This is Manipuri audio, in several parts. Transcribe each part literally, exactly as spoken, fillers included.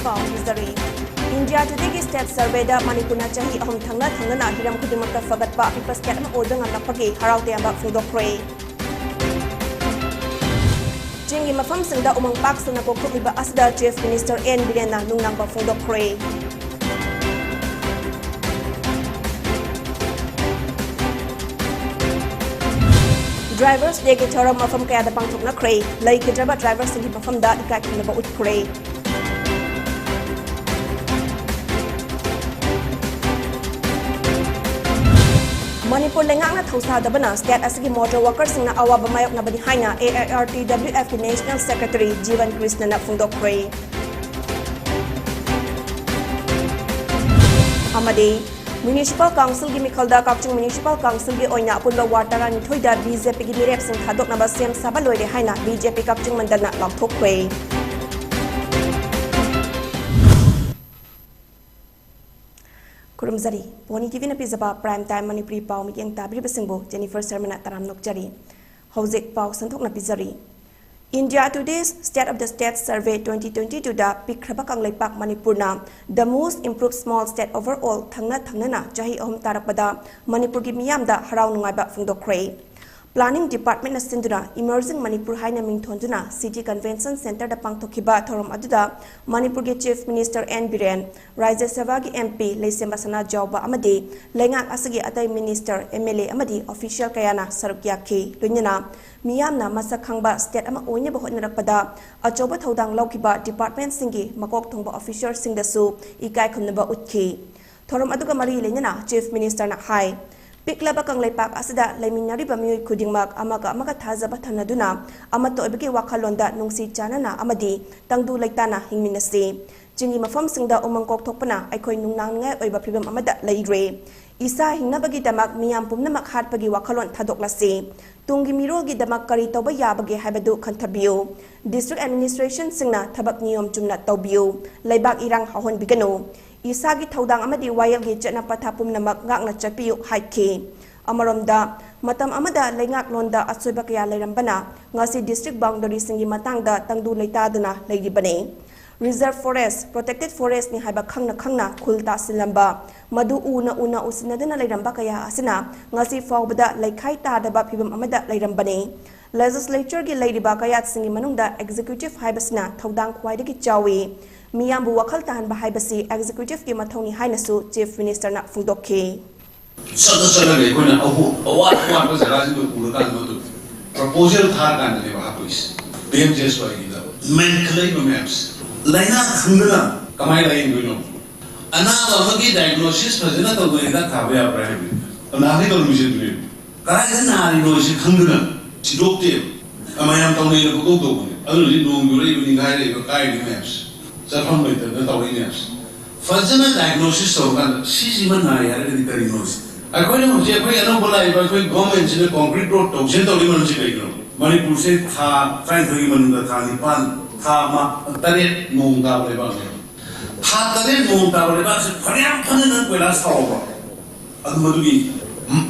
ꯄꯥꯎ ꯄꯤꯖꯔꯤ꯫ India Todayꯒꯤ state surveyꯗ ꯃꯅꯤꯄꯨꯔꯅ ꯆꯍꯤ ꯑꯍꯨꯝ ꯊꯪꯅ ꯊꯪꯅꯅ ꯍꯤꯔꯝ ꯈꯨꯗꯤꯡꯃꯛꯇ ꯐꯒꯠꯄ ꯑꯄꯤꯛꯄ state ꯑꯃ ꯑꯣꯏꯕ ꯉꯝꯂꯛꯄꯒꯤ ꯍꯔꯥꯎ ꯇꯌꯥꯝꯕ ꯐꯣꯡꯗꯣꯛꯈ꯭ꯔꯦ꯫ ꯆꯤꯡꯒꯤ ꯃꯐꯝꯁꯤꯡꯗ ꯎꯃꯪ ꯄꯥꯛ ꯁꯟꯅ ꯀꯣꯛꯊꯣꯛꯂꯤꯕ ꯑꯁꯤꯗ Chief Minister N ꯕꯤꯔꯦꯟꯅ ꯅꯨꯡꯅꯥꯡꯕ ꯐꯣꯡꯗꯣꯛꯈ꯭ꯔꯦ꯫ Drivers Dayꯒꯤ ꯊꯧꯔꯝ ꯃꯐꯝ ꯀꯌꯥꯗ ꯄꯥꯡꯊꯣꯛꯅꯈ꯭ꯔꯦ꯫ ꯂꯩꯈꯤꯗ꯭ꯔꯕ driverꯁꯤꯡꯒꯤ ꯃꯐꯝꯗ ꯏꯀꯥꯏ ꯈꯨꯝꯅꯕ ꯎꯠꯈ꯭ꯔꯦ꯫ ꯃꯅꯤꯄꯨꯔ ꯂꯩꯉꯥꯛꯅ ꯊꯧꯁꯥꯗꯕꯅ state ꯑꯁꯤꯒꯤ motor workerꯁꯤꯡꯅ ꯑꯋꯥꯕ ꯃꯥꯌꯣꯛꯅꯕꯅꯤ ꯍꯥꯏꯅ A I R T W Fꯀꯤ National Secretary ꯖꯤꯕꯟ ꯀ꯭ꯔꯤꯁꯅꯅ ꯐꯣꯡꯗꯣꯛꯈ꯭ꯔꯦ꯫ ꯑꯃꯗꯤ Municipal Councilꯒꯤ ꯃꯤꯈꯜꯗ ꯀꯛꯆꯤꯡ Municipal Councilꯒꯤ ꯑꯣꯏꯅ ꯑꯄꯨꯟꯕ ward ꯇꯔꯥꯅꯤꯊꯣꯏꯗ BJPꯒꯤ ꯃꯤꯔꯦꯞꯁꯤꯡ ꯊꯥꯗꯣꯛꯅꯕ ꯁꯦꯝ ꯁꯥꯕ ꯂꯣꯏꯔꯦ ꯍꯥꯏꯅ BJP ꯀꯛꯆꯤꯡ ꯃꯟꯗꯜꯅ ꯂꯥꯎꯊꯣꯛꯈ꯭ꯔꯦ꯫ ꯈꯨꯔꯨꯝꯖꯔꯤ꯫ Pony TVꯅ ꯄꯤꯖꯕ Prime Time ꯃꯅꯤꯄꯨꯔꯤ ꯄꯥꯎ ꯃꯤꯠꯌꯦꯡ ꯇꯥꯕꯤꯔꯤꯕꯁꯤꯡꯕꯨ Jennifer ꯁꯔꯃꯅ ꯇꯔꯥꯝꯅ ꯑꯣꯛꯆꯔꯤ꯫ ꯍꯧꯖꯤꯛ ꯄꯥꯎ ꯁꯟꯗꯣꯛꯅ ꯄꯤꯖꯔꯤ꯫ India Today's State of the State Survey twenty twenty-twoꯗ ꯄꯤꯛꯈ꯭ꯔꯕ Kangleipak ꯃꯅꯤꯄꯨꯔꯅ the most improved small state overall ꯊꯪꯅ ꯊꯪꯅꯅ ꯆꯍꯤ ꯑꯍꯨꯝ ꯇꯥꯔꯛꯄꯗ ꯃꯅꯤꯄꯨꯔꯒꯤ ꯃꯤꯌꯥꯝꯗ ꯍꯔꯥꯎ ꯅꯨꯡꯉꯥꯏꯕ ꯐꯣꯡꯗꯣꯛꯈ꯭ꯔꯦ꯫ Planning Departmentꯅ ꯁꯤꯟꯗꯨꯅ Emerging ꯃꯅꯤꯄꯨꯔ ꯍꯥꯏꯅ ꯃꯤꯡꯊꯣꯟꯗꯨꯅ City Convention Centreꯗ ꯄꯥꯡꯊꯣꯛꯈꯤꯕ ꯊꯧꯔꯝ ꯑꯗꯨꯗ ꯃꯅꯤꯄꯨꯔꯒꯤ Chief Minister N ꯕꯤꯔꯦꯟ, ꯔꯥꯖ꯭ꯌ ꯁꯚꯥꯒꯤ MP ꯂꯩꯁꯦꯝꯕ ꯁꯅꯥꯖꯥꯎꯕ ꯑꯃꯗꯤ ꯂꯩꯉꯥꯛ ꯑꯁꯤꯒꯤ ꯑꯇꯩ minister, MLA ꯑꯃꯗꯤ official ꯀꯌꯥꯅ ꯁꯔꯨꯛ ꯌꯥꯈꯤ꯫ ꯂꯣꯏꯅꯅ ꯃꯤꯌꯥꯝꯅ ꯃꯁꯛ ꯈꯪꯕ state ꯑꯃ ꯑꯣꯏꯅꯕ ꯍꯣꯠꯅꯔꯛꯄꯗ ꯑꯆꯧꯕ ꯊꯧꯗꯥꯡ ꯂꯧꯈꯤꯕ departmentꯁꯤꯡꯒꯤ ꯃꯀꯣꯛ ꯊꯣꯡꯕ officerꯁꯤꯡꯗꯁꯨ ꯏꯀꯥꯏ ꯈꯨꯝꯅꯕ ꯎꯠꯈꯤ꯫ ꯊꯧꯔꯝ ꯑꯗꯨꯒ ꯃꯔꯤ ꯂꯩꯅꯅ Chief Ministerꯅ ꯍꯥꯏ, ꯄꯤꯛꯂꯕ ꯀꯪꯂꯩꯄꯥꯛ ꯑꯁꯤꯗ ꯂꯩꯃꯤꯟꯅꯔꯤꯕ ꯃꯤꯑꯣꯏ ꯈꯨꯗꯤꯡꯃꯛ ꯑꯃꯒ ꯑꯃꯒ ꯊꯥꯖꯕ ꯊꯝꯅꯗꯨꯅ ꯑꯃꯠꯇ ꯑꯣꯏꯕꯒꯤ ꯋꯥꯈꯜꯂꯣꯟꯗ ꯅꯨꯡꯁꯤ ꯆꯥꯟꯅꯅ ꯑꯃꯗꯤ ꯇꯪꯗꯨ ꯂꯩꯇꯥꯅ ꯍꯤꯡꯃꯤꯟꯅꯁꯤ꯫ ꯆꯤꯡꯒꯤ ꯃꯐꯝꯁꯤꯡꯗ ꯎꯃꯪ ꯀꯣꯛꯊꯣꯛꯄꯅ ꯑꯩꯈꯣꯏ ꯅꯨꯡꯅꯥꯡꯅꯤꯡꯉꯥꯏ ꯑꯣꯏꯕ ꯐꯤꯕꯝ ꯑꯃꯗ ꯂꯩꯔꯦ꯫ ꯏꯁꯥ ꯍꯤꯡꯅꯕꯒꯤꯗꯃꯛ ꯃꯤꯌꯥꯝ ꯄꯨꯝꯅꯃꯛ ꯍꯥꯠꯄꯒꯤ ꯋꯥꯈꯜꯂꯣꯟ ꯊꯥꯗꯣꯛꯂꯁꯤ꯫ ꯇꯨꯡꯒꯤ ꯃꯤꯔꯣꯜꯒꯤꯗꯃꯛ ꯀꯔꯤ ꯇꯧꯕ ꯌꯥꯕꯒꯦ ꯍꯥꯏꯕꯗꯨ ꯈꯟꯊꯕꯤꯌꯨ꯫ District administrationꯁꯤꯡꯅ ꯊꯕꯛ ꯅꯤꯌꯣꯝ ꯆꯨꯝꯅ ꯇꯧꯕꯤꯌꯨ꯫ ꯂꯩꯕꯥꯛ ꯏꯔꯥꯡ ꯍꯧꯍꯟꯕꯤꯒꯅꯨ꯫ ꯏꯁꯥꯒꯤ ꯊꯧꯗꯥꯡ ꯑꯃꯗꯤ ꯋꯥꯌꯦꯜꯒꯤ ꯆꯠꯅ ꯄꯊꯥꯞ ꯄꯨꯝꯅꯃꯛ ꯉꯥꯛꯅ ꯆꯠꯄꯤꯌꯨ ꯍꯥꯏꯈꯤ꯫ ꯑꯃꯔꯣꯝꯗ, ꯃꯇꯝ ꯑꯃꯗ ꯂꯩꯉꯥꯛꯂꯣꯟꯗ ꯑꯁꯣꯏꯕ ꯀꯌꯥ ꯂꯩꯔꯝꯕꯅ ꯉꯁꯤ district boundaryꯁꯤꯡꯒꯤ ꯃꯇꯥꯡꯗ ꯇꯪꯗꯨ ꯂꯩꯇꯥꯗꯨꯅ ꯂꯩꯔꯤꯕꯅꯤ꯫ Reserve Forest, Protected Forestꯅꯤ ꯍꯥꯏꯕ ꯈꯪꯅ ꯈꯪꯅ ꯈꯨꯜ ꯇꯥꯁꯤꯜꯂꯝꯕ, ꯃꯗꯨ ꯎꯅ ꯎꯅ ꯎꯁꯤꯟꯅꯗꯨꯅ ꯂꯩꯔꯝꯕ ꯀꯌꯥ ꯑꯁꯤꯅ ꯉꯁꯤ ꯐꯥꯎꯕꯗ ꯂꯩꯈꯥꯏ ꯇꯥꯗꯕ ꯐꯤꯕꯝ ꯑꯃꯗ ꯂꯩꯔꯝꯕꯅꯤ꯫ Legislatureꯒꯤ ꯂꯩꯔꯤꯕ ꯀꯌꯥꯠꯁꯤꯡꯒꯤ ꯃꯅꯨꯡꯗ Executive ꯍꯥꯏꯕꯁꯤꯅ ꯊꯧꯗꯥꯡ ꯈ꯭ꯋꯥꯏꯗꯒꯤ ꯆꯥꯎꯏ꯫ ꯃꯤꯌꯥꯝꯕꯨ ꯋꯥꯈꯜ ꯇꯥꯍꯟꯕ ꯍꯥꯏꯕꯁꯤ Executiveꯀꯤ ꯃꯊꯧꯅꯤ ꯍꯥꯏꯅꯁꯨ Chief Ministerꯅ ꯐꯣꯡꯗꯣꯛꯈꯤ꯫ ꯆꯠꯂ ꯆꯠꯂꯒ ꯑꯩꯈꯣꯏꯅ ꯑꯍꯣ- ꯑꯋꯥꯠ ꯑꯋꯥꯠꯄ ꯖꯒꯥꯁꯤꯡꯗꯣ ꯎꯔꯀꯥꯟꯗ ꯃꯗꯨ proposal ꯊꯥꯔꯀꯥꯟꯗꯅꯦꯕ ꯍꯥꯞꯄꯛꯏꯁꯦ꯫ ꯄꯤ ꯑꯦꯝ ꯖꯤ ꯑꯦꯁ ꯋꯥꯏꯒꯤꯗ ꯃꯦꯟꯈꯠꯂꯛꯏꯕ ꯃꯌꯥꯝꯁꯦ꯫ ꯂꯥꯏꯅꯥ ꯈꯪꯗꯅ ꯀꯃꯥꯏꯅ ꯂꯥꯏꯌꯦꯡꯗꯣꯏꯅꯣ? ꯑꯅꯥꯕ ꯑꯃꯒꯤ diagnosis ꯐꯖꯅ ꯇꯧꯗꯅ ꯍꯤꯗꯥꯛ ꯊꯥꯕ ꯌꯥꯕ꯭ꯔꯥ ꯍꯥꯏꯕꯅꯤ꯫ ꯅꯍꯥꯟꯒꯤ ꯇꯧꯔꯝꯃꯤꯁꯦ ꯑꯗꯨꯅꯦꯕ꯫ ꯀꯗꯥꯏꯗ ꯅꯥꯔꯤꯅꯣ ꯁꯤ ꯈꯪꯗꯅ ꯊꯤꯗꯣꯛꯇꯦꯕ꯫ ꯃꯌꯥꯝ ꯇꯧꯅꯩꯅ ꯄꯪꯇꯧ ꯇꯧꯕꯅꯦ꯫ ꯑꯗꯨꯅꯗꯤ ꯅꯣꯡ ꯌꯨꯔꯛꯏꯕ, ꯅꯤꯡꯈꯥꯏꯔꯛꯏꯕ, ꯀꯥꯏꯔꯤꯕ ꯃꯌꯥꯝꯁꯦ꯫ ꯆꯠꯐꯝ ꯂꯩꯇꯗꯅ ꯇꯧꯔꯛꯏ ꯃꯌꯥꯝꯁꯦ꯫ ꯐꯖꯅ diagnosis ꯇꯧꯔꯀꯥꯟꯗ ꯁꯤꯁꯤꯃ ꯅꯥꯏ ꯍꯥꯏꯔꯒꯗꯤ ꯀꯔꯤꯅꯣ ꯁꯤ? ꯑꯩꯈꯣꯏꯅ ꯍꯧꯖꯤꯛ ꯑꯩꯈꯣꯏ ꯑꯅꯧꯕ ꯂꯥꯛꯏꯕ ꯑꯩꯈꯣꯏ governmentꯁꯤꯅ concrete road ꯇꯧꯁꯦꯅ ꯇꯧꯔꯤ ꯃꯔꯝꯁꯤ ꯀꯩꯒꯤꯅꯣ? ꯃꯅꯤꯄꯨꯔꯁꯦ ꯊꯥ ꯇꯔꯥꯅꯤꯊꯣꯏꯒꯤ ꯃꯅꯨꯡꯗ ꯊꯥ ꯅꯤꯄꯥꯟ, ꯊꯥ ꯑꯃ, ꯇꯔꯦꯠ ꯅꯣꯡ ꯇꯥꯕ ꯂꯩꯕꯥꯛꯅꯦꯕ꯫ ꯊꯥ ꯇꯔꯦꯠ ꯅꯣꯡ ꯇꯥꯕ ꯂꯩꯕꯥꯛꯁꯦ ꯐꯅꯌꯥꯝ ꯐꯅ ꯅꯪ ꯀꯣꯏꯂꯥꯁ ꯊꯥꯎꯕ, ꯑꯗꯨ ꯃꯗꯨꯒꯤ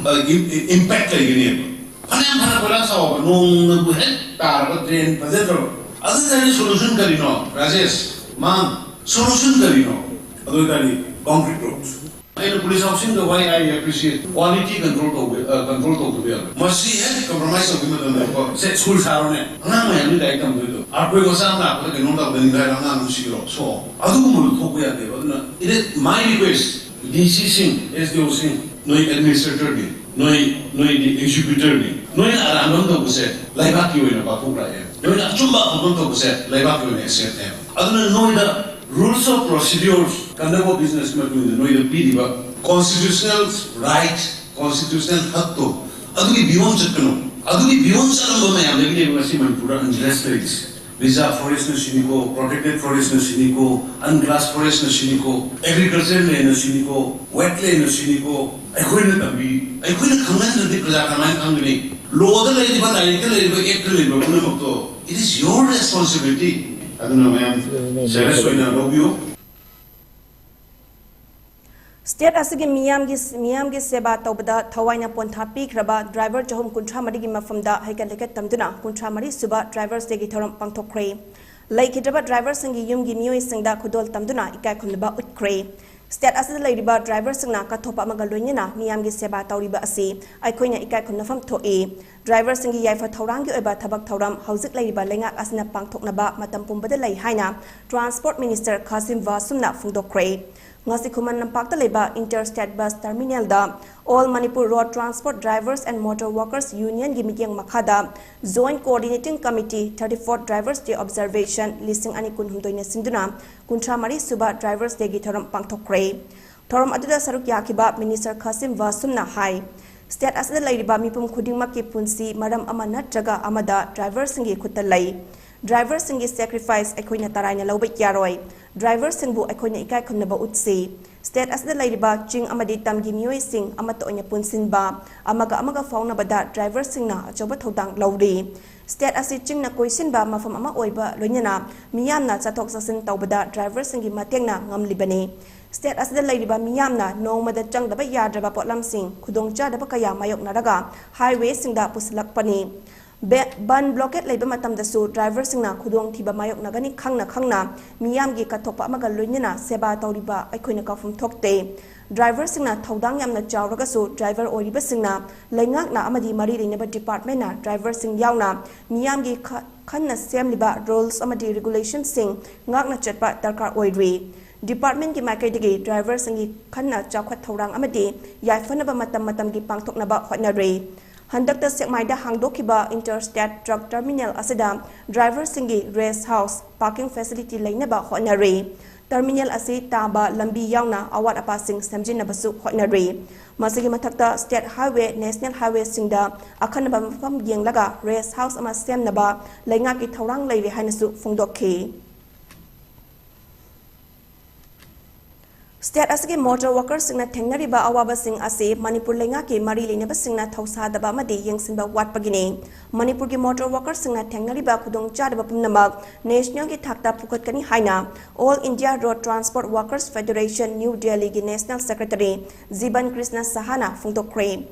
ꯏꯝꯄꯦꯛ ꯂꯩꯒꯅꯦꯕ꯫ ꯐꯅꯌꯥꯝ ꯐꯅ ꯀꯣꯏꯂꯥꯁ ꯊꯥꯎꯕ, ꯅꯣꯡꯅꯕꯨ ꯍꯦꯛ ꯇꯥꯔꯕ drain ꯐꯖꯗ꯭ꯔꯕ, ꯑꯗꯨ ꯑꯣꯏꯇꯥꯔꯗꯤ solution ꯀꯔꯤꯅꯣ? ꯔꯥꯖꯦꯁ, ꯃꯥꯡ, solution ꯀꯔꯤꯅꯣ? ꯑꯗꯨ ꯑꯣꯏꯇꯥꯔꯗꯤ concrete road꯫ ꯑꯩꯅ police housingꯗ why I appreciate quality control ꯇꯧꯕ, control ꯇꯧꯗꯕ ꯌꯥꯔꯣꯏ꯫ ꯃꯁꯤ ꯍꯦꯛ compromise ꯇꯧꯕ ꯃꯇꯝꯗꯀꯣ, ꯁꯦ, school ꯁꯥꯔꯣꯅꯦ, ꯑꯉꯥꯡ ꯃꯌꯥꯝꯗꯤ ꯂꯥꯏꯔꯤꯛ ꯇꯝꯗꯣꯏꯗꯣ꯫ Earthquake ꯃꯆꯥ ꯑꯃ ꯂꯥꯛꯄꯗ ꯀꯩꯅꯣꯝ ꯇꯧꯕꯗ ꯅꯤꯡꯈꯥꯏꯔ ꯑꯉꯥꯡ ꯑꯃ ꯁꯤꯔꯣ, ꯁꯣꯛꯑꯣ꯫ ꯑꯗꯨꯒꯨꯝꯕꯗꯣ ꯊꯣꯛꯄ ꯌꯥꯗꯦꯕ꯫ ꯑꯗꯨꯅ it is my request, D Cꯁꯤꯡ, S D Oꯁꯤꯡ, ꯅꯣꯏ administratorꯅꯤ, ꯅꯣꯏ, ꯅꯣꯏꯗꯤ executorꯅꯤ, ꯅꯣꯏꯅ ꯑꯔꯥꯟꯕ ꯑꯃ ꯇꯧꯕꯁꯦ ꯂꯩꯕꯥꯛꯀꯤ ꯑꯣꯏꯅ ꯄꯥꯡꯊꯣꯛ ꯂꯥꯛꯑꯦ, ꯅꯣꯏꯅ ꯑꯆꯨꯝꯕ ꯑꯐꯕ ꯑꯃ ꯇꯧꯕꯁꯦ ꯂꯩꯕꯥꯛꯀꯤ ꯑꯣꯏꯅ acceptꯅꯦ꯫ ꯑꯗꯨꯅ ꯅꯣꯏꯗ rules of procedures, conduct of businessꯀꯤ ꯃꯇꯨꯡ ꯏꯟꯅ ꯅꯣꯏꯗ ꯄꯤꯔꯤꯕ constitutional right, constitutional ꯍꯛꯇꯣ, ꯑꯗꯨꯒꯤ beyond ꯆꯠꯀꯅꯨ꯫ ꯑꯗꯨꯒꯤ beyond ꯆꯠꯂꯝꯕ ꯃꯌꯥꯝꯗꯒꯤꯅꯦꯕ ꯉꯁꯤ ꯃꯅꯤꯄꯨꯔꯗ unrest ꯂꯩꯔꯤꯁꯦ꯫ Reserve forestꯅ ꯁꯤꯅꯤꯀꯣ, protected forestꯅ ꯁꯤꯅꯤꯀꯣ, unclassed forestꯅ ꯁꯤꯅꯤꯀꯣ, agriculture landꯅ ꯁꯤꯅꯤꯀꯣ, wetlandꯅ ꯁꯤꯅꯤꯀꯣ, ꯑꯩꯈꯣꯏꯅ ꯇꯝꯕꯤ, ꯑꯩꯈꯣꯏꯅ ꯈꯪꯍꯟꯗ꯭ꯔꯗꯤ ꯄ꯭ꯔꯖꯥ ꯀꯃꯥꯏꯅ ꯈꯪꯒꯅꯤ? Lawꯗ ꯂꯩꯔꯤꯕ, ꯂꯥꯏꯔꯤꯛꯇ ꯂꯩꯔꯤꯕ, actꯇ ꯂꯩꯔꯤꯕ ꯄꯨꯝꯅꯃꯛꯇꯣ, it is your responsibility꯫ ꯑꯗꯨꯅ ꯃꯌꯥꯝ serious ꯑꯣꯏꯅ ꯂꯧꯕꯤꯌꯨ꯫ State ꯑꯁꯤꯒꯤ ꯃꯤꯌꯥꯝꯒꯤ, ꯃꯤꯌꯥꯝꯒꯤ ꯁꯦꯕꯥ ꯇꯧꯕꯗ ꯊꯋꯥꯏꯅ ꯄꯣꯟꯊꯥ ꯄꯤꯈ꯭ꯔꯕ driver ꯆꯍꯨꯝ ꯀꯨꯟꯊ꯭ꯔꯥ ꯃꯔꯤꯒꯤ ꯃꯐꯝꯗ ꯍꯩꯀꯠ ꯂꯩꯀꯠ ꯇꯝꯗꯨꯅ ꯀꯨꯟꯊ꯭ꯔꯥ ꯃꯔꯤ ꯁꯨꯕ Drivers Dayꯒꯤ ꯊꯧꯔꯝ ꯄꯥꯡꯊꯣꯛꯈ꯭ꯔꯦ꯫ ꯂꯩꯈꯤꯗ꯭ꯔꯕ ꯗ꯭ꯔꯥꯏꯚꯔꯁꯤꯡꯒꯤ ꯌꯨꯝꯒꯤ ꯃꯤꯑꯣꯏꯁꯤꯡꯗ ꯈꯨꯗꯣꯜ ꯇꯝꯗꯨꯅ ꯏꯀꯥꯏ ꯈꯨꯝꯅꯕ ꯎꯠꯈ꯭ꯔꯦ꯫ ꯁ꯭ꯇꯦꯠ ꯑꯁꯤꯗ ꯂꯩꯔꯤꯕ ꯗ꯭ꯔꯥꯏꯚꯔꯁꯤꯡꯅ ꯀꯠꯊꯣꯛꯄ ꯑꯃꯒ ꯂꯣꯏꯅꯅ ꯃꯤꯌꯥꯝꯒꯤ ꯁꯦꯕꯥ ꯇꯧꯔꯤꯕ ꯑꯁꯤ ꯑꯩꯈꯣꯏꯅ ꯏꯀꯥꯏ ꯈꯨꯝꯅꯐꯝ ꯊꯣꯛꯏ꯫ ꯗ꯭ꯔꯥꯏꯚꯔꯁꯤꯡꯒꯤ ꯌꯥꯏꯐ ꯊꯧꯔꯥꯡꯒꯤ ꯑꯣꯏꯕ ꯊꯕꯛ ꯊꯧꯔꯝ ꯍꯧꯖꯤꯛ ꯂꯩꯔꯤꯕ ꯂꯩꯉꯥꯛ ꯑꯁꯤꯅ ꯄꯥꯡꯊꯣꯛꯅꯕ ꯃꯇꯝ ꯄꯨꯝꯕꯗ ꯂꯩ ꯍꯥꯏꯅ ꯇ꯭ꯔꯥꯟꯁꯄꯣꯔꯠ ꯃꯤꯅꯤꯁꯇꯔ ꯈꯥꯁꯤꯝ ꯕꯥꯁꯨꯝꯅ ꯐꯣꯡꯗꯣꯛꯈ꯭ꯔꯦ꯫ ꯉꯁꯤ ꯈꯨꯃꯟ ꯂꯝꯄꯥꯛꯇ ꯂꯩꯕ ꯏꯟꯇꯔ ꯁ꯭ꯇꯦꯠ ꯕꯁ ꯇꯔꯃꯤꯅꯦꯜꯗ All Manipur Road Transport Drivers and Motor Workers Unionꯒꯤ ꯃꯤꯠꯌꯦꯡ ꯃꯈꯥꯗ Joint Coordinating Committee thirty-fourth Drivers Day Observation ꯂꯤꯁꯤꯡ ꯑꯅꯤ ꯀꯨꯟꯍꯨꯝꯗꯣꯏꯅ ꯁꯤꯟꯗꯨꯅ ꯀꯨꯟꯊ꯭ꯔꯥ ꯃꯔꯤ ꯁꯨꯕ ꯗ꯭ꯔꯥꯏꯚꯔꯁ ꯗꯦꯒꯤ ꯊꯧꯔꯝ ꯄꯥꯡꯊꯣꯛꯈ꯭ꯔꯦ꯫ ꯊꯧꯔꯝ ꯑꯗꯨꯗ ꯁꯔꯨꯛ ꯌꯥꯈꯤꯕ ꯃꯤꯅꯤꯁꯇꯔ ꯈꯥꯁꯤꯝ ꯕꯥꯁꯨꯝꯅ ꯍꯥꯏ, ꯁ꯭ꯇꯦꯠ ꯑꯁꯤꯗ ꯂꯩꯔꯤꯕ ꯃꯤꯄꯨꯝ ꯈꯨꯗꯤꯡꯃꯛꯀꯤ ꯄꯨꯟꯁꯤ ꯃꯔꯝ ꯑꯃ ꯅꯠꯇ꯭ꯔꯒ ꯑꯃꯗ ꯗ꯭ꯔꯥꯏꯚꯔꯁꯤꯡꯒꯤ ꯈꯨꯠꯇ ꯂꯩ꯫ ꯗ꯭ꯔꯥꯏꯚꯔꯁꯤꯡꯒꯤ ꯁꯦꯀ꯭ꯔꯤꯐꯥꯏꯁ ꯑꯩꯈꯣꯏꯅ ꯇꯔꯥꯏꯅ ꯂꯧꯕ ꯌꯥꯔꯣꯏ꯫ ꯗ꯭ꯔꯥꯏꯚꯔꯁꯤꯡꯕꯨ ꯑꯩꯈꯣꯏꯅ ꯏꯀꯥꯏ ꯈꯨꯝꯅꯕ ꯎꯠꯁꯤ꯫ ꯁ꯭ꯇꯦꯠ ꯑꯁꯤꯗ ꯂꯩꯔꯤꯕ ꯆꯤꯡ ꯑꯃꯗꯤ ꯇꯝꯒꯤ ꯃꯤꯑꯣꯏꯁꯤꯡ ꯑꯃꯠꯇ ꯑꯣꯏꯅ ꯄꯨꯟꯁꯤꯟꯕ, ꯑꯃꯒ ꯑꯃꯒ ꯐꯥꯎꯅꯕꯗ ꯗ꯭ꯔꯥꯏꯚꯔꯁꯤꯡꯅ ꯑꯆꯧꯕ ꯊꯧꯗꯥꯡ ꯂꯧꯔꯤ꯫ ꯁ꯭ꯇꯦꯠ ꯑꯁꯤ ꯆꯤꯡꯅ ꯀꯣꯏꯁꯤꯟꯕ ꯃꯐꯝ ꯑꯃ ꯑꯣꯏꯕ ꯂꯣꯏꯅꯅ ꯃꯤꯌꯥꯝꯅ ꯆꯠꯊꯣꯛ ꯆꯠꯁꯤꯟ ꯇꯧꯕꯗ ꯗ꯭ꯔꯥꯏꯚꯔꯁꯤꯡꯒꯤ ꯃꯇꯦꯡꯅ ꯉꯝꯂꯤꯕꯅꯤ꯫ ꯁ꯭ꯇꯦꯠ ꯑꯁꯤꯗ ꯂꯩꯔꯤꯕ ꯃꯤꯌꯥꯝꯅ ꯅꯣꯡꯃꯗ ꯆꯪꯗꯕ ꯌꯥꯗ꯭ꯔꯕ ꯄꯣꯠꯂꯝꯁꯤꯡ, ꯈꯨꯗꯣꯡꯆꯥꯗꯕ ꯀꯌꯥ ꯃꯥꯌꯣꯛꯅꯔꯒ ꯍꯥꯏꯋꯦꯁꯤꯡꯗ ꯄꯨꯁꯤꯜꯂꯛꯄꯅꯤ꯫ ꯕꯦ-, ꯕꯟ ꯕ꯭ꯂꯣꯀꯦꯠ ꯂꯩꯕ ꯃꯇꯝꯗꯁꯨ ꯗ꯭ꯔꯥꯏꯚꯔꯁꯤꯡꯅ ꯈꯨꯗꯣꯡꯊꯤꯕ ꯃꯥꯌꯣꯛꯅꯒꯅꯤ ꯈꯪꯅ ꯈꯪꯅ ꯃꯤꯌꯥꯝꯒꯤ ꯀꯠꯊꯣꯛꯄ ꯑꯃꯒ ꯂꯣꯏꯅꯅ ꯁꯦꯕꯥ ꯇꯧꯔꯤꯕ ꯑꯩꯈꯣꯏꯅ ꯀꯥꯎꯐꯝ ꯊꯣꯛꯇꯦ꯫ ꯗ꯭ꯔꯥꯏꯚꯔꯁꯤꯡꯅ ꯊꯧꯗꯥꯡ ꯌꯥꯝꯅ ꯆꯥꯎꯔꯒꯁꯨ ꯗ꯭ꯔꯥꯏꯚꯔ ꯑꯣꯏꯔꯤꯕꯁꯤꯡꯅ ꯂꯩꯉꯥꯛꯅ ꯑꯃꯗꯤ ꯃꯔꯤ ꯂꯩꯅꯕ ꯗꯤꯄꯥꯔꯠꯃꯦꯟꯅ ꯗ꯭ꯔꯥꯏꯚꯔꯁꯤꯡ ꯌꯥꯎꯅ ꯃꯤꯌꯥꯝꯒꯤ ꯈ-, ꯈꯟꯅ ꯁꯦꯝꯂꯤꯕ ꯔꯨꯜꯁ ꯑꯃꯗꯤ ꯔꯤꯒꯨꯂꯦꯁꯟꯁꯤꯡ ꯉꯥꯛꯅ ꯆꯠꯄ ꯗꯔꯀꯥꯔ ꯑꯣꯏꯔꯤ꯫ ꯗꯤꯄꯥꯔꯠꯃꯦꯟꯒꯤ ꯃꯥꯏꯀꯩꯗꯒꯤ ꯗ꯭ꯔꯥꯏꯚꯔꯁꯤꯡꯒꯤ ꯈꯟꯅ ꯆꯥꯎꯈꯠ ꯊꯧꯔꯥꯡ ꯑꯃꯗꯤ ꯌꯥꯏꯐꯅꯕ ꯃꯇꯝ ꯃꯇꯝꯒꯤ ꯄꯥꯡꯊꯣꯛꯅꯕ ꯍꯣꯠꯅꯔꯤ꯫ ꯍꯟꯗꯛꯇ ꯁꯦꯛꯃꯥꯏꯗ ꯍꯥꯡꯗꯣꯛꯈꯤꯕ ꯏꯟꯇꯔ ꯁ꯭ꯇꯦꯠ ꯇ꯭ꯔꯛ ꯇꯔꯃꯤꯅꯦꯜ ꯑꯁꯤꯗ ꯗ꯭ꯔꯥꯏꯚꯔꯁꯤꯡꯒꯤ ꯔꯦꯁ ꯍꯥꯎꯁ, ꯄꯥꯔꯀꯤꯡ ꯐꯦꯁꯤꯂꯤꯇꯤ ꯂꯩꯅꯕ ꯍꯣꯠꯅꯔꯤ꯫ ꯇꯔꯃꯤꯅꯦꯜ ꯑꯁꯤ ꯇꯥꯕ ꯂꯝꯕꯤ ꯌꯥꯎꯅ ꯑꯋꯥꯠ ꯑꯄꯥꯁꯤꯡ ꯁꯦꯝꯖꯤꯟꯅꯕꯁꯨ ꯍꯣꯠꯅꯔꯤ꯫ ꯃꯁꯤꯒꯤ ꯃꯊꯛꯇ ꯁ꯭ꯇꯦꯠ ꯍꯥꯏꯋꯦ, ꯅꯦꯁꯅꯦꯜ ꯍꯥꯏꯋꯦꯁꯤꯡꯗ ꯑꯈꯟꯅꯕ ꯃꯐꯝ ꯌꯦꯡꯂꯒ ꯔꯦꯁ ꯍꯥꯎꯁ ꯑꯃ ꯁꯦꯝꯅꯕ ꯂꯩꯉꯥꯛꯀꯤ ꯊꯧꯔꯥꯡ ꯂꯩꯔꯦ ꯍꯥꯏꯅꯁꯨ ꯐꯣꯡꯗꯣꯛꯈꯤ꯫ ꯁ꯭ꯇꯦꯠ ꯑꯁꯤꯒꯤ ꯃꯣꯇꯣꯔ ꯋꯥꯀꯔꯁꯤꯡꯅ ꯊꯦꯡꯅꯔꯤꯕ ꯑꯋꯥꯕꯁꯤꯡ ꯑꯁꯤ ꯃꯅꯤꯄꯨꯔ ꯂꯩꯉꯥꯛꯀꯤ ꯃꯔꯤ ꯂꯩꯅꯕꯁꯤꯡꯅ ꯊꯧꯁꯥꯗꯕ ꯑꯃꯗꯤ ꯌꯦꯡꯁꯤꯟꯕ ꯋꯥꯠꯄꯒꯤꯅꯤ꯫ ꯃꯅꯤꯄꯨꯔꯒꯤ ꯃꯣꯇꯣꯔ ꯋꯥꯀꯔꯁꯤꯡꯅ ꯊꯦꯡꯅꯔꯤꯕ ꯈꯨꯗꯣꯡꯆꯥꯗꯕ ꯄꯨꯝꯅꯃꯛ ꯅꯦꯁꯅꯦꯜꯒꯤ ꯊꯥꯛꯇ ꯄꯨꯈꯠꯀꯅꯤ ꯍꯥꯏꯅ All India Road Transport Workers Federation, new ꯗꯦꯜꯂꯤꯒꯤ ꯅꯦꯁꯅꯦꯜ ꯁꯦꯀ꯭ꯔꯦꯇꯔꯤ ꯖꯤꯕꯟ ꯀ꯭ꯔꯤꯁꯅ ꯁꯍꯥꯅ ꯐꯣꯡꯗꯣꯛꯈ꯭ꯔꯦ꯫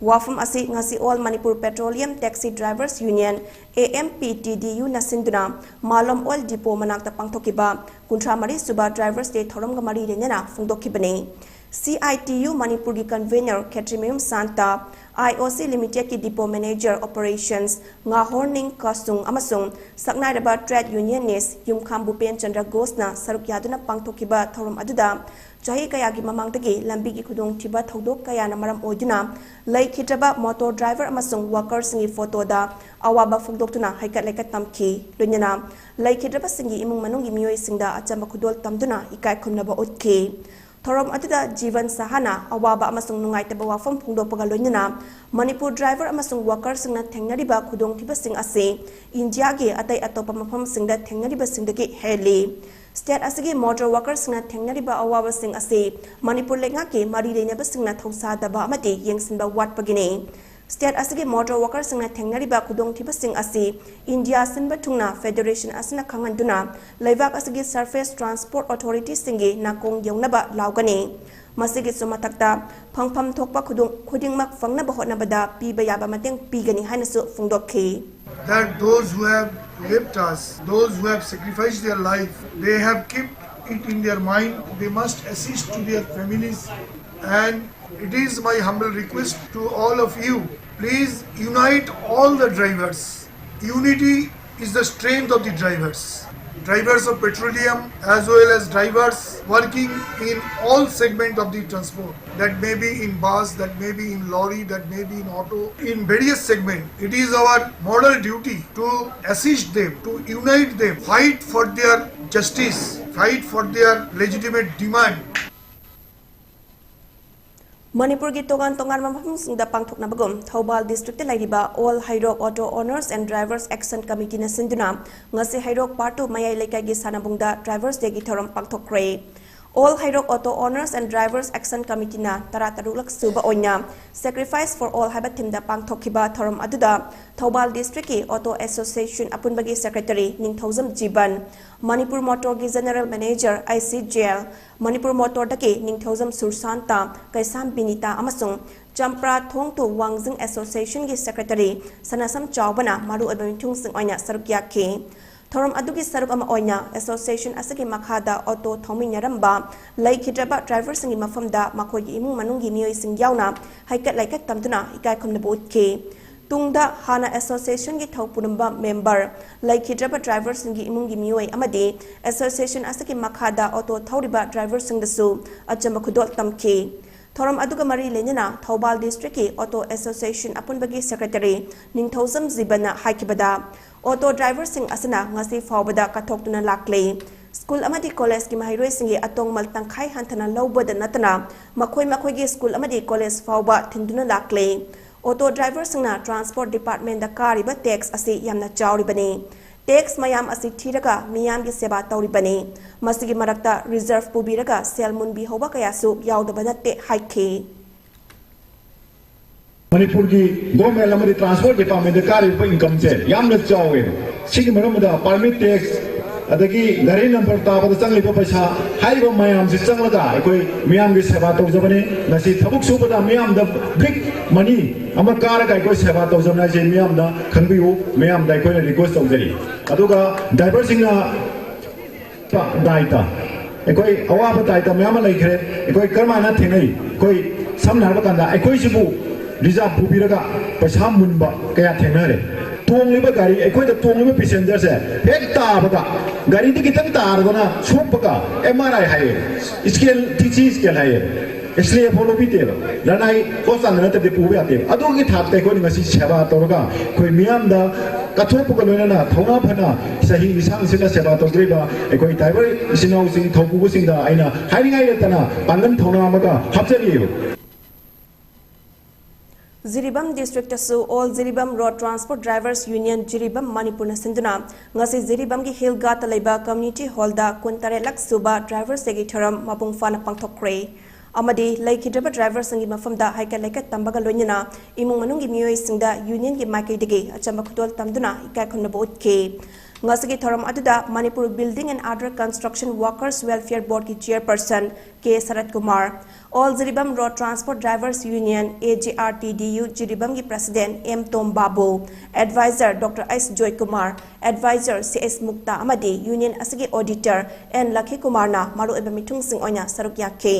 ꯋꯥꯐꯝ ꯑꯁꯤ ꯉꯁꯤ All Manipur Petroleum Taxi Drivers Union, A M P T D U ꯅ ꯁꯤꯟꯗꯨꯅ ꯃꯥꯂꯣꯝ Oil Depot ꯃꯅꯥꯛꯇ ꯄꯥꯡꯊꯣꯛꯈꯤꯕ ꯀꯨꯟꯊ꯭ꯔꯥ ꯃꯔꯤ ꯁꯨꯕ Drivers Day ꯊꯧꯔꯝꯒ ꯃꯔꯤ ꯂꯩꯅꯅ ꯐꯣꯡꯗꯣꯛꯈꯤꯕꯅꯤ꯫ C I T U ꯃꯅꯤꯄꯨꯔꯒꯤ convener Khetrimayum Santa, I O C Limited ꯀꯤ Depot Manager Operations ꯉꯥꯍꯣꯔꯅꯤꯡ ꯀꯥꯁꯨꯡ ꯑꯃꯁꯨꯡ ꯁꯛꯅꯥꯏꯔꯕ trade unionist ꯌꯨꯝꯈꯥꯝ ꯚꯨꯄꯦꯟ ꯆꯟꯗ꯭ꯔ ꯘꯣꯁꯅ ꯁꯔꯨꯛ ꯌꯥꯗꯨꯅ ꯄꯥꯡꯊꯣꯛꯈꯤꯕ ꯊꯧꯔꯝ ꯑꯗꯨꯗ ꯆꯍꯤ ꯀꯌꯥꯒꯤ ꯃꯃꯥꯡꯗꯒꯤ ꯂꯝꯕꯤꯒꯤ ꯈꯨꯗꯣꯡꯊꯤꯕ ꯊꯧꯗꯣꯛ ꯀꯌꯥꯅ ꯃꯔꯝ ꯑꯣꯏꯗꯨꯅ ꯂꯩꯈꯤꯗ꯭ꯔꯕ motor driver ꯑꯃꯁꯨꯡ workerꯁꯤꯡꯒꯤ photoꯗ ꯑꯋꯥꯕ ꯐꯣꯡꯗꯣꯛꯇꯨꯅ ꯍꯩꯀꯠ ꯂꯩꯀꯠ ꯇꯝꯈꯤ꯫ ꯂꯣꯏꯅꯅ ꯂꯩꯈꯤꯗ꯭ꯔꯕꯁꯤꯡꯒꯤ ꯏꯃꯨꯡ ꯃꯅꯨꯡꯒꯤ ꯃꯤꯑꯣꯏꯁꯤꯡꯗ ꯑꯆꯝꯕ ꯈꯨꯗꯣꯜ ꯇꯝꯗꯨꯅ ꯏꯀꯥꯏ ꯈꯨꯝꯅꯕ ꯎꯠꯈꯤ꯫ ꯊꯧꯔꯝ ꯑꯗꯨꯗ ꯖꯤꯕꯟ ꯁꯍꯥꯅ ꯑꯋꯥꯕ ꯑꯃꯁꯨꯡ ꯅꯨꯡꯉꯥꯏꯇꯕ ꯋꯥꯐꯝ ꯐꯣꯡꯗꯣꯛꯄꯒ ꯂꯣꯏꯅꯅ ꯃꯅꯤꯄꯨꯔ driver ꯑꯃꯁꯨꯡ workerꯁꯤꯡꯅ ꯊꯦꯡꯅꯔꯤꯕ ꯈꯨꯗꯣꯡꯊꯤꯕꯁꯤꯡ ꯑꯁꯤ ꯏꯟꯗꯤꯌꯥꯒꯤ ꯑꯇꯩ ꯑꯇꯣꯞꯄ ꯃꯐꯝꯁꯤꯡꯗ ꯊꯦꯡꯅꯔꯤꯕꯁꯤꯡꯗꯒꯤ ꯍꯦꯜꯂꯤ꯫ State ꯑꯁꯤꯒꯤ motor workerꯁꯤꯡꯅ ꯊꯦꯡꯅꯔꯤꯕ ꯑꯋꯥꯕꯁꯤꯡ ꯑꯁꯤ ꯃꯅꯤꯄꯨꯔ ꯂꯩꯉꯥꯛꯀꯤ ꯃꯔꯤ ꯂꯩꯅꯕꯁꯤꯡꯅ ꯊꯧꯁꯥꯗꯕ ꯑꯃꯗꯤ ꯌꯦꯡꯁꯤꯟꯕ ꯋꯥꯠꯄꯒꯤꯅꯤ꯫ State ꯑꯁꯤꯒꯤ motor workerꯁꯤꯡꯅ ꯊꯦꯡꯅꯔꯤꯕ ꯈꯨꯗꯣꯡꯊꯤꯕꯁꯤꯡ ꯑꯁꯤ ꯏꯟꯗꯤꯌꯥ ꯁꯤꯟꯕ ꯊꯨꯡꯅ federation ꯑꯁꯤꯅ ꯈꯪꯍꯟꯗꯨꯅ ꯂꯩꯕꯥꯛ ꯑꯁꯤꯒꯤ Surface Transport Authorityꯁꯤꯡꯒꯤ ꯅꯥꯀꯣꯡ ꯌꯧꯅꯕ ꯂꯥꯎꯒꯅꯤ꯫ ꯃꯁꯤꯒꯤꯁꯨ ꯃꯊꯛꯇ ꯐꯪꯐꯝ ꯊꯣꯛꯄ ꯈꯨꯗꯣꯡ-, ꯈꯨꯗꯤꯡꯃꯛ ꯐꯪꯅꯕ ꯍꯣꯠꯅꯕꯗ ꯄꯤꯕ ꯌꯥꯕ ꯃꯇꯦꯡ ꯄꯤꯒꯅꯤ ꯍꯥꯏꯅꯁꯨ ꯐꯣꯡꯗꯣꯛꯈꯤ꯫ That those who have left us, those who have sacrificed their life, they have kept it in their mind. They must assist to their families. And it is my humble request to all of you, please unite all the drivers. Unity is the strength of the drivers. Drivers of petroleum as well as drivers working in all segment of the transport. That may be in bus, that may be in lorry, that may be in auto, in various segment. It is our moral duty to assist them, to unite them, fight for their justice, fight for their legitimate demand. ꯃꯅꯤꯄꯨꯔꯒꯤ ꯇꯣꯉꯥꯟ ꯇꯣꯉꯥꯟꯕ ꯃꯐꯝꯁꯤꯡꯗ ꯄꯥꯡꯊꯣꯛꯅꯕꯒꯨꯝ ꯊꯧꯕꯥꯜ districtꯇ ꯂꯩꯔꯤꯕ All High Rock Auto Owners and Drivers Action Committeeꯅ ꯁꯤꯟꯗꯨꯅ ꯉꯁꯤ ꯍꯩꯔꯣꯛ part two ꯃꯌꯥꯏ ꯂꯩꯀꯥꯏꯒꯤ ꯁꯥꯟꯅꯕꯨꯡꯗ Drivers Dayꯒꯤ ꯊꯧꯔꯝ ꯄꯥꯡꯊꯣꯛꯈ꯭ꯔꯦ꯫ All High Rock Auto Owners and Drivers Action Committeeꯅ ꯇꯔꯥꯇꯔꯨꯛꯂꯛ ꯁꯨꯕ ꯑꯣꯏꯅ Sacrifice for All ꯍꯥꯏꯕ themeꯗ ꯄꯥꯡꯊꯣꯛꯈꯤꯕ ꯊꯧꯔꯝ ꯑꯗꯨꯗ ꯊꯧꯕꯥꯜ districtꯀꯤ Auto Association ꯑꯄꯨꯟꯕꯒꯤ secretary Ningthoujam Jiban, Manipur Motorꯒꯤ general manager I C J L, Manipur Motorꯗꯒꯤ ꯅꯤꯡꯊꯧꯖꯝ ꯁꯨꯔꯁꯥꯟꯇ, ꯀꯩꯁꯥꯝ ꯕꯤꯅꯤꯇꯥ ꯑꯃꯁꯨꯡ ꯆꯝꯄ꯭ꯔꯥ ꯊꯣꯡꯇꯨ ꯋꯥꯡꯖꯤꯡ ꯑꯦꯁꯣꯁꯤꯌꯦꯁꯟꯒꯤ ꯁꯦꯀ꯭ꯔꯦꯇꯔꯤ ꯁꯅꯥꯁꯝ ꯆꯥꯎꯕꯅ ꯃꯔꯨꯑꯣꯏꯕ ꯃꯤꯊꯨꯡꯁꯤꯡ ꯑꯣꯏꯅ ꯁꯔꯨꯛ ꯌꯥꯈꯤ꯫ ꯊꯧꯔꯝ ꯑꯗꯨꯒꯤ ꯁꯔꯨꯛ ꯑꯃ ꯑꯣꯏꯅ ꯑꯦꯁꯣꯁꯤꯌꯦꯁꯟ ꯑꯁꯤꯒꯤ ꯃꯈꯥꯗ ꯑꯣꯇꯣ ꯊꯧꯃꯤꯟꯅꯔꯝꯕ ꯂꯩꯈꯤꯗ꯭ꯔꯕ ꯗ꯭ꯔꯥꯏꯚꯔꯁꯤꯡꯒꯤ ꯃꯐꯝꯗ ꯃꯈꯣꯏꯒꯤ ꯏꯃꯨꯡ ꯃꯅꯨꯡꯒꯤ ꯃꯤꯑꯣꯏꯁꯤꯡ ꯌꯥꯎꯅ ꯍꯩꯀꯠ ꯂꯩꯀꯠ ꯇꯝꯗꯨꯅ ꯏꯀꯥꯏ ꯈꯨꯝꯅꯕ ꯎꯠꯈꯤ꯫ ꯇꯨꯡꯗ ꯍꯥꯟꯅ ꯑꯦꯁꯣꯁꯤꯌꯦꯁꯟꯒꯤ ꯊꯧ ꯄꯨꯔꯝꯕ ꯃꯦꯝꯕꯔ, ꯂꯩꯈꯤꯗ꯭ꯔꯕ ꯗ꯭ꯔꯥꯏꯚꯔꯁꯤꯡꯒꯤ ꯏꯃꯨꯡꯒꯤ ꯃꯤꯑꯣꯏ ꯑꯃꯗꯤ ꯑꯦꯁꯣꯁꯤꯌꯦꯁꯟ ꯑꯁꯤꯒꯤ ꯃꯈꯥꯗ ꯑꯣꯇꯣ ꯊꯧꯔꯤꯕ ꯗ꯭ꯔꯥꯏꯚꯔꯁꯤꯡꯗꯁꯨ ꯑꯆꯝꯕ ꯈꯨꯗꯣꯜ ꯇꯝꯈꯤ꯫ ꯊꯧꯔꯝ ꯑꯗꯨꯒ ꯃꯔꯤ ꯂꯩꯅꯅ ꯊꯧꯕꯥꯜ ꯗꯤꯁꯇ꯭ꯔꯤꯛꯀꯤ ꯑꯣꯇꯣ ꯑꯦꯁꯣꯁꯤꯌꯦꯁꯟ ꯑꯄꯨꯟꯕꯒꯤ ꯁꯦꯀ꯭ꯔꯦꯇꯔꯤ ꯅꯤꯡꯊꯧꯖꯝ ꯖꯤꯕꯟꯅ ꯍꯥꯏꯈꯤꯕꯗ, ꯑꯣꯇꯣ ꯗ꯭ꯔꯥꯏꯚꯔꯁꯤꯡ ꯑꯁꯤꯅ ꯉꯁꯤ ꯐꯥꯎꯕꯗ ꯀꯠꯊꯣꯛꯇꯨꯅ ꯂꯥꯛꯂꯤ꯫ ꯁ꯭ꯀꯨꯜ ꯑꯃꯗꯤ ꯀꯣꯂꯦꯖꯀꯤ ꯃꯍꯩꯔꯣꯏꯁꯤꯡꯒꯤ ꯑꯇꯣꯡꯃꯜ ꯇꯪꯈꯥꯏ ꯍꯟꯊꯅ ꯂꯧꯕꯗ ꯅꯠꯇꯅ ꯃꯈꯣꯏ ꯃꯈꯣꯏꯒꯤ ꯁ꯭ꯀꯨꯜ ꯑꯃꯗꯤ ꯀꯣꯂꯦꯖ ꯐꯥꯎꯕ ꯊꯤꯟꯗꯨꯅ ꯂꯥꯛꯂꯤ꯫ ꯑꯣꯇꯣ ꯗ꯭ꯔꯥꯏꯚꯔꯁꯤꯡꯅ ꯇ꯭ꯔꯥꯟꯁꯄꯣꯔꯠ ꯗꯤꯄꯥꯔꯠꯃꯦꯟꯗ ꯀꯥꯔꯤꯕ ꯇꯦꯛꯁ ꯑꯁꯤ ꯌꯥꯝꯅ ꯆꯥꯎꯔꯤꯕꯅꯤ꯫ ꯇꯦꯛꯁ ꯃꯌꯥꯝ ꯑꯁꯤ ꯊꯤꯔꯒ ꯃꯤꯌꯥꯝꯒꯤ ꯁꯦꯕꯥ ꯇꯧꯔꯤꯕꯅꯤ꯫ ꯃꯁꯤꯒꯤ ꯃꯔꯛꯇ ꯔꯤꯖꯔꯚ ꯄꯨꯕꯤꯔꯒ ꯁꯦꯜ ꯃꯨꯟꯕꯤꯍꯧꯕ ꯀꯌꯥꯁꯨ ꯌꯥꯎꯗꯕ ꯅꯠꯇꯦ ꯍꯥꯏꯈꯤ꯫ ꯃꯅꯤꯄꯨꯔꯒꯤ ꯒꯣꯔꯃꯦꯟ ꯑꯃꯗꯤ ꯇ꯭ꯔꯥꯟꯁꯄꯣꯔꯠ ꯗꯤꯄꯥꯔꯠꯃꯦꯟꯗ ꯀꯥꯔꯤꯕ ꯏꯟꯀꯝꯁꯦ ꯌꯥꯝꯅ ꯆꯥꯎꯋꯦ꯫ ꯁꯤꯒꯤ ꯃꯔꯝꯗ ꯄꯥꯔꯃꯤꯠ ꯇꯦꯛꯁ, ꯑꯗꯒꯤ ꯒꯥꯔꯤ ꯅꯝꯕꯔ ꯇꯥꯕꯗ ꯆꯪꯂꯤꯕ ꯄꯩꯁꯥ, ꯍꯥꯏꯔꯤꯕ ꯃꯌꯥꯝꯁꯤ ꯆꯪꯂꯒ ꯑꯩꯈꯣꯏ ꯃꯤꯌꯥꯝꯒꯤ ꯁꯦꯕꯥ ꯇꯧꯖꯕꯅꯤ꯫ ꯉꯁꯤ ꯊꯕꯛ ꯁꯨꯕꯗ ꯃꯤꯌꯥꯝꯗ ꯕꯤꯛ ꯃꯅꯤ ꯑꯃ ꯀꯥꯔꯒ ꯑꯩꯈꯣꯏ ꯁꯦꯕꯥ ꯇꯧꯖꯕꯅꯤ ꯍꯥꯏꯁꯦ ꯃꯤꯌꯥꯝꯅ ꯈꯪꯕꯤꯌꯨ꯫ ꯃꯤꯌꯥꯝꯗ ꯑꯩꯈꯣꯏꯅ ꯔꯤꯀ꯭ꯋꯦꯁ ꯇꯧꯖꯔꯤ꯫ ꯑꯗꯨꯒ ꯗ꯭ꯔꯥꯏꯚꯔꯁꯤꯡꯅ ꯗꯥꯏꯇ, ꯑꯩꯈꯣꯏ ꯑꯋꯥꯕ ꯗꯥꯏꯇ ꯃꯌꯥꯝ ꯑꯃ ꯂꯩꯈ꯭ꯔꯦ꯫ ꯑꯩꯈꯣꯏ ꯀꯔꯝꯍꯥꯏꯅ ꯊꯦꯡꯅꯩ? ꯑꯩꯈꯣꯏ ꯁꯝꯅ ꯍꯥꯏꯔꯕ ꯀꯥꯟꯗ ꯑꯩꯈꯣꯏꯁꯤꯕꯨ ꯔꯤꯖꯥꯕ ꯄꯨꯕꯤꯔꯒ ꯄꯩꯁꯥ ꯃꯨꯟꯕ ꯀꯌꯥ ꯊꯦꯡꯅꯔꯦ꯫ ꯇꯣꯡꯂꯤꯕ ꯒꯥꯔꯤ, ꯑꯩꯈꯣꯏꯗ ꯇꯣꯡꯂꯤꯕ ꯄꯦꯁꯦꯟꯖꯔꯁꯦ ꯍꯦꯛ ꯇꯥꯕꯗ, ꯒꯥꯔꯤꯗ ꯈꯤꯇꯪ ꯇꯥꯔꯒꯅ ꯁꯣꯛꯄꯒ ꯑꯦꯝ ꯑꯥꯔ ꯑꯥꯏ ꯍꯥꯏꯌꯦ, ꯁ꯭ꯀꯦꯟ, ꯇꯤ ꯁꯤ ꯁ꯭ꯀꯦꯟ ꯍꯥꯏꯌꯦ, ꯑꯦꯛꯁꯔꯦ ꯐꯥꯎ ꯂꯧꯕꯤꯗꯦꯕ꯫ ꯂꯅꯥꯏ ꯍꯣꯁꯄꯤꯇꯥꯜꯗ ꯅꯠꯇ꯭ꯔꯗꯤ ꯄꯨꯕ ꯌꯥꯗꯦꯕ꯫ ꯑꯗꯨꯒꯤ ꯊꯥꯛꯇ ꯑꯩꯈꯣꯏꯅ ꯉꯁꯤ ꯁꯦꯕꯥ ꯇꯧꯔꯒ ꯑꯩꯈꯣꯏ ꯃꯤꯌꯥꯝꯗ ꯀꯠꯊꯣꯛꯄꯒ ꯂꯣꯏꯅꯅ ꯊꯧꯅꯥ ꯐꯅ ꯆꯍꯤ ꯂꯤꯁꯥꯡꯁꯤꯠꯅ ꯁꯦꯕꯥ ꯇꯧꯖꯔꯤꯕ ꯑꯩꯈꯣꯏ ꯗ꯭ꯔꯥꯏꯚꯔ ꯏꯆꯤꯟ ꯏꯅꯥꯎꯁꯤꯡ, ꯊꯧꯄꯨꯕꯁꯤꯡꯗ ꯑꯩꯅ ꯍꯥꯏꯅꯤꯡꯉꯥꯏ ꯂꯩꯇꯅ ꯄꯥꯡꯒꯜ ꯊꯧꯅꯥ ꯑꯃꯒ ꯍꯥꯞꯆꯔꯤꯑꯕ꯫ ꯖꯤꯔꯤꯕꯥꯝ ꯗꯤꯁꯇ꯭ꯔꯤꯛꯇꯁꯨ all Jiribam road transport drivers union Jiribam ꯃꯅꯤꯄꯨꯔꯅ ꯁꯤꯟꯗꯨꯅ ꯉꯁꯤ ꯖꯤꯔꯤꯕꯥꯝꯒꯤ ꯍꯤꯜ ꯒꯥꯠꯇ ꯂꯩꯕ ꯀꯝꯃ꯭ꯌꯨꯅꯤꯇꯤ ꯍꯣꯜꯗ ꯀꯨꯟꯇꯔꯦꯠꯂꯛ ꯁꯨꯕ ꯗ꯭ꯔꯥꯏꯚꯔꯁ ꯗꯦꯒꯤ ꯊꯧꯔꯝ ꯃꯄꯨꯡ ꯐꯥꯅ ꯄꯥꯡꯊꯣꯛꯈ꯭ꯔꯦ꯫ ꯑꯃꯗꯤ ꯂꯩꯈꯤꯗ꯭ꯔꯕ ꯗ꯭ꯔꯥꯏꯚꯔꯁꯤꯡꯒꯤ ꯃꯐꯝꯗ ꯍꯩꯀꯠ ꯂꯩꯀꯠ ꯇꯝꯕꯒ ꯂꯣꯏꯅꯅ ꯏꯃꯨꯡ ꯃꯅꯨꯡꯒꯤ ꯃꯤꯑꯣꯏꯁꯤꯡꯗ ꯌꯨꯅꯤꯌꯟꯒꯤ ꯃꯥꯏꯀꯩꯗꯒꯤ ꯑꯆꯝꯕ ꯈꯨꯗꯣꯜ ꯇꯝꯗꯨꯅ ꯏꯀꯥꯏ ꯈꯨꯝꯅꯕ ꯎꯠꯈꯤ꯫ ꯉꯁꯤꯒꯤ ꯊꯧꯔꯝ ꯑꯗꯨꯗ Manipur Building and Other Construction Workers Welfare Boardꯀꯤ chairperson K shirt Kumar, All Jiribam Road Transport Drivers Union, A J R T D U Jiribamꯒꯤ president M Tom Babu, advisor Doctor S Joykumar, advisor C S ꯃꯨꯛꯇꯥ ꯑꯃꯗꯤ union ꯑꯁꯤꯒꯤ auditor N ꯂꯈꯤ ꯀꯨꯃꯥꯔꯅ ꯃꯔꯨꯑꯣꯏꯕ ꯃꯤꯊꯨꯡꯁꯤꯡ ꯑꯣꯏꯅ ꯁꯔꯨꯛ ꯌꯥꯈꯤ꯫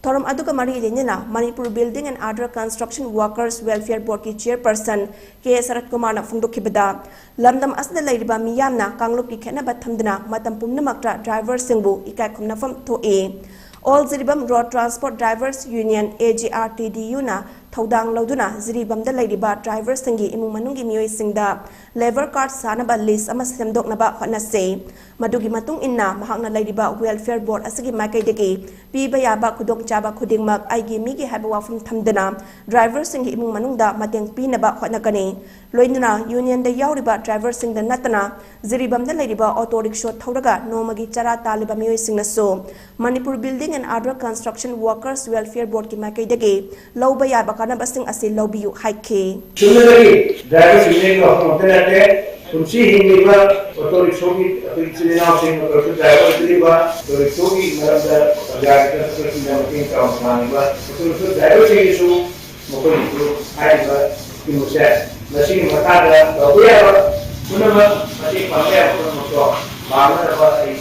ꯊꯧꯔꯝ ꯑꯗꯨꯒ ꯃꯔꯤ ꯂꯩꯅꯅ Manipur Building and Other Construction Workers Welfare Boardꯀꯤ chairperson ꯀꯦ ꯁꯔꯠ ꯀꯨꯃꯥꯔꯅ ꯐꯣꯡꯗꯣꯛꯈꯤꯕꯗ, ꯂꯝꯗꯝ ꯑꯁꯤꯗ ꯂꯩꯔꯤꯕ ꯃꯤꯌꯥꯝꯅ ꯀꯥꯡꯂꯨꯞꯀꯤ ꯈꯦꯠꯅꯕ ꯊꯝꯗꯅ ꯃꯇꯝ ꯄꯨꯝꯅꯃꯛꯇ driverꯁꯤꯡꯕꯨ ꯏꯀꯥꯏ ꯈꯨꯝꯅꯐꯝ ꯊꯣꯛꯏ꯫ All Jiribam Road Transport Drivers Union, A J R T D Uꯅ ꯊꯧꯗꯥꯡ ꯂꯧꯗꯨꯅ ꯖꯤꯔꯤꯕꯥꯝꯗ ꯂꯩꯔꯤꯕ driverꯁꯤꯡꯒꯤ ꯏꯃꯨꯡ ꯃꯅꯨꯡꯒꯤ ꯃꯤꯑꯣꯏꯁꯤꯡꯗ labour card ꯁꯥꯅꯕ list ꯑꯃ ꯁꯦꯝꯗꯣꯛꯅꯕ ꯍꯣꯠꯅꯁꯤ꯫ ꯃꯗꯨꯒꯤ ꯃꯇꯨꯡ ꯏꯟꯅ ꯃꯍꯥꯛꯅ ꯂꯩꯔꯤꯕ welfare board ꯑꯁꯤꯒꯤ ꯃꯥꯏꯀꯩꯗꯒꯤ ꯄꯤꯕ ꯌꯥꯕ ꯈꯨꯗꯣꯡꯆꯥꯕ ꯈꯨꯗꯤꯡꯃꯛ ꯑꯩꯒꯤ ꯃꯤꯒꯤ ꯍꯥꯏꯕ ꯋꯥꯐꯝ ꯊꯝꯗꯅ driverꯁꯤꯡꯒꯤ ꯏꯃꯨꯡ ꯃꯅꯨꯡꯗ ꯃꯇꯦꯡ ꯄꯤꯅꯕ ꯍꯣꯠꯅꯒꯅꯤ꯫ ꯂꯣꯏꯅꯅ unionꯗ ꯌꯥꯎꯔꯤꯕ driverꯁꯤꯡꯗ ꯅꯠꯇꯅ ꯖꯤꯔꯤꯕꯥꯝꯗ ꯂꯩꯔꯤꯕ auto rickshaw ꯊꯧꯔꯒ ꯅꯣꯡꯃꯒꯤ ꯆꯔꯥ ꯇꯥꯜꯂꯤꯕ ꯃꯤꯑꯣꯏꯁꯤꯡꯅꯁꯨ Manipur Building and Other Construction Workers Welfare Boardꯀꯤ ꯃꯥꯏꯀꯩꯗꯒꯤ ꯂꯧꯕ ꯌꯥꯕ ꯀꯥꯟꯅꯕꯁꯤꯡ ꯑꯁꯤ ꯂꯧꯕꯤꯌꯨ ꯍꯥꯏꯈꯤ꯫ ꯆꯨꯝꯅꯗꯒꯤ driverꯁꯤꯡꯁꯤꯒꯤ ꯋꯥꯐꯝ ꯈꯛꯇ ꯅꯠꯇꯦ, ꯄꯨꯟꯁꯤ ꯍꯤꯡꯂꯤꯕ auto rickshawꯒꯤ ꯑꯩꯈꯣꯏ ꯏꯆꯤꯜ ꯏꯅꯥꯎꯁꯤꯡ, auto rickshaw driver ꯑꯣꯏꯕꯤꯔꯤꯕ, auto rickshaw ꯃꯔꯝꯗ ꯄ꯭ꯔꯖꯥꯒꯤ ꯊꯕꯛꯁꯤꯡꯗ ꯃꯇꯦꯡ ꯆꯥꯎꯅ ꯄꯥꯡꯂꯤꯕ auto rickshaw driverꯁꯤꯡꯒꯤꯁꯨ ꯃꯈꯣꯏꯒꯤꯁꯨ ꯍꯥꯏꯔꯤꯕ ꯁ꯭ꯀꯤꯝ ꯑꯁꯦ ꯃꯁꯤꯒꯤ ꯃꯈꯥꯗ ꯇꯧꯕ ꯌꯥꯕ ꯄꯨꯝꯅꯃꯛ ꯃꯇꯦꯡ ꯄꯥꯡꯕ ꯌꯥꯕ ꯄꯨꯝꯅꯃꯛꯇꯣ ꯄꯥꯡꯅꯅꯕ ꯑꯩ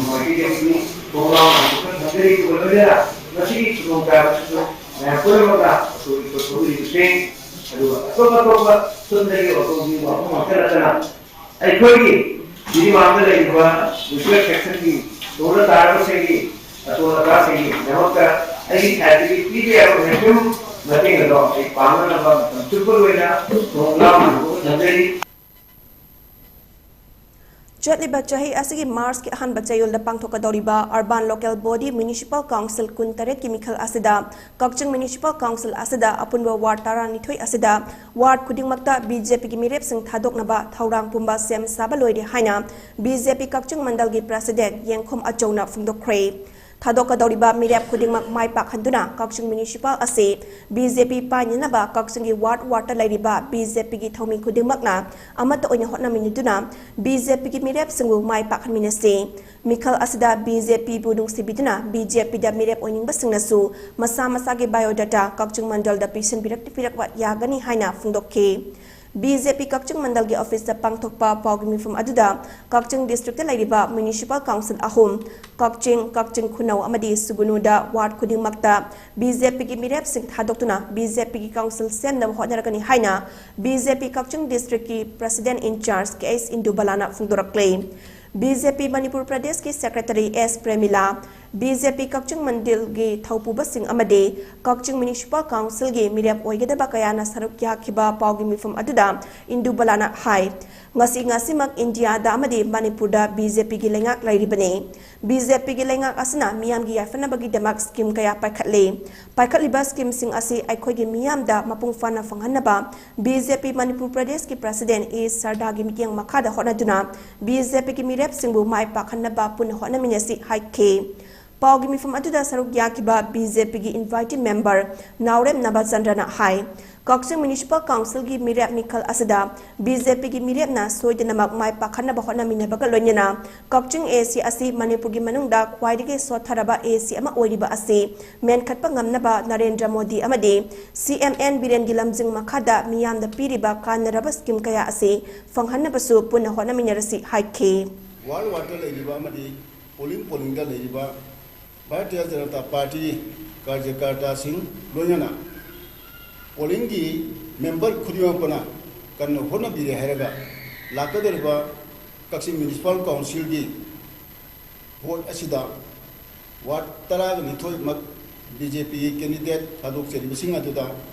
ꯃꯥꯏꯀꯩꯗꯒꯤ ꯈꯣꯡꯂꯥꯎ ꯊꯝꯖꯔꯤ꯫ ꯑꯗꯨꯒ ꯂꯣꯏꯅꯅ ꯃꯁꯤꯒꯤ ꯈꯨꯗꯣꯡꯆꯥꯕꯁꯤꯁꯨ ꯃꯌꯥꯝ ꯄꯨꯝꯅꯃꯛꯅ ꯑꯩꯈꯣꯏꯒꯤ ꯄꯨꯊꯣꯛꯂꯤꯕꯁꯤꯡ, ꯑꯗꯨꯒ ꯑꯇꯣꯞ ꯑꯇꯣꯞꯄ ꯁꯣꯝꯗꯒꯤ ꯑꯣꯇꯣꯒꯤ ꯋꯥꯐꯝ ꯉꯥꯛꯇ ꯅꯠꯇꯅ ꯑꯩꯈꯣꯏꯒꯤ ꯖꯤꯔꯤꯕꯥꯝꯗ ꯂꯩꯔꯤꯕ welfare sectionꯒꯤ ꯇꯣꯜꯂ ꯇꯥꯔꯕꯁꯤꯡꯒꯤ ꯑꯇꯣꯜ ꯑꯇꯥꯁꯤꯡꯒꯤꯗꯃꯛꯇ ꯑꯩꯒꯤ side ꯗꯒꯤ ꯄꯤꯕ ꯌꯥꯕ maximum ꯃꯇꯦꯡ ꯑꯗꯣ ꯑꯩ ꯄꯥꯡꯅꯅꯕ ꯃꯇꯝ ꯆꯨꯞꯄꯒꯤ ꯑꯣꯏꯅ ꯊꯣꯡ ꯂꯥꯎꯅ ꯊꯝꯖꯔꯤ꯫ ꯆꯠꯂꯤꯕ ꯆꯍꯤ ꯑꯁꯤꯒꯤ Marchꯀꯤ ꯑꯍꯥꯟꯕ ꯆꯌꯣꯜꯗ ꯄꯥꯡꯊꯣꯛꯀꯗꯧꯔꯤꯕ Urban Local Body Municipal Council ꯀꯨꯟꯇꯔꯦꯠꯀꯤ ꯃꯤꯈꯜ ꯑꯁꯤꯗ ꯀꯛꯆꯤꯡ Municipal Council ꯑꯁꯤꯗ ꯑꯄꯨꯟꯕ ward ꯇꯔꯥꯅꯤꯊꯣꯏ ꯑꯁꯤꯗ ward ꯈꯨꯗꯤꯡꯃꯛꯇ BJPꯒꯤ ꯃꯤꯔꯦꯞꯁꯤꯡ ꯊꯥꯗꯣꯛꯅꯕ ꯊꯧꯔꯥꯡ ꯄꯨꯝꯕ ꯁꯦꯝ ꯁꯥꯕ ꯂꯣꯏꯔꯦ ꯍꯥꯏꯅ BJP ꯀꯛꯆꯤꯡ ꯃꯟꯗꯜꯒꯤ president ꯌꯦꯡꯈꯣꯝ ꯑꯆꯧꯅ ꯐꯣꯡꯗꯣꯛꯈ꯭ꯔꯦ꯫ ꯊꯥꯗꯣꯛꯀꯗꯧꯔꯤꯕ ꯃꯤꯔꯦꯞ ꯈꯨꯗꯤꯡꯃꯛ ꯃꯥꯏ ꯄꯥꯛꯍꯟꯗꯨꯅ ꯀꯛꯆꯤꯡ ꯃ꯭ꯌꯨꯅꯤꯁꯤꯄꯥꯜ ꯑꯁꯤ ꯕꯤ ꯖꯦ ꯄꯤ ꯄꯥꯏꯅꯅꯕ ꯀꯛꯆꯤꯡꯒꯤ ꯋꯥꯔꯗ ꯋꯥꯔꯗꯇ ꯂꯩꯔꯤꯕ ꯕꯤ ꯖꯦ ꯄꯤꯒꯤ ꯊꯧꯃꯤ ꯈꯨꯗꯤꯡꯃꯛꯅ ꯑꯃꯠꯇ ꯑꯣꯏꯅ ꯍꯣꯠꯅꯃꯤꯟꯅꯗꯨꯅ ꯕꯤ ꯖꯦ ꯄꯤꯒꯤ ꯃꯤꯔꯦꯞꯁꯤꯡꯕꯨ ꯃꯥꯏ ꯄꯥꯛꯍꯟꯃꯤꯟꯅꯁꯤ꯫ ꯃꯤꯈꯜ ꯑꯁꯤꯗ ꯕꯤ ꯖꯦ ꯄꯤꯕꯨ ꯅꯨꯡꯁꯤꯕꯤꯗꯨꯅ ꯕꯤ ꯖꯦ ꯄꯤꯗ ꯃꯤꯔꯦꯞ ꯑꯣꯏꯅꯤꯡꯕꯁꯤꯡꯅꯁꯨ ꯃꯁꯥ ꯃꯁꯥꯒꯤ ꯕꯥꯏꯑꯣꯗꯥꯇꯥ ꯀꯛꯆꯤꯡ ꯃꯟꯗꯜꯗ ꯄꯤꯁꯤꯟꯕꯤꯔꯛꯄ ꯌꯥꯒꯅꯤ ꯍꯥꯏꯅ ꯐꯣꯡꯗꯣꯛꯈꯤ꯫ ꯕꯤ ꯖꯦ ꯄꯤ ꯀꯛꯆꯤꯡ ꯃꯟꯗꯜꯒꯤ ꯑꯣꯐꯤꯁꯇ ꯄꯥꯡꯊꯣꯛꯄ ꯄꯥꯎꯒꯤ ꯃꯤꯐꯝ ꯑꯗꯨꯗ ꯀꯛꯆꯤꯡ ꯗꯤꯁꯇ꯭ꯔꯤꯛꯇ ꯂꯩꯔꯤꯕ ꯃ꯭ꯌꯨꯅꯤꯁꯤꯄꯥꯜ ꯀꯥꯎꯟꯁꯤꯜ ꯑꯍꯨꯝ, ꯀꯛꯆꯤꯡ, ꯀꯛꯆꯤꯡ ꯈꯨꯅꯧ ꯑꯃꯗꯤ ꯁꯨꯒꯨꯅꯨꯗ ꯋꯥꯔꯗ ꯈꯨꯗꯤꯡꯃꯛꯇ ꯕꯤ ꯖꯦ ꯄꯤꯒꯤ ꯃꯤꯔꯦꯞꯁꯤꯡ ꯊꯥꯗꯣꯛꯇꯨꯅ ꯕꯤ ꯖꯦ ꯄꯤꯒꯤ ꯀꯥꯎꯟꯁꯤꯜ ꯁꯦꯝꯅꯕ ꯍꯣꯠꯅꯔꯛꯀꯅꯤ ꯍꯥꯏꯅ ꯕꯤ ꯖꯦ ꯄꯤ ꯀꯛꯆꯤꯡ ꯗꯤꯁꯇ꯭ꯔꯤꯛꯀꯤ ꯄ꯭ꯔꯦꯁꯤꯗꯦꯟꯠ ꯏꯟ ꯆꯥꯔꯖ ꯀꯦ ꯑꯩꯆ ꯏꯟꯗꯨꯕꯂꯥꯅ ꯐꯣꯡꯗꯣꯔꯛꯂꯤ꯫ ꯕꯤ ꯖꯦ ꯄꯤ ꯃꯅꯤꯄꯨꯔ ꯄ꯭ꯔꯗꯦꯁꯀꯤ ꯁꯦꯀ꯭ꯔꯦꯇꯔꯤ ꯑꯦꯁ ꯄ꯭ꯔꯦꯃꯤꯂꯥ, ꯕꯤ ꯖꯦ ꯄꯤ ꯀꯛꯆꯤꯡ ꯃꯟꯗꯜꯒꯤ ꯊꯧꯄꯨꯕꯁꯤꯡ ꯑꯃꯗꯤ ꯀꯛꯆꯤꯡ ꯃ꯭ꯌꯨꯅꯤꯁꯤꯄꯥꯜ ꯀꯥꯎꯟꯁꯤꯜꯒꯤ ꯃꯤꯔꯦꯞ ꯑꯣꯏꯒꯗꯕ ꯀꯌꯥꯅ ꯁꯔꯨꯛ ꯌꯥꯈꯤꯕ ꯄꯥꯎꯒꯤ ꯃꯤꯐꯝ ꯑꯗꯨꯗ ꯏꯟꯗꯨꯕꯂꯥꯅ ꯍꯥꯏ, ꯉꯁꯤ ꯉꯁꯤꯃꯛ ꯏꯟꯗꯤꯌꯥꯗ ꯑꯃꯗꯤ ꯃꯅꯤꯄꯨꯔꯗ ꯕꯤ ꯖꯦ ꯄꯤꯒꯤ ꯂꯩꯉꯥꯛ ꯂꯩꯔꯤꯕꯅꯤ꯫ ꯕꯤ ꯖꯦ ꯄꯤꯒꯤ ꯂꯩꯉꯥꯛ ꯑꯁꯤꯅ ꯃꯤꯌꯥꯝꯒꯤ ꯌꯥꯏꯐꯅꯕꯒꯤꯗꯃꯛ ꯁ꯭ꯀꯤꯝ ꯀꯌꯥ ꯄꯥꯏꯈꯠꯂꯤ꯫ ꯄꯥꯏꯈꯠꯂꯤꯕ ꯁ꯭ꯀꯤꯝꯁꯤꯡ ꯑꯁꯤ ꯑꯩꯈꯣꯏꯒꯤ ꯃꯤꯌꯥꯝꯗ ꯃꯄꯨꯡ ꯐꯥꯅ ꯐꯪꯍꯟꯅꯕ ꯕꯤ ꯖꯦ ꯄꯤ ꯃꯅꯤꯄꯨꯔ ꯄ꯭ꯔꯗꯦꯁꯀꯤ ꯄ꯭ꯔꯦꯁꯤꯗꯦꯟꯠ ꯏ ꯁꯔꯗꯥꯒꯤ ꯃꯤꯠꯌꯦꯡ ꯃꯈꯥꯗ ꯍꯣꯠꯅꯗꯨꯅ ꯕꯤ ꯖꯦ ꯄꯤꯒꯤ ꯃꯤꯔꯦꯞꯁꯤꯡꯕꯨ ꯃꯥꯏ ꯄꯥꯛꯍꯟꯅꯕ ꯄꯨꯟꯅ ꯍꯣꯠꯅꯃꯤꯟꯅꯁꯤ ꯍꯥꯏꯈꯤ꯫ ꯄꯥꯎꯒꯤ ꯃꯤꯐꯝ ꯑꯗꯨꯗ ꯁꯔꯨꯛ ꯌꯥꯈꯤꯕ ꯕꯤ ꯖꯦ ꯄꯤꯒꯤ ꯏꯟꯚꯥꯏꯇꯤ ꯃꯦꯝꯕꯔ ꯅꯥꯎꯔꯦꯝ ꯅꯕꯆꯟꯗ꯭ꯔꯅ ꯍꯥꯏ, ꯀꯛꯆꯤꯡ ꯃ꯭ꯌꯨꯅꯤꯁꯤꯄꯥꯜ ꯀꯥꯎꯟꯁꯤꯜꯒꯤ ꯃꯤꯔꯦꯞ ꯃꯤꯈꯜ ꯑꯁꯤꯗ ꯕꯤ ꯖꯦ ꯄꯤꯒꯤ ꯃꯤꯔꯦꯞꯅ ꯁꯣꯏꯗꯅꯃꯛ ꯃꯥꯏ ꯄꯥꯛꯍꯟꯅꯕ ꯍꯣꯠꯅꯃꯤꯟꯅꯕꯒ ꯂꯣꯏꯅꯅ ꯀꯛꯆꯤꯡ ꯑꯦ ꯁꯤ ꯑꯁꯤ ꯃꯅꯤꯄꯨꯔꯒꯤ ꯃꯅꯨꯡꯗ ꯈ꯭ꯋꯥꯏꯗꯒꯤ ꯁꯣꯠꯊꯔꯕ ꯑꯦ ꯁꯤ ꯑꯃ ꯑꯣꯏꯔꯤꯕ ꯑꯁꯤ ꯃꯦꯟꯈꯠꯄ ꯉꯝꯅꯕ ꯅꯔꯦꯟꯗ꯭ꯔ ꯃꯣꯗꯤ ꯑꯃꯗꯤ ꯁꯤ ꯑꯦꯝ ꯑꯦꯟ ꯕꯤꯔꯦꯟꯒꯤ ꯂꯝꯖꯤꯡ ꯃꯈꯥꯗ ꯃꯤꯌꯥꯝꯗ ꯄꯤꯔꯤꯕ ꯀꯥꯟꯅꯔꯕ ꯁ꯭ꯀꯤꯝ ꯀꯌꯥ ꯑꯁꯤ ꯐꯪꯍꯟꯅꯕꯁꯨ ꯄꯨꯟꯅ ꯍꯣꯠꯅꯃꯤꯟꯅꯔꯁꯤ ꯍꯥꯏꯈꯤ꯫ ꯋꯥꯔꯗ ꯋꯥꯔꯗꯇ ꯂꯩꯔꯤꯕ ꯑꯃꯗꯤ ꯄꯣꯂꯤꯡ ꯄꯣꯂꯤꯡꯗ ꯂꯩꯔꯤꯕ ꯚꯥꯔꯇꯤꯌ ꯖꯅꯇꯥ ꯄꯥꯔꯇꯤ ꯀꯥꯔꯖꯀꯔꯇꯥꯁꯤꯡ ꯂꯣꯏꯅꯅ ꯄꯣꯂꯤꯡꯒꯤ ꯃꯦꯝꯕꯔ ꯈꯨꯗꯤꯡꯃꯛꯄꯨꯅ ꯀꯟꯅ ꯍꯣꯠꯅꯕꯤꯔꯦ ꯍꯥꯏꯔꯒ ꯂꯥꯛꯀꯗꯧꯔꯤꯕ ꯀꯛꯆꯤꯡ ꯃ꯭ꯌꯨꯅꯤꯁꯤꯄꯥꯜ ꯀꯥꯎꯟꯁꯤꯜꯒꯤ ꯚꯣꯠ ꯑꯁꯤꯗ ꯋꯥꯔꯗ ꯇꯔꯥꯒ ꯅꯤꯊꯣꯏꯃꯛ ꯕꯤ ꯖꯦ ꯄꯤꯒꯤ ꯀꯦꯟꯗꯤꯗꯦꯠ ꯊꯥꯗꯣꯛꯆꯔꯤꯕꯁꯤꯡ ꯑꯗꯨꯗ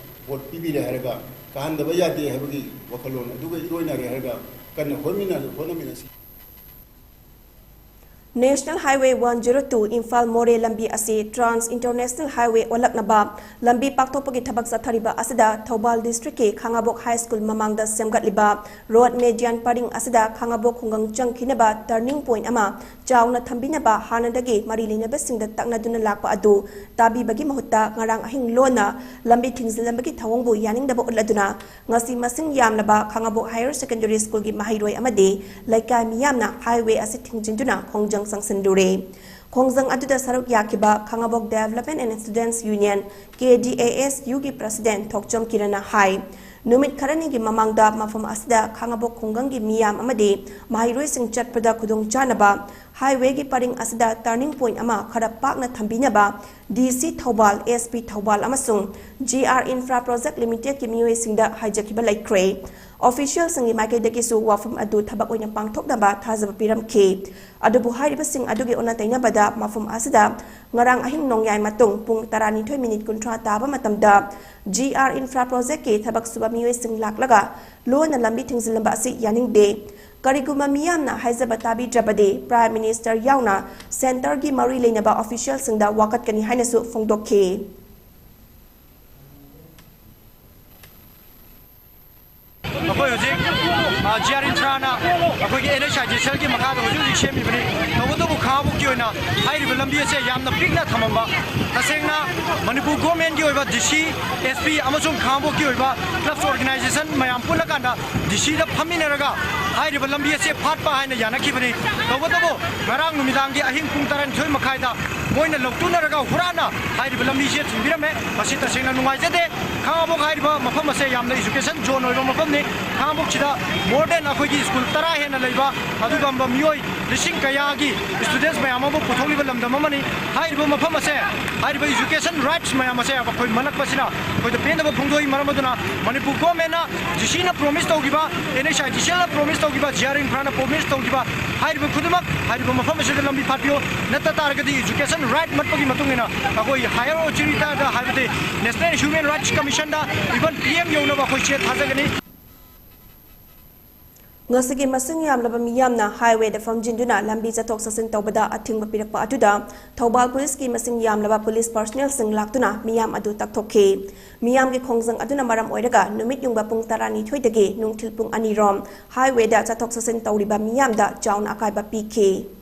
ꯚꯣꯠ ꯄꯤꯕꯤꯔꯦ ꯍꯥꯏꯔꯒ ꯀꯥꯍꯟꯗꯕ ꯌꯥꯗꯦ ꯍꯥꯏꯕꯒꯤ ꯋꯥꯈꯜꯂꯣꯟ ꯑꯗꯨꯒ ꯏꯔꯣꯏꯅꯔꯦ ꯍꯥꯏꯔꯒ ꯀꯟꯅ ꯍꯣꯠꯃꯤꯟꯅ-, ꯍꯣꯠꯅꯃꯤꯟꯅꯁꯤ꯫ National Highway one zero two Imphal Moreh lambi ꯑꯁꯤ Trans International Highway ꯑꯣꯜꯂꯛꯅꯕ ꯂꯝꯕꯤ ꯄꯥꯛꯊꯣꯛꯄꯒꯤ ꯊꯕꯛ ꯆꯠꯊꯔꯤꯕ ꯑꯁꯤꯗ ꯊꯧꯕꯥꯜ districtꯀꯤ ꯈꯥꯉꯕꯣꯛ High School ꯃꯃꯥꯡꯗ ꯁꯦꯝꯒꯠꯂꯤꯕ road median ꯄꯔꯤꯡ ꯑꯁꯤꯗ ꯈꯥꯉꯕꯣꯛ ꯈꯨꯡꯒꯪ ꯆꯪꯈꯤꯅꯕ turning point ꯑꯃ ꯆꯥꯎꯅ ꯊꯝꯕꯤꯅꯕ ꯍꯥꯟꯅꯗꯒꯤ ꯃꯔꯤ ꯂꯩꯅꯕꯁꯤꯡꯗ ꯇꯛꯅꯗꯨꯅ ꯂꯥꯛꯄ ꯑꯗꯨ ꯇꯥꯕꯤꯕꯒꯤ ꯃꯍꯨꯠꯇ ꯉꯔꯥꯡ ꯑꯍꯤꯡ ꯂꯣꯟꯅ ꯂꯝꯕꯤ ꯊꯤꯡꯖꯤꯜꯂꯝꯕꯒꯤ ꯊꯧꯑꯣꯡꯕꯨ ꯌꯥꯅꯤꯡꯗꯕ ꯎꯠꯂꯗꯨꯅ ꯉꯁꯤ ꯃꯁꯤꯡ ꯌꯥꯝꯂꯕ ꯈꯥꯉꯕꯣꯛ Higher Secondary Schoolꯒꯤ ꯃꯍꯩꯔꯣꯏ ꯑꯃꯗꯤ ꯂꯩꯀꯥꯏ ꯃꯤꯌꯥꯝꯅ highway ꯑꯁꯤ ꯊꯤꯡꯖꯤꯟꯗꯨꯅ ꯈꯣꯡꯖꯪ ꯆꯪꯁꯤꯜꯂꯨꯔꯦ꯫ ꯈꯣꯡꯖꯪ ꯑꯗꯨꯗ ꯁꯔꯨꯛ ꯌꯥꯈꯤꯕ ꯈꯥꯉꯕꯣꯛ Development and Students Union, KDASUꯒꯤ President ꯊꯣꯛꯆꯣꯝ ꯀꯤꯔꯟꯅ ꯍꯥꯏ, ꯅꯨꯃꯤꯠ ꯈꯔꯅꯤꯒꯤ ꯃꯃꯥꯡꯗ ꯃꯐꯝ ꯑꯁꯤꯗ ꯈꯥꯉꯕꯣꯛ ꯈꯨꯡꯒꯪꯒꯤ ꯃꯤꯌꯥꯝ ꯑꯃꯗꯤ ꯃꯍꯩꯔꯣꯏꯁꯤꯡ ꯆꯠꯄꯗ ꯈꯨꯗꯣꯡꯆꯥꯅꯕ highwayꯒꯤ ꯄꯔꯤꯡ ꯑꯁꯤꯗ turning point ꯑꯃ ꯈꯔ ꯄꯥꯛꯅ ꯊꯝꯕꯤꯅꯕ DC ꯊꯧꯕꯥꯜ, SP ꯊꯧꯕꯥꯜ ꯑꯃꯁꯨꯡ GR Infra Project Limitedꯀꯤ ꯃꯤꯑꯣꯏꯁꯤꯡꯗ ꯍꯥꯏꯖꯈꯤꯕ ꯂꯩꯈ꯭ꯔꯦ꯫ Officialꯁꯤꯡꯒꯤ ꯃꯥꯏꯀꯩꯗꯒꯤꯁꯨ ꯋꯥꯐꯝ ꯑꯗꯨ ꯊꯕꯛ ꯑꯣꯏꯅ ꯄꯥꯡꯊꯣꯛꯅꯕ ꯊꯥꯖꯕ ꯄꯤꯔꯝꯈꯤ꯫ ꯑꯗꯨꯕꯨ ꯍꯥꯏꯔꯤꯕꯁꯤꯡ ꯑꯗꯨꯒꯤ ꯑꯣꯟꯅ ꯇꯩꯅꯕꯗ ꯃꯐꯝ ꯑꯁꯤꯗ ꯉꯔꯥꯡ ꯑꯍꯤꯡ ꯅꯣꯡꯌꯥꯏ ꯃꯇꯨꯡ ꯄꯨꯡ ꯇꯔꯥꯅꯤꯊꯣꯏ minute ꯀꯨꯟꯊ꯭ꯔꯥ ꯇꯥꯕ ꯃꯇꯝꯗ GR Infra Projectꯀꯤ ꯊꯕꯛ ꯁꯨꯕ ꯃꯤꯑꯣꯏꯁꯤꯡ ꯂꯥꯛꯂꯒ ꯂꯣꯟꯅ ꯂꯝꯕꯤ ꯊꯤꯡꯖꯤꯜꯂꯝꯕ ꯑꯁꯤ ꯌꯥꯅꯤꯡꯗꯦ꯫ ꯀꯔꯤꯒꯨꯝꯕ ꯃꯤꯌꯥꯝꯅ ꯍꯥꯏꯖꯕ ꯇꯥꯕꯤꯗ꯭ꯔꯕꯗꯤ Prime Minister ꯌꯥꯎꯅ centreꯒꯤ ꯃꯔꯤ ꯂꯩꯅꯕ officialꯁꯤꯡꯗ ꯋꯥꯀꯠꯀꯅꯤ ꯍꯥꯏꯅꯁꯨ ꯐꯣꯡꯗꯣꯛꯈꯤ꯫ ꯑꯩꯈꯣꯏ ꯍꯧꯖꯤꯛ, ꯑ, GR Infraꯅ ꯑꯩꯈꯣꯏꯒꯤ NHIDCLꯒꯤ ꯃꯈꯥꯗ ꯍꯧꯖꯤꯛ ꯍꯧꯖꯤꯛ ꯁꯦꯝꯃꯤꯕꯅꯤ꯫ ꯇꯧꯕꯇꯕꯨ ꯈꯥꯉꯕꯣꯛꯀꯤ ꯑꯣꯏꯅ ꯍꯥꯏꯔꯤꯕ ꯂꯝꯕꯤ ꯑꯁꯦ ꯌꯥꯝꯅ ꯄꯤꯛꯅ ꯊꯝꯃꯝꯕ, ꯇꯁꯦꯡꯅ ꯃꯅꯤꯄꯨꯔ governmentꯀꯤ ꯑꯣꯏꯕ DC, SP ꯑꯃꯁꯨꯡ ꯈꯥꯉꯕꯣꯛꯀꯤ ꯑꯣꯏꯕ clubs organization ꯃꯌꯥꯝ ꯄꯨꯜꯂꯀꯥꯟꯗ DCꯗ ꯐꯝꯃꯤꯟꯅꯔꯒ ꯍꯥꯏꯔꯤꯕ ꯂꯝꯕꯤ ꯑꯁꯦ ꯐꯥꯠꯄ ꯍꯥꯏꯅ ꯌꯥꯅꯈꯤꯕꯅꯤ꯫ ꯇꯧꯕꯇꯕꯨ ꯉꯔꯥꯡ ꯅꯨꯃꯤꯗꯥꯡꯒꯤ ꯑꯍꯤꯡ ꯄꯨꯡ ꯇꯔꯥꯅꯤꯊꯣꯏ ꯃꯈꯥꯏꯗ ꯃꯣꯏꯅ ꯂꯧꯇꯨꯅꯔꯒ ꯍꯨꯔꯥꯟꯅ ꯍꯥꯏꯔꯤꯕ ꯂꯝꯕꯤꯁꯦ ꯊꯤꯡꯕꯤꯔꯝꯃꯦ꯫ ꯃꯁꯤ ꯇꯁꯦꯡꯅ ꯅꯨꯡꯉꯥꯏꯖꯗꯦ꯫ ꯈꯥꯉꯕꯣꯛ ꯍꯥꯏꯔꯤꯕ ꯃꯐꯝ ꯑꯁꯦ ꯌꯥꯝꯅ education zone ꯑꯣꯏꯕ ꯃꯐꯝꯅꯤ꯫ ꯈꯥꯉꯕꯣꯛꯁꯤꯗ more than ꯑꯩꯈꯣꯏꯒꯤ school ꯇꯔꯥ ꯍꯦꯟꯅ ꯂꯩꯕ ꯑꯗꯨꯒꯨꯝꯕ ꯃꯤꯑꯣꯏ ꯂꯤꯁꯤꯡ ꯀꯌꯥꯒꯤ students ꯃꯌꯥꯝ ꯑꯃ ꯄꯨꯊꯣꯛꯂꯤꯕ ꯂꯝꯗꯝ ꯑꯃꯅꯤ꯫ ꯍꯥꯏꯔꯤꯕ ꯃꯐꯝ ꯑꯁꯦ, ꯍꯥꯏꯔꯤꯕ education rights ꯃꯌꯥꯝ ꯑꯁꯦ ꯑꯩꯈꯣꯏ ꯃꯅꯛꯄꯁꯤꯅ ꯑꯩꯈꯣꯏꯗ ꯄꯦꯟꯗꯕ ꯐꯣꯡꯗꯣꯛꯏ꯫ ꯃꯔꯝ ꯑꯗꯨꯅ ꯃꯅꯤꯄꯨꯔ governmentꯅ DCꯅ promise ꯇꯧꯈꯤꯕ, NHIDCLꯅ promise ꯇꯧꯈꯤꯕ, GR Infraꯅ promise ꯇꯧꯈꯤꯕ ꯍꯥꯏꯔꯤꯕ ꯈꯨꯗꯤꯡꯃꯛ ꯍꯥꯏꯔꯤꯕ ꯃꯐꯝ ꯑꯁꯤꯗ ꯂꯝꯕꯤ ꯐꯥꯠꯄꯤꯌꯨ꯫ ꯅꯠꯇ ꯇꯥꯔꯒꯗꯤ education right ꯃꯠꯄꯒꯤ ꯃꯇꯨꯡ ꯏꯟꯅ ꯑꯩꯈꯣꯏ higher authorityꯗ, ꯍꯥꯏꯕꯗꯤ National Human Rights Commissionꯗ, even PM ꯌꯧꯅꯕ ꯑꯩꯈꯣꯏ ꯆꯦ ꯊꯥꯖꯒꯅꯤ꯫ ꯉꯁꯤꯒꯤ ꯃꯁꯤꯡ ꯌꯥꯝꯂꯕ ꯃꯤꯌꯥꯝꯅ highwayꯗ ꯐꯝꯖꯤꯟꯗꯨꯅ ꯂꯝꯕꯤ ꯆꯠꯊꯣꯛ ꯆꯠꯁꯤꯟ ꯇꯧꯕꯗ ꯑꯊꯤꯡꯕ ꯄꯤꯔꯛꯄ ꯑꯗꯨꯗ ꯊꯧꯕꯥꯜ policeꯀꯤ ꯃꯁꯤꯡ ꯌꯥꯝꯂꯕ police personnelꯁꯤꯡ ꯂꯥꯛꯇꯨꯅ ꯃꯤꯌꯥꯝ ꯑꯗꯨ ꯇꯛꯊꯣꯛꯈꯤ꯫ ꯃꯤꯌꯥꯝꯒꯤ ꯈꯣꯡꯖꯪ ꯑꯗꯨꯅ ꯃꯔꯝ ꯑꯣꯏꯔꯒ ꯅꯨꯃꯤꯠ ꯌꯨꯡꯕ ꯄꯨꯡ ꯇꯔꯥꯅꯤꯊꯣꯏꯗꯒꯤ ꯅꯨꯡꯊꯤꯜ ꯄꯨꯡ ꯑꯅꯤ ꯔꯣꯝ highwayꯗ ꯆꯠꯊꯣꯛ ꯆꯠꯁꯤꯟ ꯇꯧꯔꯤꯕ ꯃꯤꯌꯥꯝꯗ ꯆꯥꯎꯅ ꯑꯀꯥꯏꯕ ꯄꯤꯈꯤ꯫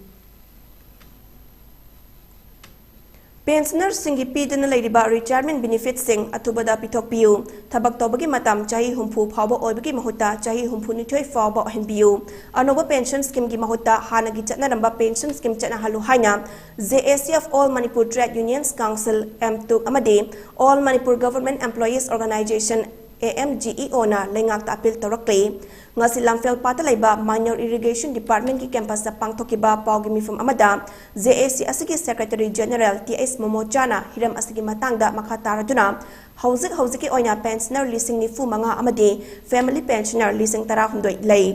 Pensionerꯁꯤꯡꯒꯤ ꯄꯤꯗꯨꯅ ꯂꯩꯔꯤꯕ retirement benefitꯁꯤꯡ ꯑꯊꯨꯕꯗ ꯄꯤꯊꯣꯛꯄꯤꯌꯨ꯫ ꯊꯕꯛ ꯇꯧꯕꯒꯤ ꯃꯇꯝ ꯆꯍꯤ ꯍꯨꯝꯐꯨ ꯐꯥꯎꯕ ꯑꯣꯏꯕꯒꯤ ꯃꯍꯨꯠꯇ ꯆꯍꯤ ꯍꯨꯝꯐꯨꯅꯤꯊꯣꯏ ꯐꯥꯎꯕ ꯑꯣꯏꯍꯟꯕꯤꯌꯨ꯫ ꯑꯅꯧꯕ pension schemeꯒꯤ ꯃꯍꯨꯠꯇ ꯍꯥꯟꯅꯒꯤ ꯆꯠꯅꯔꯝꯕ pension scheme ꯆꯠꯅꯍꯜꯂꯨ ꯍꯥꯏꯅ J A C of All Manipur Trade Unions Council, M T U C, ꯑꯃꯗꯤ All Manipur Government Employees Organisation, A M G E Oꯅ ꯂꯩꯉꯥꯛꯇ appeal ꯇꯧꯔꯛꯂꯤ꯫ ꯉꯁꯤ ꯂꯥꯡꯐꯦꯜ ꯄꯥꯠꯇ ꯂꯩꯕ Minor Irrigation Departmentꯀꯤ campusꯇ ꯄꯥꯡꯊꯣꯛꯈꯤꯕ ꯄꯥꯎꯒꯤ ꯃꯤꯐꯝ ꯑꯃꯗ J A C ꯑꯁꯤꯒꯤ Secretary General T H ꯃꯣꯃꯣꯆꯥꯅ ꯍꯤꯔꯝ ꯑꯁꯤꯒꯤ ꯃꯇꯥꯡꯗ ꯃꯈꯥ ꯇꯥꯔꯗꯨꯅ, ꯍꯧꯖꯤꯛ ꯍꯧꯖꯤꯛꯀꯤ ꯑꯣꯏꯅ pensioner ꯂꯤꯁꯤꯡ ꯅꯤꯐꯨ ꯃꯉꯥ ꯑꯃꯗꯤ family pensioner ꯂꯤꯁꯤꯡ ꯇꯔꯥꯍꯨꯝꯗꯣꯏ ꯂꯩ꯫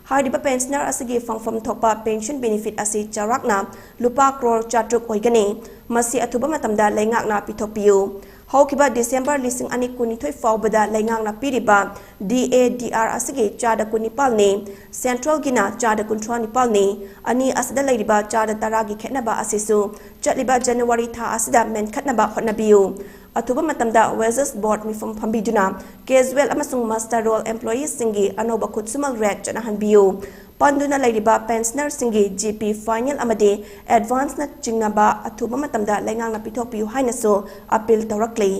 ꯍꯥꯏꯔꯤꯕ pensioner ꯑꯁꯤꯒꯤ ꯐꯪꯐꯝ ꯊꯣꯛꯄ pension benefit ꯑꯁꯤ ꯆꯥꯎꯔꯥꯛꯅ ꯂꯨꯄꯥ ꯀ꯭ꯔꯣꯔ ꯆꯥꯇ꯭ꯔꯨꯛ ꯑꯣꯏꯒꯅꯤ꯫ ꯃꯁꯤ ꯑꯊꯨꯕ ꯃꯇꯝꯗ ꯂꯩꯉꯥꯛꯅ ꯄꯤꯊꯣꯛꯄꯤꯌꯨ꯫ ꯍꯧꯈꯤꯕ December ꯂꯤꯁꯤꯡ ꯑꯅꯤ ꯀꯨꯟꯅꯤꯊꯣꯏ ꯐꯥꯎꯕꯗ ꯂꯩꯉꯥꯛꯅ ꯄꯤꯔꯤꯕ D A D R ꯑꯁꯤꯒꯤ ꯆꯥꯗ ꯀꯨꯟꯅꯤꯄꯥꯜꯅꯤ, centralꯒꯤꯅ ꯆꯥꯗ ꯀꯨꯟꯊ꯭ꯔꯥ ꯅꯤꯄꯥꯜꯅꯤ꯫ ꯑꯅꯤ ꯑꯁꯤꯗ ꯂꯩꯔꯤꯕ ꯆꯥꯗ ꯇꯔꯥꯒꯤ ꯈꯦꯠꯅꯕ ꯑꯁꯤꯁꯨ ꯆꯠꯂꯤꯕ January ꯊꯥ ꯑꯁꯤꯗ ꯃꯦꯟꯈꯠꯅꯕ ꯍꯣꯠꯅꯕꯤꯌꯨ꯫ ꯑꯊꯨꯕ ꯃꯇꯝꯗ Wages Board ꯃꯤꯐꯝ ꯐꯝꯕꯤꯗꯨꯅ casual ꯑꯃꯁꯨꯡ muster roll employeeꯁꯤꯡꯒꯤ ꯑꯅꯧꯕ ꯈꯨꯠꯁꯨꯃꯟ rate ꯆꯠꯅꯍꯟꯕꯤꯌꯨ꯫ ꯄꯟꯗꯨꯅ ꯂꯩꯔꯤꯕ pensionerꯁꯤꯡꯒꯤ G P final ꯑꯃꯗꯤ advanceꯅ ꯆꯤꯡꯅꯕ ꯑꯊꯨꯕ ꯃꯇꯝꯗ ꯂꯩꯉꯥꯛꯅ ꯄꯤꯊꯣꯛꯄꯤꯌꯨ ꯍꯥꯏꯅꯁꯨ appeal ꯇꯧꯔꯛꯂꯤ꯫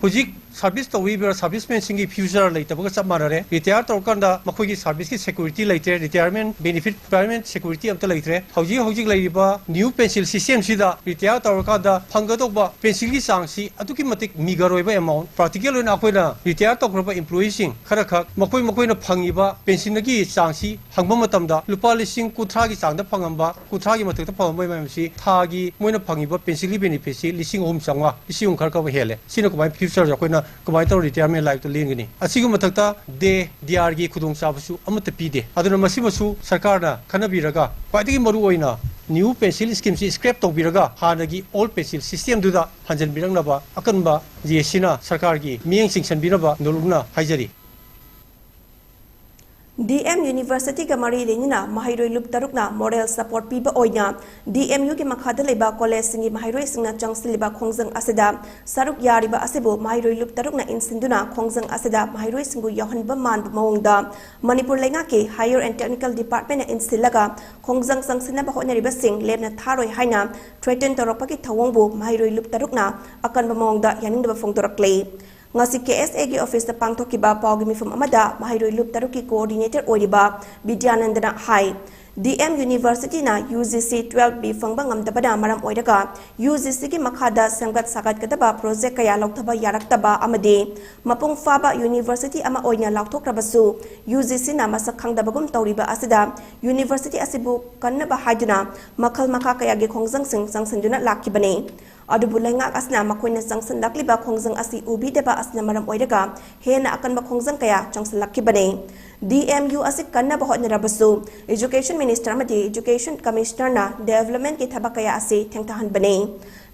ꯍꯧꯖꯤꯛ service ꯇꯧꯔꯤꯕ servicemanꯁꯤꯡꯒꯤ future ꯂꯩꯇꯕꯒ ꯆꯞ ꯃꯥꯟꯅꯔꯦ꯫ Retire ꯇꯧꯔꯀꯥꯟꯗ ꯃꯈꯣꯏꯒꯤ serviceꯀꯤ security ꯂꯩꯇ꯭ꯔꯦ, retirement benefit, retirement security ꯑꯝꯇ ꯂꯩꯇ꯭ꯔꯦ꯫ ꯍꯧꯖꯤꯛ ꯍꯧꯖꯤꯛ ꯂꯩꯔꯤꯕ new pension systemꯁꯤꯗ retire ꯇꯧꯔꯀꯥꯟꯗ ꯐꯪꯒꯗꯧꯕ pensionꯒꯤ ꯆꯥꯡꯁꯤ ꯑꯗꯨꯛꯀꯤ ꯃꯇꯤꯛ meager ꯑꯣꯏꯕ amount꯫ Practical ꯑꯣꯏꯅ ꯑꯩꯈꯣꯏꯅ retire ꯇꯧꯈ꯭ꯔꯕ employeeꯁꯤꯡ ꯈꯔꯈꯛ ꯃꯈꯣꯏ ꯃꯈꯣꯏꯅ ꯐꯪꯉꯤꯕ pensionꯒꯤ ꯆꯥꯡꯁꯤ ꯍꯪꯕ ꯃꯇꯝꯗ ꯂꯨꯄꯥ ꯂꯤꯁꯤꯡ ꯀꯨꯟꯊ꯭ꯔꯥꯒꯤ ꯆꯥꯡꯗ ꯐꯪꯉꯝꯕ, ꯀꯨꯟꯊ꯭ꯔꯥꯒꯤ ꯃꯊꯛꯇ ꯐꯪꯉꯝꯕ ꯃꯌꯥꯝꯁꯤ ꯊꯥꯒꯤ ꯃꯣꯏꯅ ꯐꯪꯉꯤꯕ pensionꯒꯤ benefitꯁꯤ ꯂꯤꯁꯤꯡ ꯑꯍꯨꯝ ꯆꯥꯝꯃꯉꯥ, ꯂꯤꯁꯤꯡ ꯑꯍꯨꯝ ꯈꯔ ꯈꯔ ꯍꯦꯜꯂꯦ꯫ ꯁꯤꯅ ꯀꯃꯥꯏꯅ futureꯁꯦ ꯑꯩꯈꯣꯏꯅ ꯀꯃꯥꯏꯅ ꯇꯧꯔ retirement lifeꯇ ꯂꯦꯟꯒꯅꯤ? ꯑꯁꯤꯒꯤ ꯃꯊꯛꯇ day, D Rꯒꯤ ꯈꯨꯗꯣꯡꯆꯥꯕꯁꯨ ꯑꯃꯠꯇ ꯄꯤꯗꯦ꯫ ꯑꯗꯨꯅ ꯃꯁꯤꯃꯁꯨ ꯁꯔꯀꯥꯔꯅ ꯈꯟꯅꯕꯤꯔꯒ ꯈ꯭ꯋꯥꯏꯗꯒꯤ ꯃꯔꯨꯑꯣꯏꯅ new pension schemeꯁꯤ scrap ꯇꯧꯕꯤꯔꯒ ꯍꯥꯟꯅꯒꯤ old pension systemꯗꯨꯗ ꯍꯟꯖꯤꯟꯕꯤꯔꯛꯅꯕ ꯑꯀꯟꯕ J A Cꯅ ꯁꯔꯀꯥꯔꯒꯤ ꯃꯤꯠꯌꯦꯡ ꯆꯤꯡꯁꯤꯟꯕꯤꯅꯕ ꯅꯣꯜꯂꯨꯛꯅ ꯍꯥꯏꯖꯔꯤ꯫ ꯗꯤ ꯑꯦꯝ ꯌꯨꯅꯤꯚꯔꯁꯤꯇꯤꯒ ꯃꯔꯤ ꯂꯩꯅꯅ ꯃꯍꯩꯔꯣꯏ ꯂꯨꯞ ꯇꯔꯨꯛꯅ ꯃꯣꯔꯦꯜ ꯁꯄꯣꯔꯠ ꯄꯤꯕ ꯑꯣꯏꯅ ꯗꯤ ꯑꯦꯝ ꯌꯨꯒꯤ ꯃꯈꯥꯗ ꯂꯩꯕ ꯀꯣꯂꯦꯖꯁꯤꯡꯒꯤ ꯃꯍꯩꯔꯣꯏꯁꯤꯡꯅ ꯆꯪꯁꯤꯜꯂꯤꯕ ꯈꯣꯡꯖꯪ ꯑꯁꯤꯗ ꯁꯔꯨꯛ ꯌꯥꯔꯤꯕ ꯑꯁꯤꯕꯨ ꯃꯍꯩꯔꯣꯏ ꯂꯨꯞ ꯇꯔꯨꯛꯅ ꯏꯟꯁꯤꯟꯗꯨꯅ ꯈꯣꯡꯖꯪ ꯑꯁꯤꯗ ꯃꯍꯩꯔꯣꯏꯁꯤꯡꯕꯨ ꯌꯥꯎꯍꯟꯕ ꯃꯥꯟꯕ ꯃꯑꯣꯡꯗ ꯃꯅꯤꯄꯨꯔ ꯂꯩꯉꯥꯛꯀꯤ Higher and Technical Departmentꯅ ꯏꯟꯁꯤꯜꯂꯒ ꯈꯣꯡꯖꯪ ꯆꯪꯁꯤꯟꯅꯕ ꯍꯣꯠꯅꯔꯤꯕꯁꯤꯡ ꯂꯦꯞꯅ ꯊꯥꯔꯣꯏ ꯍꯥꯏꯅ ꯊ꯭ꯔꯦꯇꯟ ꯇꯧꯔꯛꯄꯒꯤ ꯊꯧꯑꯣꯡꯕꯨ ꯃꯍꯩꯔꯣꯏ ꯂꯨꯞ ꯇꯔꯨꯛꯅ ꯑꯀꯟꯕ ꯃꯑꯣꯡꯗ ꯌꯥꯅꯤꯡꯗꯕ ꯐꯣꯡꯗꯣꯔꯛꯂꯤ꯫ ꯉꯁꯤ ꯀꯦ ꯑꯦꯁ ꯑꯦꯒꯤ ꯑꯣꯐꯤꯁꯇ ꯄꯥꯡꯊꯣꯛꯈꯤꯕ ꯄꯥꯎꯒꯤ ꯃꯤꯐꯝ ꯑꯃꯗ ꯃꯍꯩꯔꯣꯏ ꯂꯨꯞ ꯇꯔꯨꯛꯀꯤ ꯀꯣꯑꯣꯔꯗꯤꯅꯦꯇꯔ ꯑꯣꯏꯔꯤꯕ ꯕꯤꯗ꯭ꯌꯥꯅꯟꯗꯅ ꯍꯥꯏ, ꯗꯤ ꯑꯦꯝ ꯌꯨꯅꯤꯚꯔꯁꯤꯇꯤꯅ U G C twelve B ꯐꯪꯕ ꯉꯝꯗꯕꯅ ꯃꯔꯝ ꯑꯣꯏꯔꯒ ꯌꯨ ꯖꯤ ꯁꯤꯒꯤ ꯃꯈꯥꯗ ꯁꯦꯝꯒꯠ ꯁꯥꯒꯠꯀꯗꯕ ꯄ꯭ꯔꯣꯖꯦꯛ ꯀꯌꯥ ꯂꯧꯊꯕ ꯌꯥꯔꯛꯇꯕ ꯑꯃꯗꯤ ꯃꯄꯨꯡ ꯐꯥꯕ ꯌꯨꯅꯤꯚꯔꯁꯤꯇꯤ ꯑꯃ ꯑꯣꯏꯅ ꯂꯥꯎꯊꯣꯛꯈ꯭ꯔꯕꯁꯨ ꯌꯨ ꯖꯤ ꯁꯤꯅ ꯃꯁꯛ ꯈꯪꯗꯕꯒꯨꯝ ꯇꯧꯔꯤꯕ ꯑꯁꯤꯗ ꯌꯨꯅꯤꯚꯔꯁꯤꯇꯤ ꯑꯁꯤꯕꯨ ꯀꯟꯅꯕ ꯍꯥꯏꯗꯨꯅ ꯃꯈꯜ ꯃꯈꯥ ꯀꯌꯥꯒꯤ ꯈꯣꯡꯖꯪꯁꯤꯡ ꯆꯪꯁꯤꯟꯗꯨꯅ ꯂꯥꯛꯈꯤꯕꯅꯤ꯫ ꯑꯗꯨꯕꯨ ꯂꯩꯉꯥꯛ ꯑꯁꯤꯅ ꯃꯈꯣꯏꯅ ꯆꯪꯁꯤꯜꯂꯛꯂꯤꯕ ꯈꯣꯡꯖꯪ ꯑꯁꯤ ꯎꯕꯤꯗꯕ ꯑꯁꯤꯅ ꯃꯔꯝ ꯑꯣꯏꯔꯒ ꯍꯦꯟꯅ ꯑꯀꯟꯕ ꯈꯣꯡꯖꯪ ꯀꯌꯥ ꯆꯪꯁꯤꯜꯂꯛꯈꯤꯕꯅꯤ꯫ ꯗꯤ ꯑꯦꯝ ꯌꯨ ꯑꯁꯤ ꯀꯟꯅꯕ ꯍꯣꯠꯅꯔꯕꯁꯨ Education Minister ꯑꯃꯗꯤ Education Commissionerꯅ developmentꯀꯤ ꯊꯕꯛ ꯀꯌꯥ ꯑꯁꯤ ꯊꯦꯡꯊꯍꯟꯕꯅꯤ꯫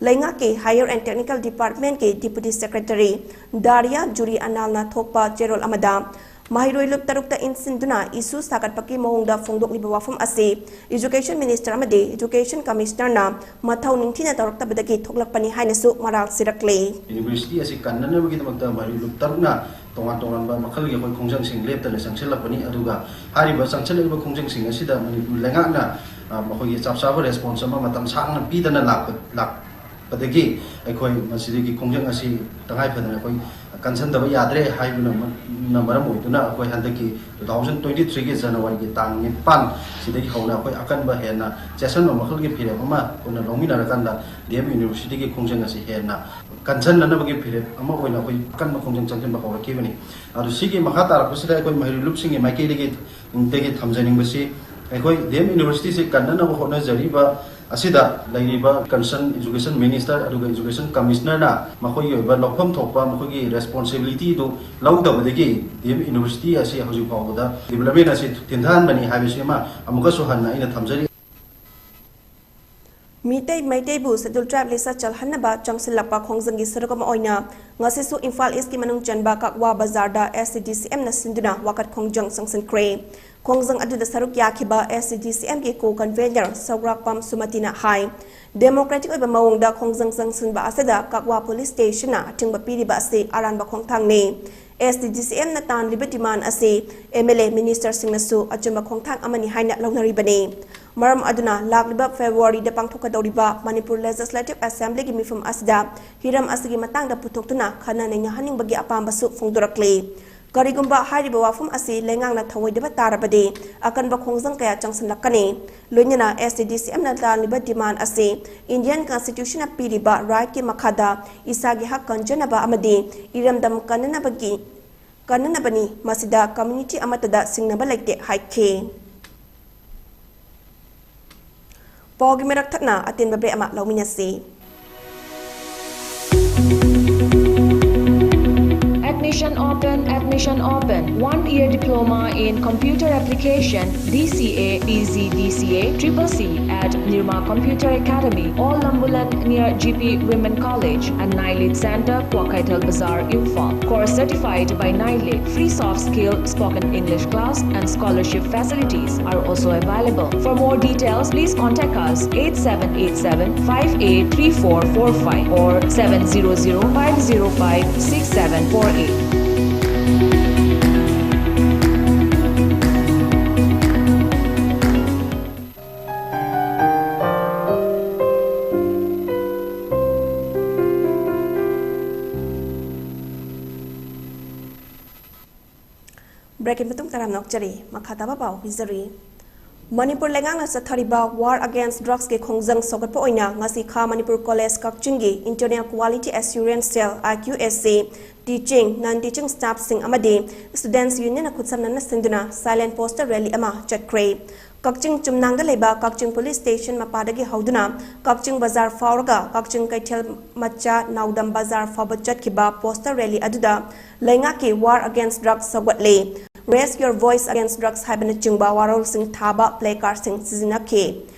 ꯂꯩꯉꯥꯛꯀꯤ Higher and Technical Departmentꯀꯤ Deputy Secretary ꯗꯥꯔꯤꯌꯥ ꯖꯨꯔꯤ ꯑꯅꯥꯜꯅ ꯊꯣꯛꯄ ꯆꯦꯔꯣꯜ ꯑꯃꯗ ꯃꯍꯩꯔꯣꯏ ꯂꯨꯞ ꯇꯔꯨꯛꯇ ꯏꯟꯁꯤꯟꯗꯨꯅ issue ꯁꯥꯒꯠꯄꯒꯤ ꯃꯑꯣꯡꯗ ꯐꯣꯡꯗꯣꯛꯂꯤꯕ ꯋꯥꯐꯝ ꯑꯁꯤ Education Minister ꯑꯃꯗꯤ Education Commissionerꯅ ꯃꯊꯧ ꯅꯤꯡꯊꯤꯅ ꯇꯧꯔꯛꯇꯕꯗꯒꯤ ꯊꯣꯛꯂꯛꯄꯅꯤ ꯍꯥꯏꯅꯁꯨ ꯃꯔꯥꯜ ꯁꯤꯔꯛꯂꯤ꯫ University ꯑꯁꯤ ꯀꯟꯅꯅꯕꯒꯤꯗꯃꯛꯇ ꯃꯍꯩꯔꯣꯏ ꯂꯨꯞ ꯇꯔꯨꯛꯅ ꯇꯣꯉꯥꯟ ꯇꯣꯉꯥꯟꯕ ꯃꯈꯜꯒꯤ ꯑꯩꯈꯣꯏ ꯈꯣꯡꯖꯪꯁꯤꯡ ꯂꯦꯞꯇꯅ ꯆꯪꯁꯤꯜꯂꯛꯄꯅꯤ꯫ ꯑꯗꯨꯒ ꯍꯥꯏꯔꯤꯕ ꯆꯪꯁꯤꯜꯂꯛꯂꯤꯕ ꯈꯣꯡꯖꯪꯁꯤꯡ ꯑꯁꯤꯗ ꯃꯅꯤꯄꯨꯔ ꯂꯩꯉꯥꯛꯅ, ꯑ, ꯃꯈꯣꯏꯒꯤ ꯆꯞ ꯆꯥꯕ response ꯑꯃ ꯃꯇꯝ ꯁꯥꯡꯅ ꯄꯤꯗꯅ ꯂꯥꯛꯄ, ꯂꯥꯛꯄꯗꯒꯤ ꯑꯩꯈꯣꯏ ꯃꯁꯤꯗꯒꯤ ꯈꯣꯡꯖꯪ ꯑꯁꯤ ꯇꯉꯥꯏ ꯐꯗꯅ ꯑꯩꯈꯣꯏ ꯀꯟꯁꯤꯟꯗꯕ ꯌꯥꯗ꯭ꯔꯦ ꯍꯥꯏꯕꯅ ꯃ-, ꯅ ꯃꯔꯝ ꯑꯣꯏꯗꯨꯅ ꯑꯩꯈꯣꯏ ꯍꯟꯗꯛꯀꯤ two thousand twenty-threeꯒꯤ Januaryꯒꯤ ꯇꯥꯡ ꯅꯤꯄꯥꯟ ꯁꯤꯗꯒꯤ ꯍꯧꯅ ꯑꯩꯈꯣꯏ ꯑꯀꯟꯕ ꯍꯦꯟꯅ ꯆꯦꯠꯁꯟꯕ ꯃꯈꯜꯒꯤ ꯐꯤꯔꯦꯞ ꯑꯃ ꯄꯨꯟꯅ ꯂꯧꯃꯤꯟꯅꯔꯀꯥꯟꯗ ꯗꯤ ꯑꯦꯝ Universityꯒꯤ ꯈꯣꯡꯖꯪ ꯑꯁꯤ ꯍꯦꯟꯅ ꯀꯟꯁꯤꯟꯅꯅꯕꯒꯤ ꯐꯤꯔꯦꯞ ꯑꯃ ꯑꯣꯏꯅ ꯑꯩꯈꯣꯏ ꯑꯀꯟꯕ ꯈꯣꯡꯖꯪ ꯆꯪꯁꯤꯟꯕ ꯍꯧꯔꯛꯈꯤꯕꯅꯤ꯫ ꯑꯗꯨ ꯁꯤꯒꯤ ꯃꯈꯥ ꯇꯥꯔꯛꯄꯁꯤꯗ ꯑꯩꯈꯣꯏ ꯃꯍꯩꯔꯣꯏ ꯂꯨꯞꯁꯤꯡꯒꯤ ꯃꯥꯏꯀꯩꯗꯒꯤ, ꯗꯒꯤ ꯊꯝꯖꯅꯤꯡꯕꯁꯤ, ꯑꯩꯈꯣꯏ ꯗꯤ ꯑꯦꯝ Universityꯁꯤ ꯀꯟꯅꯅꯕ ꯍꯣꯠꯅꯖꯔꯤꯕ ꯑꯁꯤꯗ ꯂꯩꯔꯤꯕ concern Education Minister ꯑꯗꯨꯒ Education Commissionerꯅ ꯃꯈꯣꯏꯒꯤ ꯑꯣꯏꯕ ꯂꯧꯐꯝ ꯊꯣꯛꯄ ꯃꯈꯣꯏꯒꯤ responsibilityꯗꯨ ꯂꯧꯗꯕꯗꯒꯤ ꯗꯤ ꯑꯦꯝ University ꯑꯁꯤ ꯍꯧꯖꯤꯛ ꯐꯥꯎꯕꯗ development ꯑꯁꯤ ꯊꯤꯟꯊꯍꯟꯕꯅꯤ ꯍꯥꯏꯕꯁꯤ ꯑꯃ ꯑꯃꯨꯛꯀꯁꯨ ꯍꯟꯅ ꯑꯩꯅ ꯊꯝꯖꯔꯤ꯫ ꯃꯤꯇꯩ ꯃꯩꯇꯩꯕꯨ Scheduled Tribe list ꯆꯜꯍꯟꯅꯕ ꯆꯪꯁꯤꯜꯂꯛꯄ ꯈꯣꯡꯖꯪꯒꯤ ꯁꯔꯨꯛ ꯑꯃ ꯑꯣꯏꯅ ꯉꯁꯤꯁꯨ ꯏꯝꯐꯥꯜ ꯏꯁꯀꯤ ꯃꯅꯨꯡ ꯆꯟꯕ ꯀꯛꯋꯥ ꯕꯖꯥꯔꯗ SCDCMꯅ ꯁꯤꯟꯗꯨꯅ ꯋꯥꯀꯠ ꯈꯣꯡꯖꯪ ꯆꯪꯁꯤꯟꯈ꯭ꯔꯦ꯫ ꯈꯣꯡꯖꯪ ꯑꯗꯨꯗ ꯁꯔꯨꯛ ꯌꯥꯈꯤꯕ SCDCMꯒꯤ co-convener ꯁꯧꯒ꯭ꯔꯥꯛꯄꯝ ꯁꯨꯃꯇꯤꯅ ꯍꯥꯏ, democratic ꯑꯣꯏꯕ ꯃꯑꯣꯡꯗ ꯈꯣꯡꯖꯪ ꯆꯪꯁꯤꯟꯕ ꯑꯁꯤꯗ ꯀꯛꯋꯥ police stationꯅ ꯑꯊꯤꯡꯕ ꯄꯤꯔꯤꯕ ꯑꯁꯤ ꯑꯔꯥꯟꯕ ꯈꯣꯡꯊꯥꯡꯅꯤ꯫ SCDCMꯅ ꯇꯥꯟꯂꯤꯕ demand ꯑꯁꯤ MLA ministerꯁꯤꯡꯅꯁꯨ ꯑꯆꯨꯝꯕ ꯈꯣꯡꯊꯥꯡ ꯑꯃꯅꯤ ꯍꯥꯏꯅ ꯂꯧꯅꯔꯤꯕꯅꯤ꯫ ꯃꯔꯝ ꯑꯗꯨꯅ ꯂꯥꯛꯂꯤꯕ Februaryꯗ ꯄꯥꯡꯊꯣꯛꯀꯗꯧꯔꯤꯕ Manipur Legislative Assemblyꯒꯤ ꯃꯤꯐꯝ ꯑꯁꯤꯗ ꯍꯤꯔꯝ ꯑꯁꯤꯒꯤ ꯃꯇꯥꯡꯗ ꯄꯨꯊꯣꯛꯇꯨꯅ ꯈꯟꯅ ꯅꯩꯅꯍꯟꯅꯤꯡꯕꯒꯤ ꯑꯄꯥꯝꯕꯁꯨ ꯐꯣꯡꯗꯣꯔꯛꯂꯤ꯫ ꯀꯔꯤꯒꯨꯝꯕ ꯍꯥꯏꯔꯤꯕ ꯋꯥꯐꯝ ꯑꯁꯤ ꯂꯩꯉꯥꯛꯅ ꯊꯧꯑꯣꯏꯗꯕ ꯇꯥꯔꯕꯗꯤ ꯑꯀꯟꯕ ꯈꯣꯡꯖꯪ ꯀꯌꯥ ꯆꯪꯁꯤꯜꯂꯛꯀꯅꯤ꯫ ꯂꯣꯏꯅꯅ SCDCMꯅ ꯇꯥꯜꯂꯤꯕ demand ꯑꯁꯤ Indian Constitutionꯅ ꯄꯤꯔꯤꯕ rightꯀꯤ ꯃꯈꯥꯗ ꯏꯁꯥꯒꯤ ꯍꯛ ꯀꯟꯖꯅꯕ ꯑꯃꯗꯤ ꯏꯔꯝꯗꯝ ꯀꯟꯅꯅꯕꯒꯤ, ꯀꯟꯅꯅꯕꯅꯤ, ꯃꯁꯤꯗ community ꯑꯃꯠꯇꯗ ꯁꯤꯡꯅꯕ ꯂꯩꯇꯦ ꯍꯥꯏꯈꯤ꯫ ꯄꯥꯎꯒꯤ ꯃꯔꯛ ꯊꯠꯅ ꯑꯇꯦꯟꯕ break ꯑꯃ ꯂꯧꯃꯤꯟꯅꯁꯤ꯫ Admission open, admission open. One year diploma in computer application, DCA, PGDCA, triple C at Nirma Computer Academy, Old Lambulan near GP Women College and Nailit Center, Kwaikaital Bazaar, Imphal. Course certified by Nailit. Free soft skill, spoken English class and scholarship facilities are also available. For more details, please contact us eight seven eight seven five eight three four four five or seven zero zero five zero five six seven four eight. Breakꯀꯤ ꯃꯇꯨꯡ ꯇꯔꯥꯝꯅ ꯑꯣꯛꯆꯔꯤ꯫ ꯃꯈꯥ ꯇꯥꯕ ꯄꯥꯎ ꯄꯤꯖꯔꯤ꯫ ꯃꯅꯤꯄꯨꯔ ꯂꯩꯉꯥꯛꯅ ꯆꯠꯊꯔꯤꯕ War Against Drugsꯀꯤ ꯈꯣꯡꯖꯪ ꯁꯧꯒꯠꯄ ꯑꯣꯏꯅ ꯉꯁꯤ ꯈꯥ ꯃꯅꯤꯄꯨꯔ ꯀꯣꯂꯦꯖ ꯀꯛꯆꯤꯡꯒꯤ Internal Quality Assurance Cell, IQAC, teaching, non-teaching staffꯁꯤꯡ ꯑꯃꯗꯤ Students Unionꯅ ꯈꯨꯠꯁꯝꯅꯅ ꯁꯤꯟꯗꯨꯅ silent poster rally ꯑꯃ ꯆꯠꯈ꯭ꯔꯦ꯫ ꯀꯛꯆꯤꯡ ꯆꯨꯝꯅꯥꯡꯗ ꯂꯩꯕ ꯀꯛꯆꯤꯡ police station ꯃꯄꯥꯗꯒꯤ ꯍꯧꯗꯨꯅ ꯀꯛꯆꯤꯡ ꯕꯖꯥꯔ ꯐꯥꯎꯔꯒ ꯀꯛꯆꯤꯡ ꯀꯩꯊꯦꯜ ꯃꯆꯥ ꯅꯥꯎꯗꯝ ꯕꯖꯥꯔ ꯐꯥꯎꯕ ꯆꯠꯈꯤꯕ poster rally ꯑꯗꯨꯗ ꯂꯩꯉꯥꯛꯀꯤ War Against Drugs ꯁꯧꯒꯠꯂꯤ, Raise Your Voice Against Drugs ꯍꯥꯏꯕꯅꯆꯤꯡꯕ ꯋꯥꯔꯣꯜꯁꯤꯡ ꯊꯥꯕ placardꯁꯤꯡ ꯁꯤꯖꯤꯟꯅꯈꯤ꯫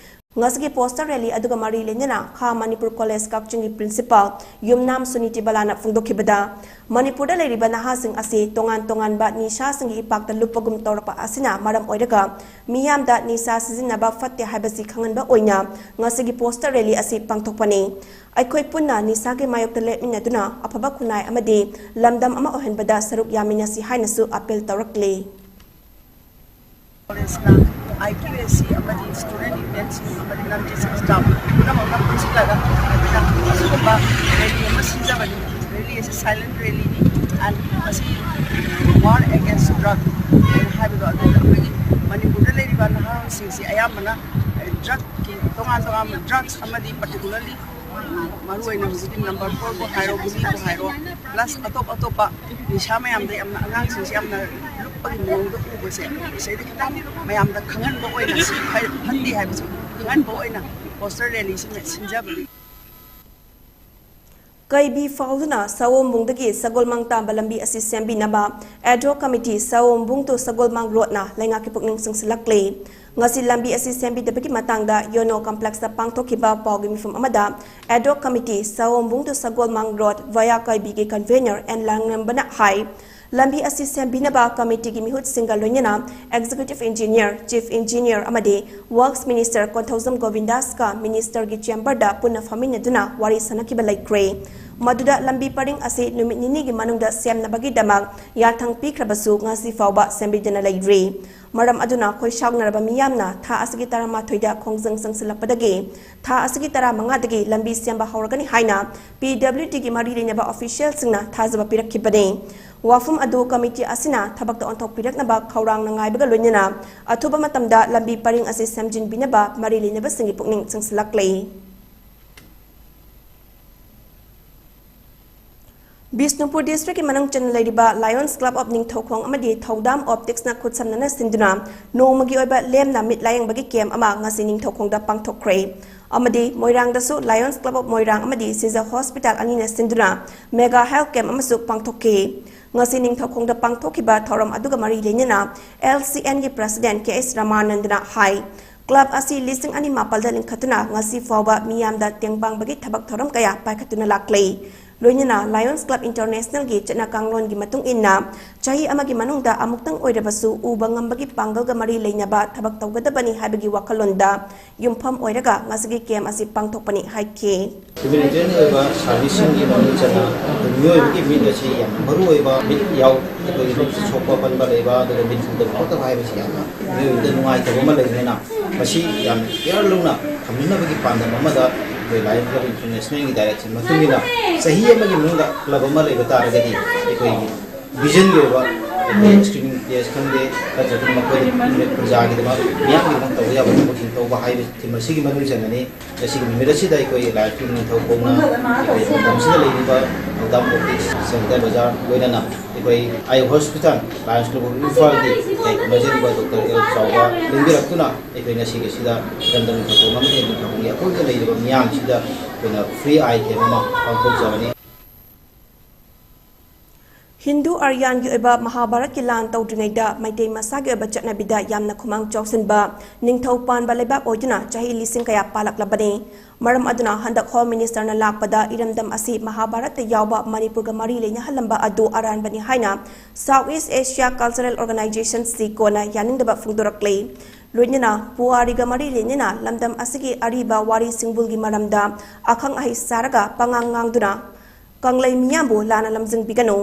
ꯉꯁꯤꯒꯤ ꯄꯣꯁꯇꯔ ꯔꯦꯂꯤ ꯑꯗꯨꯒ ꯃꯔꯤ ꯂꯩꯅꯅ ꯈꯥ ꯃꯅꯤꯄꯨꯔ ꯀꯣꯂꯦꯖ ꯀꯛꯆꯤꯡꯒꯤ ꯄ꯭ꯔꯤꯟꯁꯤꯄꯥꯜ ꯌꯨꯝꯅꯥꯝ ꯁꯨꯅꯤꯇꯤ ꯕꯂꯥꯅ ꯐꯣꯡꯗꯣꯛꯈꯤꯕꯗ, ꯃꯅꯤꯄꯨꯔꯗ ꯂꯩꯔꯤꯕ ꯅꯍꯥꯁꯤꯡ ꯑꯁꯤ ꯇꯣꯉꯥꯟ ꯇꯣꯉꯥꯟꯕ ꯅꯤꯁꯥꯁꯤꯡꯒꯤ ꯏꯄꯥꯛꯇ ꯂꯨꯞꯄꯒꯨꯝ ꯇꯧꯔꯛꯄ ꯑꯁꯤꯅ ꯃꯔꯝ ꯑꯣꯏꯔꯒ ꯃꯤꯌꯥꯝꯗ ꯅꯤꯁꯥ ꯁꯤꯖꯤꯟꯅꯕ ꯐꯠꯇꯦ ꯍꯥꯏꯕꯁꯤ ꯈꯪꯍꯟꯕ ꯑꯣꯏꯅ ꯉꯁꯤꯒꯤ ꯄꯣꯁꯇꯔ ꯔꯦꯂꯤ ꯑꯁꯤ ꯄꯥꯡꯊꯣꯛꯄꯅꯤ꯫ ꯑꯩꯈꯣꯏ ꯄꯨꯟꯅ ꯅꯤꯁꯥꯒꯤ ꯃꯥꯌꯣꯛꯇ ꯂꯦꯞꯃꯤꯟꯅꯗꯨꯅ ꯑꯐꯕ ꯈꯨꯟꯅꯥꯏ ꯑꯃꯗꯤ ꯂꯝꯗꯝ ꯑꯃ ꯑꯣꯏꯍꯟꯕꯗ ꯁꯔꯨꯛ ꯌꯥꯃꯤꯟꯅꯁꯤ ꯍꯥꯏꯅꯁꯨ ꯑꯄꯤꯜ ꯇꯧꯔꯛꯂꯤ꯫ ꯀꯣꯂꯦꯖꯅ ꯑꯥꯏ ꯀ꯭ꯌꯨ ꯑꯦꯁ ꯁꯤ ꯑꯃꯗꯤ ꯁ꯭ꯇꯨꯗꯦꯟꯠ ꯌꯨꯅꯤꯌꯟꯁꯤꯡ ꯑꯃꯗꯤ ꯅꯟ ꯇꯤꯆꯤꯡ ꯁ꯭ꯇꯥꯐ ꯄꯨꯝꯅꯃꯛꯅ ꯄꯨꯟꯁꯤꯜꯂꯒ ꯑꯩꯈꯣꯏꯅ ꯑꯁꯤꯒꯨꯝꯕ ꯔꯦꯂꯤ ꯑꯃ ꯁꯤꯟꯖꯕꯅꯤ꯫ ꯔꯦꯂꯤ ꯑꯁꯤ ꯁꯥꯏꯂꯦꯟꯠ ꯔꯦꯂꯤꯅꯤ꯫ ꯑꯦꯟ ꯃꯁꯤ ꯋꯥꯔ ꯑꯦꯒꯦꯟꯁ ꯗ꯭ꯔꯒ ꯍꯥꯏꯅ ꯍꯥꯏꯕꯗꯣ, ꯑꯗꯨ ꯑꯩꯈꯣꯏꯒꯤ ꯃꯅꯤꯄꯨꯔꯗ ꯂꯩꯔꯤꯕ ꯅꯍꯥꯁꯤꯡꯁꯤ ꯑꯌꯥꯝꯕꯅ ꯗ꯭ꯔꯒꯀꯤ, ꯇꯣꯉꯥꯟ ꯇꯣꯉꯥꯟꯕ ꯗ꯭ꯔꯒꯁ ꯑꯃꯗꯤ ꯄꯔꯇꯤꯀꯨꯂꯔꯂꯤ ꯃꯔꯨꯑꯣꯏꯅ ꯍꯧꯖꯤꯛꯀꯤ ꯅꯝꯕꯔ ꯐꯣꯔꯕꯨ ꯍꯥꯏꯔꯣ, ꯒꯨꯂꯤꯕꯨ ꯍꯥꯏꯔꯣ, ꯄ꯭ꯂꯁ ꯑꯇꯣꯞ ꯑꯇꯣꯞꯄ ꯅꯤꯁꯥ ꯃꯌꯥꯝꯗ ꯌꯥꯝꯅ ꯑꯉꯥꯡꯁꯤꯡꯁꯦ ꯌꯥꯝꯅ ꯂꯨꯞꯄꯒꯤ ꯃꯑꯣꯡꯗ ꯎꯕꯁꯦ, ꯁꯤꯗꯩꯗ ꯈꯤꯇꯪ ꯃꯌꯥꯝꯗ ꯈꯪꯍꯟꯕ ꯑꯣꯏꯅ, ꯁꯤ ꯐꯩ, ꯐꯠꯇꯦ ꯍꯥꯏꯕꯁꯤ ꯈꯪꯍꯟꯕ ꯑꯣꯏꯅ ꯄꯣꯁꯇꯔ ꯔꯦꯂꯤꯁꯤ ꯁꯤꯟꯖꯕꯅꯤ꯫ ꯀꯩꯕꯤ ꯐꯥꯎꯗꯨꯅ ꯁꯑꯣꯝꯕꯨꯡꯗꯒꯤ ꯁꯒꯣꯜꯃꯥꯡ ꯇꯥꯕ ꯂꯝꯕꯤ ꯑꯁꯤ ꯁꯦꯝꯕꯤꯅꯕ ad hoc committee ꯁꯑꯣꯝꯕꯨꯡ to ꯁꯒꯣꯜꯃꯥꯡ ꯔꯣꯗꯅ ꯂꯩꯉꯥꯛꯀꯤ ꯄꯨꯛꯅꯤꯡ ꯆꯤꯡꯁꯤꯜꯂꯛꯂꯤ꯫ ꯉꯁꯤ ꯂꯝꯕꯤ ꯑꯁꯤ ꯁꯦꯝꯕꯤꯗꯕꯒꯤ ꯃꯇꯥꯡꯗ ꯌꯣꯅꯣ ꯀꯝꯄ꯭ꯂꯦꯛꯁꯇ ꯄꯥꯡꯊꯣꯛꯈꯤꯕ ꯄꯥꯎꯒꯤ ꯃꯤꯐꯝ ꯑꯃꯗ ad hoc committee ꯁꯑꯣꯝꯕꯨꯡ to ꯁꯒꯣꯜꯃꯥꯡ ꯔꯣꯗ via ꯀꯩꯕꯤꯒꯤ ꯀꯟꯚꯦꯅꯔ ꯑꯦꯟ ꯂꯥꯡꯂꯦꯝꯕꯅ ꯍꯥꯏ, ꯂꯝꯕꯤ ꯑꯁꯤ ꯁꯦꯝꯕꯤꯅꯕ ꯀꯃꯤꯇꯤꯒꯤ ꯃꯤꯍꯨꯠꯁꯤꯡꯒ ꯂꯣꯏꯅꯅ ꯑꯦꯛꯖꯤꯀ꯭ꯌꯨꯇꯤꯚ ꯏꯟꯖꯤꯅꯤꯌꯔ, ꯆꯤꯐ ꯏꯟꯖꯤꯅꯤꯌꯔ ꯑꯃꯗꯤ ꯋꯔꯛꯁ ꯃꯤꯅꯤꯁꯇꯔ ꯀꯣꯟꯊꯧꯖꯝ ꯒꯣꯕꯤꯟꯗꯥꯁꯀ ꯃꯤꯅꯤꯁꯇꯔꯒꯤ ꯆꯦꯝꯕꯔꯗ ꯄꯨꯟꯅ ꯐꯝꯃꯤꯟꯅꯗꯨꯅ ꯋꯥꯔꯤ ꯁꯥꯅꯈꯤꯕ ꯂꯩꯈ꯭ꯔꯦ꯫ ꯃꯗꯨꯗ ꯂꯝꯕꯤ ꯄꯔꯤꯡ ꯑꯁꯤ ꯅꯨꯃꯤꯠ ꯅꯤꯅꯤꯒꯤ ꯃꯅꯨꯡꯗ ꯁꯦꯝꯅꯕꯒꯤꯗꯃꯛ ꯌꯥꯊꯪ ꯄꯤꯈ꯭ꯔꯕꯁꯨ ꯉꯁꯤ ꯐꯥꯎꯕ ꯁꯦꯝꯕꯤꯗꯅ ꯂꯩꯔꯤ꯫ ꯃꯔꯝ ꯑꯗꯨꯅ ꯈꯣꯏ ꯁꯥꯎꯅꯔꯕ ꯃꯤꯌꯥꯝꯅ ꯊꯥ ꯑꯁꯤꯒꯤ ꯇꯔꯥꯃꯥꯊꯣꯏꯗ ꯈꯣꯡꯖꯪ ꯆꯪꯁꯤꯜꯂꯛꯄꯗꯒꯤ ꯊꯥ ꯑꯁꯤꯒꯤ ꯇꯔꯥꯃꯉꯥꯗꯒꯤ ꯂꯝꯕꯤ ꯁꯦꯝꯕ ꯍꯧꯔꯒꯅꯤ ꯍꯥꯏꯅ P W Dꯒꯤ ꯃꯔꯤ ꯂꯩꯅꯕ ꯑꯣꯐꯤꯁꯤꯌꯦꯜꯁꯤꯡꯅ ꯊꯥꯖꯕ ꯄꯤꯔꯛꯈꯤꯕꯅꯤ꯫ ꯋꯥꯐꯝ ꯑꯗꯨ ꯀꯃꯤꯇꯤ ꯑꯁꯤꯅ ꯊꯕꯛꯇ ꯑꯣꯟꯊꯣꯛꯄꯤꯔꯛꯅꯕ ꯈꯧꯔꯥꯡꯅ ꯉꯥꯏꯕꯒ ꯂꯣꯏꯅꯅ ꯑꯊꯨꯕ ꯃꯇꯝꯗ ꯂꯝꯕꯤ ꯄꯔꯤꯡ ꯑꯁꯤ ꯁꯦꯝꯖꯤꯟꯕꯤꯅꯕ ꯃꯔꯤ ꯂꯩꯅꯕꯁꯤꯡꯒꯤ ꯄꯨꯛꯅꯤꯡ ꯆꯤꯡꯁꯤꯜꯂꯛꯂꯤ꯫ ꯕꯤꯁꯅꯨꯄꯨꯔ ꯗꯤꯁꯇ꯭ꯔꯤꯛꯀꯤ ꯃꯅꯨꯡ ꯆꯟꯅ ꯂꯩꯔꯤꯕ Lions Club of ꯅꯤꯡꯊꯧꯈꯣꯡ ꯑꯃꯗꯤ ꯊꯧꯗꯥꯝ ꯑꯣꯞꯇꯤꯛꯁꯅ ꯈꯨꯠꯁꯝꯅꯅ ꯁꯤꯟꯗꯨꯅ ꯅꯣꯡꯃꯒꯤ ꯑꯣꯏꯕ ꯂꯦꯝꯅ ꯃꯤꯠ ꯂꯥꯌꯦꯡꯕꯒꯤ ꯀꯦꯝꯞ ꯑꯃ ꯉꯁꯤ ꯅꯤꯡꯊꯧꯈꯣꯡꯗ ꯄꯥꯡꯊꯣꯛꯈ꯭ꯔꯦ꯫ ꯑꯃꯗꯤ ꯃꯣꯏꯔꯥꯡꯗꯁꯨ Lions Club of ꯃꯣꯏꯔꯥꯡ ꯑꯃꯗꯤ ꯁꯤꯖ ꯍꯣꯁꯄꯤꯇꯥꯜ ꯑꯅꯤꯅ ꯁꯤꯟꯗꯨꯅ ꯃꯦꯒꯥ ꯍꯦꯜꯊ ꯀꯦꯝꯞ ꯑꯃꯁꯨ ꯄꯥꯡꯊꯣꯛꯈꯤ꯫ ꯉꯁꯤ ꯅꯤꯡꯊꯧꯈꯣꯡꯗ ꯄꯥꯡꯊꯣꯛꯈꯤꯕ ꯊꯧꯔꯝ ꯑꯗꯨꯒ ꯃꯔꯤ ꯂꯩꯅꯅ L C Nꯒꯤ ꯄ꯭ꯔꯁꯤꯗꯦꯟꯠ ꯀꯦ ꯑꯦꯁ ꯔꯃꯥꯅꯟꯗꯅ ꯍꯥꯏ, ꯀ꯭ꯂꯕ ꯑꯁꯤ ꯂꯤꯁꯤꯡ ꯑꯅꯤ ꯃꯥꯄꯜꯗ ꯂꯤꯡꯈꯠꯇꯨꯅ ꯉꯁꯤ ꯐꯥꯎꯕ ꯃꯤꯌꯥꯝꯗ ꯇꯦꯡꯕꯥꯡꯕꯒꯤ ꯊꯕꯛ ꯊꯧꯔꯝ ꯀꯌꯥ ꯄꯥꯏꯈꯠꯇꯨꯅ ꯂꯥꯛꯂꯤ꯫ ꯂꯣꯏꯅꯅ Lions Club Internationalꯒꯤ ꯆꯠꯅ ꯀꯥꯡꯂꯣꯟꯒꯤ ꯃꯇꯨꯡ ꯏꯟꯅ ꯆꯍꯤ ꯑꯃꯒꯤ ꯃꯅꯨꯡꯗ ꯑꯃꯨꯛꯇꯪ ꯑꯣꯏꯔꯕꯁꯨ ꯎꯕ ꯉꯝꯕꯒꯤ ꯄꯥꯡꯒꯜꯒ ꯃꯔꯤ ꯂꯩꯅꯕ ꯊꯕꯛ ꯇꯧꯒꯗꯕꯅꯤ ꯍꯥꯏꯕꯒꯤ ꯋꯥꯈꯜꯂꯣꯟꯗ ꯌꯨꯝꯐꯝ ꯑꯣꯏꯔꯒ ꯉꯁꯤꯒꯤ ꯀꯦꯝ ꯑꯁꯤ ꯄꯥꯡꯊꯣꯛꯄꯅꯤ ꯍꯥꯏꯈꯤ꯫ Humanitarian ꯑꯣꯏꯕ ꯁꯥꯔꯚꯤꯁꯁꯤꯡꯒꯤ ꯃꯅꯨꯡ ꯆꯟꯅ ꯑꯩꯈꯣꯏ ꯃꯤꯑꯣꯏꯕꯒꯤ ꯃꯤꯠ ꯑꯁꯤ ꯌꯥꯝꯅ ꯃꯔꯨ ꯑꯣꯏꯕ, ꯃꯤꯠ ꯌꯥꯎ-, ꯑꯩꯈꯣꯏꯒꯤ ꯃꯤꯠ ꯁꯣꯛꯄ ꯄꯟꯕ ꯂꯩꯕ, ꯑꯗꯨꯒ ꯃꯤꯠ ꯎꯗꯕ ꯈꯣꯠꯇꯕ ꯍꯥꯏꯕꯁꯤ ꯌꯥꯝꯅ ꯃꯤꯑꯣꯏꯕꯗ ꯅꯨꯡꯉꯥꯏꯇꯕ ꯑꯃ ꯂꯩꯕꯅꯤꯅ, ꯃꯁꯤ ꯌꯥꯝꯅ ꯀꯤꯌꯔ ꯂꯧꯅ ꯊꯝꯅꯅꯕꯒꯤ ꯄꯥꯟꯗꯝ ꯑꯃꯗ ꯑꯩꯈꯣꯏ Lions Club Internationalꯒꯤ direction ꯃꯇꯨꯡ ꯏꯟꯅ ꯆꯍꯤ ꯑꯃꯒꯤ ꯃꯅꯨꯡꯗ ꯀ꯭ꯂꯕ ꯑꯃ ꯂꯩꯕ ꯇꯥꯔꯒꯗꯤ ꯑꯩꯈꯣꯏꯒꯤ ꯚꯤꯖꯟꯒꯤ ꯑꯣꯏꯕ ꯑꯩꯈꯣꯏ ꯁ꯭ꯀ꯭ꯔꯤꯅꯤꯡ ꯇꯦꯁ ꯈꯪꯗꯦ, ꯅꯠꯇ꯭ꯔꯒ ꯃꯈꯣꯏ ꯄ꯭ꯔꯖꯥꯒꯤꯗꯃꯛ, ꯃꯤꯌꯥꯝꯒꯤꯗꯃꯛ ꯇꯧꯕ ꯌꯥꯕ ꯊꯕꯛꯁꯤꯡ ꯇꯧꯕ ꯍꯥꯏꯕ ꯊꯤꯝ ꯑꯁꯤꯒꯤ ꯃꯅꯨꯡ ꯆꯟꯒꯅꯤ꯫ ꯉꯁꯤꯒꯤ ꯅꯨꯃꯤꯠ ꯑꯁꯤꯗ ꯑꯩꯈꯣꯏ ꯂꯥꯏꯔꯤꯛꯀꯤ ꯅꯤꯡꯊꯧ ꯀꯧꯅ ꯑꯩꯈꯣꯏ ꯂꯝꯗꯝꯁꯤꯗ ꯂꯩꯔꯤꯕ ꯊꯧꯗꯥꯝ ꯑꯣꯐꯤꯁ, ꯁꯦꯟꯇꯔ ꯕꯖꯥꯔ, ꯂꯣꯏꯅꯅ ꯑꯩꯈꯣꯏ ꯑꯥꯏ ꯍꯣꯁꯄꯤꯇꯥꯜ, Lions Club of ꯏꯝꯐꯥꯜꯒꯤ ꯏꯀꯥꯏ ꯈꯨꯝꯅꯖꯔꯤꯕ ꯗꯣꯛꯇꯔ ꯑꯦꯜ ꯆꯥꯎꯕ ꯂꯦꯡꯕꯤꯔꯛꯇꯨꯅ ꯑꯩꯈꯣꯏ ꯉꯁꯤꯒꯤ ꯑꯁꯤꯗ ꯏꯔꯝꯗꯝ ꯅꯤꯡꯊꯧ ꯀꯧꯅ ꯑꯃꯗꯤ ꯅꯤꯡꯊꯧꯒꯤ ꯑꯀꯣꯏꯕꯗ ꯂꯩꯔꯤꯕ ꯃꯤꯌꯥꯝꯁꯤꯗ ꯑꯩꯈꯣꯏꯅ ꯐ꯭ꯔꯤ ꯑꯥꯏ ꯀꯦꯝ ꯑꯃ ꯄꯥꯡꯊꯣꯛꯆꯕꯅꯤ꯫ ꯍꯤꯟꯗꯨ ꯑꯥꯔꯌꯥꯟꯒꯤ ꯑꯣꯏꯕ ꯃꯍꯥꯚꯥꯔꯠꯀꯤ ꯂꯥꯟ ꯇꯧꯗ꯭ꯔꯤꯉꯩꯗ ꯃꯩꯇꯩ ꯃꯁꯥꯒꯤ ꯑꯣꯏꯕ ꯆꯠꯅꯕꯤꯗ ꯌꯥꯝꯅ ꯈꯨꯃꯥꯡ ꯆꯥꯎꯁꯤꯟꯕ ꯅꯤꯡꯊꯧ ꯄꯥꯟꯕ ꯂꯩꯕꯥꯛ ꯑꯣꯏꯗꯨꯅ ꯆꯍꯤ ꯂꯤꯁꯤꯡ ꯀꯌꯥ ꯄꯥꯜꯂꯛꯂꯕꯅꯤ꯫ ꯃꯔꯝ ꯑꯗꯨꯅ ꯍꯟꯗꯛ ꯍꯣꯝ ꯃꯤꯅꯤꯁꯇꯔꯅ ꯂꯥꯛꯄꯗ ꯏꯔꯝꯗꯝ ꯑꯁꯤ ꯃꯍꯥꯚꯥꯔꯠꯇ ꯌꯥꯎꯕ ꯃꯅꯤꯄꯨꯔꯒ ꯃꯔꯤ ꯂꯩꯅꯍꯜꯂꯝꯕ ꯑꯗꯨ ꯑꯔꯥꯟꯕꯅꯤ ꯍꯥꯏꯅ South East Asia Cultural Organization, ꯁꯤꯀꯣꯅ ꯌꯥꯅꯤꯡꯗꯕ ꯐꯣꯡꯗꯣꯔꯛꯂꯤ꯫ ꯂꯣꯏꯅꯅ ꯄꯨꯋꯥꯔꯤꯒ ꯃꯔꯤ ꯂꯩꯅꯅ ꯂꯝꯗꯝ ꯑꯁꯤꯒꯤ ꯑꯔꯤꯕ ꯋꯥꯔꯤ ꯁꯤꯡꯕꯨꯜꯒꯤ ꯃꯔꯝꯗ ꯑꯈꯪ ꯑꯍꯩ ꯁꯥꯔꯒ ꯄꯉꯥꯡ ꯉꯥꯡꯗꯨꯅ ꯀꯪꯂꯩ ꯃꯤꯌꯥꯝꯕꯨ ꯂꯥꯟꯅ ꯂꯝꯖꯤꯡꯕꯤꯒꯅꯨ꯫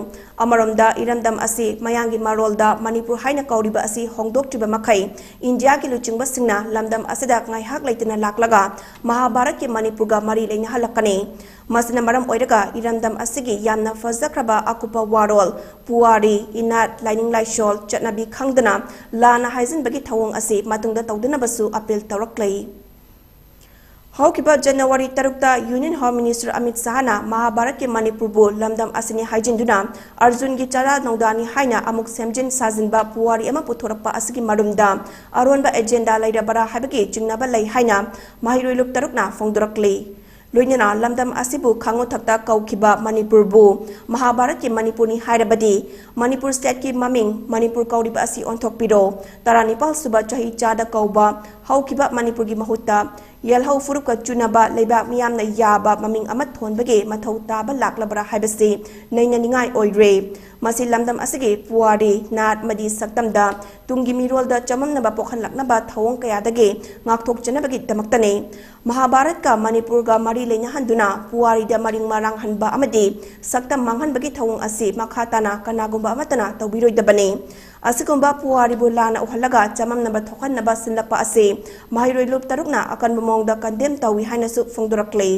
ꯑꯃꯔꯣꯝꯗ ꯏꯔꯝꯗꯝ ꯑꯁꯤ ꯃꯌꯥꯡꯒꯤ ꯃꯔꯣꯜꯗ ꯃꯅꯤꯄꯨꯔ ꯍꯥꯏꯅ ꯀꯧꯔꯤꯕ ꯑꯁꯤ ꯍꯣꯡꯗꯣꯛꯇ꯭ꯔꯤꯕ ꯃꯈꯩ ꯏꯟꯗꯤꯌꯥꯒꯤ ꯂꯨꯆꯤꯡꯕꯁꯤꯡꯅ ꯂꯝꯗꯝ ꯑꯁꯤꯗ ꯉꯥꯏꯍꯥꯛ ꯂꯩꯇꯅ ꯂꯥꯛꯂꯒ ꯃꯍꯥꯚꯥꯔꯠꯀꯤ ꯃꯅꯤꯄꯨꯔꯒ ꯃꯔꯤ ꯂꯩꯅꯍꯜꯂꯛꯀꯅꯤ꯫ ꯃꯁꯤꯅ ꯃꯔꯝ ꯑꯣꯏꯔꯒ ꯏꯔꯝꯗꯝ ꯑꯁꯤꯒꯤ ꯌꯥꯝꯅ ꯐꯖꯈ꯭ꯔꯕ ꯑꯀꯨꯞꯄ ꯋꯥꯔꯣꯜ, ꯄꯨꯋꯥꯔꯤ, ꯏꯅꯥꯠ, ꯂꯥꯏꯅꯤꯡ ꯂꯥꯏꯁꯣꯜ, ꯆꯠꯅꯕꯤ ꯈꯪꯗꯅ ꯂꯥꯟꯅ ꯍꯥꯏꯖꯤꯟꯕꯒꯤ ꯊꯧꯑꯣꯡ ꯑꯁꯤ ꯃꯇꯨꯡꯗ ꯇꯧꯗꯅꯕꯁꯨ ꯑꯄꯤꯜ ꯇꯧꯔꯛꯂꯤ꯫ ꯍꯧꯈꯤꯕ ꯖꯅꯋꯥꯔꯤ ꯇꯔꯨꯛꯇ Union Home Minister ꯑꯃꯤꯠ ꯁꯥꯍꯅ ꯃꯍꯥꯚꯥꯔꯠꯀꯤ ꯃꯅꯤꯄꯨꯔꯕꯨ ꯂꯝꯗꯝ ꯑꯁꯤꯅꯤ ꯍꯥꯏꯖꯤꯟꯗꯨꯅ ꯑꯔꯖꯨꯟꯒꯤ ꯆꯔꯥ ꯅꯧꯗꯥꯅꯤ ꯍꯥꯏꯅ ꯑꯃꯨꯛ ꯁꯦꯝꯖꯤꯟ ꯁꯥꯖꯤꯟꯕ ꯄꯨꯋꯥꯔꯤ ꯑꯃ ꯄꯨꯊꯣꯔꯛꯄ ꯑꯁꯤꯒꯤ ꯃꯔꯨꯝꯗ ꯑꯔꯣꯟꯕ ꯑꯦꯖꯦꯟꯗꯥ ꯂꯩꯔꯕꯔꯥ ꯍꯥꯏꯕꯒꯤ ꯆꯤꯡꯅꯕ ꯂꯩ ꯍꯥꯏꯅ ꯃꯍꯩꯔꯣꯏ ꯂꯨꯞ ꯇꯔꯨꯛꯅ ꯐꯣꯡꯗꯣꯔꯛꯂꯤ꯫ ꯂꯣꯏꯅꯅ ꯂꯝꯗꯝ ꯑꯁꯤꯕꯨ ꯈꯥꯉꯨꯊꯛꯇ ꯀꯧꯈꯤꯕ ꯃꯅꯤꯄꯨꯔꯕꯨ ꯃꯍꯥꯚꯥꯔꯠꯀꯤ ꯃꯅꯤꯄꯨꯔꯅꯤ ꯍꯥꯏꯔꯕꯗꯤ ꯃꯅꯤꯄꯨꯔ stateꯀꯤ ꯃꯃꯤꯡ ꯃꯅꯤꯄꯨꯔ ꯀꯧꯔꯤꯕ ꯑꯁꯤ ꯑꯣꯟꯊꯣꯛꯄꯤꯔꯣ꯫ ꯇꯔꯥꯅꯤꯄꯥꯜ ꯁꯨꯕ ꯆꯍꯤ ꯆꯥꯗ ꯀꯧꯕ ꯍꯧꯈꯤꯕ ꯃꯅꯤꯄꯨꯔꯒꯤ ꯃꯍꯨꯠꯇ ꯌꯦꯜꯍꯧ ꯐꯨꯔꯨꯞꯀ ꯆꯨꯅꯕ ꯂꯩꯕꯥꯛ ꯃꯤꯌꯥꯝꯅ ꯌꯥꯕ ꯃꯃꯤꯡ ꯑꯃ ꯊꯣꯟꯕꯒꯤ ꯃꯊꯧ ꯇꯥꯕ ꯂꯥꯛꯂꯕ꯭ꯔꯥ ꯍꯥꯏꯕꯁꯤ ꯅꯩꯅꯅꯤꯡꯉꯥꯏ ꯑꯣꯏꯔꯦ꯫ ꯃꯁꯤ ꯂꯝꯗꯝ ꯑꯁꯤꯒꯤ ꯄꯨꯋꯥꯔꯤ, ꯅꯥꯠ ꯑꯃꯗꯤ ꯁꯛꯇꯝꯗ ꯇꯨꯡꯒꯤ ꯃꯤꯔꯣꯜꯗ ꯆꯃꯝꯅꯕ ꯄꯣꯛꯍꯜꯂꯛꯅꯕ ꯊꯧꯑꯣꯡ ꯀꯌꯥꯗꯒꯤ ꯉꯥꯛꯊꯣꯛꯆꯅꯕꯒꯤꯗꯃꯛꯇꯅꯤ꯫ ꯃꯍꯥꯚꯥꯔꯠꯀ ꯃꯅꯤꯄꯨꯔꯒ ꯃꯔꯤ ꯂꯩꯅꯍꯟꯗꯨꯅ ꯄꯨꯋꯥꯔꯤꯗ ꯃꯔꯤꯡ ꯃꯔꯥꯡꯍꯟꯕ ꯑꯃꯗꯤ ꯁꯛꯇꯝ ꯃꯥꯡꯍꯟꯕꯒꯤ ꯊꯧꯑꯣꯡ ꯑꯁꯤ ꯃꯈꯥ ꯇꯥꯅ ꯀꯅꯥꯒꯨꯝꯕ ꯑꯃꯠꯇꯅ ꯇꯧꯕꯤꯔꯣꯏꯗꯕꯅꯤ꯫ ꯑꯁꯤꯒꯨꯝꯕ ꯄꯨꯋꯥꯔꯤꯕꯨ ꯂꯥꯟꯅ ꯎꯍꯜꯂꯒ ꯆꯃꯝꯅꯕ ꯊꯣꯛꯍꯟꯅꯕ ꯁꯤꯜꯂꯛꯄ ꯑꯁꯤ ꯃꯍꯩꯔꯣꯏ ꯂꯨꯞ ꯇꯔꯨꯛꯅ ꯑꯀꯟꯕ ꯃꯑꯣꯡꯗ condemn ꯇꯧꯏ ꯍꯥꯏꯅꯁꯨ ꯐꯣꯡꯗꯣꯔꯛꯂꯤ꯫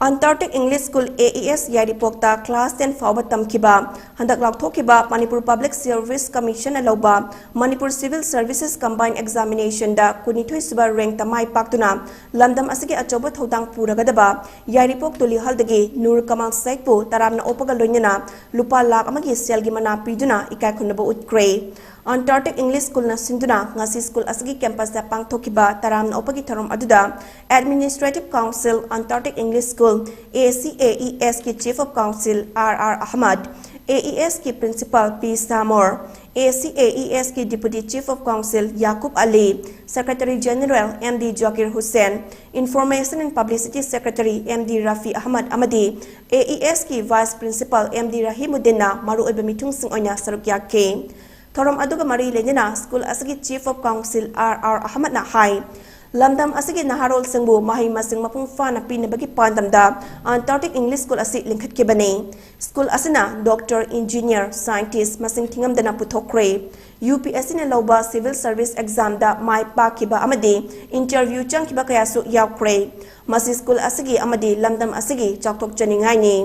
Antarctic English School, A E S, ꯌꯥꯏꯔꯤꯄꯣꯛꯇ class ten ꯐꯥꯎꯕ ꯇꯝꯈꯤꯕ, ꯍꯟꯗꯛ ꯂꯥꯎꯊꯣꯛꯈꯤꯕ Manipur Public Service Commission ꯅ ꯂꯧꯕ Manipur Civil Services Combined Examination ꯗ ꯀꯨꯟꯅꯤꯊꯣꯏ ꯁꯨꯕ rank ꯇ ꯃꯥꯏ ꯄꯥꯛꯇꯨꯅ ꯂꯝꯗꯝ ꯑꯁꯤꯒꯤ ꯑꯆꯧꯕ ꯊꯧꯗꯥꯡ ꯄꯨꯔꯒꯗꯕ ꯌꯥꯏꯔꯤꯄꯣꯛ ꯇꯨꯂꯤꯍꯜꯗꯒꯤ ꯅꯨꯔ ꯀꯃꯜ ꯁꯦꯈꯄꯨ ꯇꯔꯥꯝꯅ ꯑꯣꯛꯄꯒ ꯂꯣꯏꯅꯅ ꯂꯨꯄꯥ ꯂꯥꯈ ꯑꯃꯒꯤ ꯁꯦꯜꯒꯤ ꯃꯅꯥ ꯄꯤꯗꯨꯅ ꯏꯀꯥꯏ ꯈꯨꯝꯅꯕ ꯎꯠꯈ꯭ꯔꯦ꯫ Antarctic English School ꯅ ꯁꯤꯟꯗꯨꯅ ꯉꯁꯤ school ꯑꯁꯤꯒꯤ campus ꯇ ꯄꯥꯡꯊꯣꯛꯈꯤꯕ ꯇꯔꯥꯝꯅ ꯑꯣꯛꯄꯒꯤ ꯊꯧꯔꯝ ꯑꯗꯨꯗ Administrative Council, Antarctic English School, A C A E S ꯀꯤ Chief of Council R R Ahmad, A E S ꯀꯤ Principal P Samor, A C A E S ꯀꯤ Deputy Chief of Council Yakub Ali, Secretary General M D Zakir Hussain, Information and Publicity Secretary M D Rafi Ahmad ꯑꯃꯗꯤ A E S ꯀꯤ Vice Principal M D Rahimuddin ꯅ ꯃꯔꯨꯑꯣꯏꯕ ꯃꯤꯊꯨꯡꯁꯤꯡ ꯑꯣꯏꯅ ꯁꯔꯨꯛ ꯌꯥꯈꯤ꯫ ꯊꯧꯔꯝ ꯑꯗꯨꯒ ꯃꯔꯤ ꯂꯩꯅꯅ school ꯑꯁꯤꯒꯤ Chief of Council R R Ahmad ꯅ ꯍꯥꯏ, ꯂꯝꯗꯝ ꯑꯁꯤꯒꯤ ꯅꯍꯥꯔꯣꯜꯁꯤꯡꯕꯨ ꯃꯍꯩ ꯃꯁꯤꯡ ꯃꯄꯨꯡ ꯐꯥꯅ ꯄꯤꯅꯕꯒꯤ ꯄꯥꯟꯗꯝꯗ Antarctic English School ꯑꯁꯤ ꯂꯤꯡꯈꯠꯈꯤꯕꯅꯤ꯫ School ꯑꯁꯤꯅ doctor, engineer, scientist ꯃꯁꯤꯡ ꯊꯤꯉꯝꯗꯅ ꯄꯨꯊꯣꯛꯈ꯭ꯔꯦ꯫ U P S C ꯅ ꯂꯧꯕ civil service exam ꯗ ꯃꯥꯏ ꯄꯥꯛꯈꯤꯕ ꯑꯃꯗꯤ interview ꯆꯪꯈꯤꯕ ꯀꯌꯥꯁꯨ ꯌꯥꯎꯈ꯭ꯔꯦ꯫ ꯃꯁꯤ school ꯑꯁꯤꯒꯤ ꯑꯃꯗꯤ ꯂꯝꯗꯝ ꯑꯁꯤꯒꯤ ꯆꯥꯎꯊꯣꯛꯆꯅꯤꯡꯉꯥꯏꯅꯤ꯫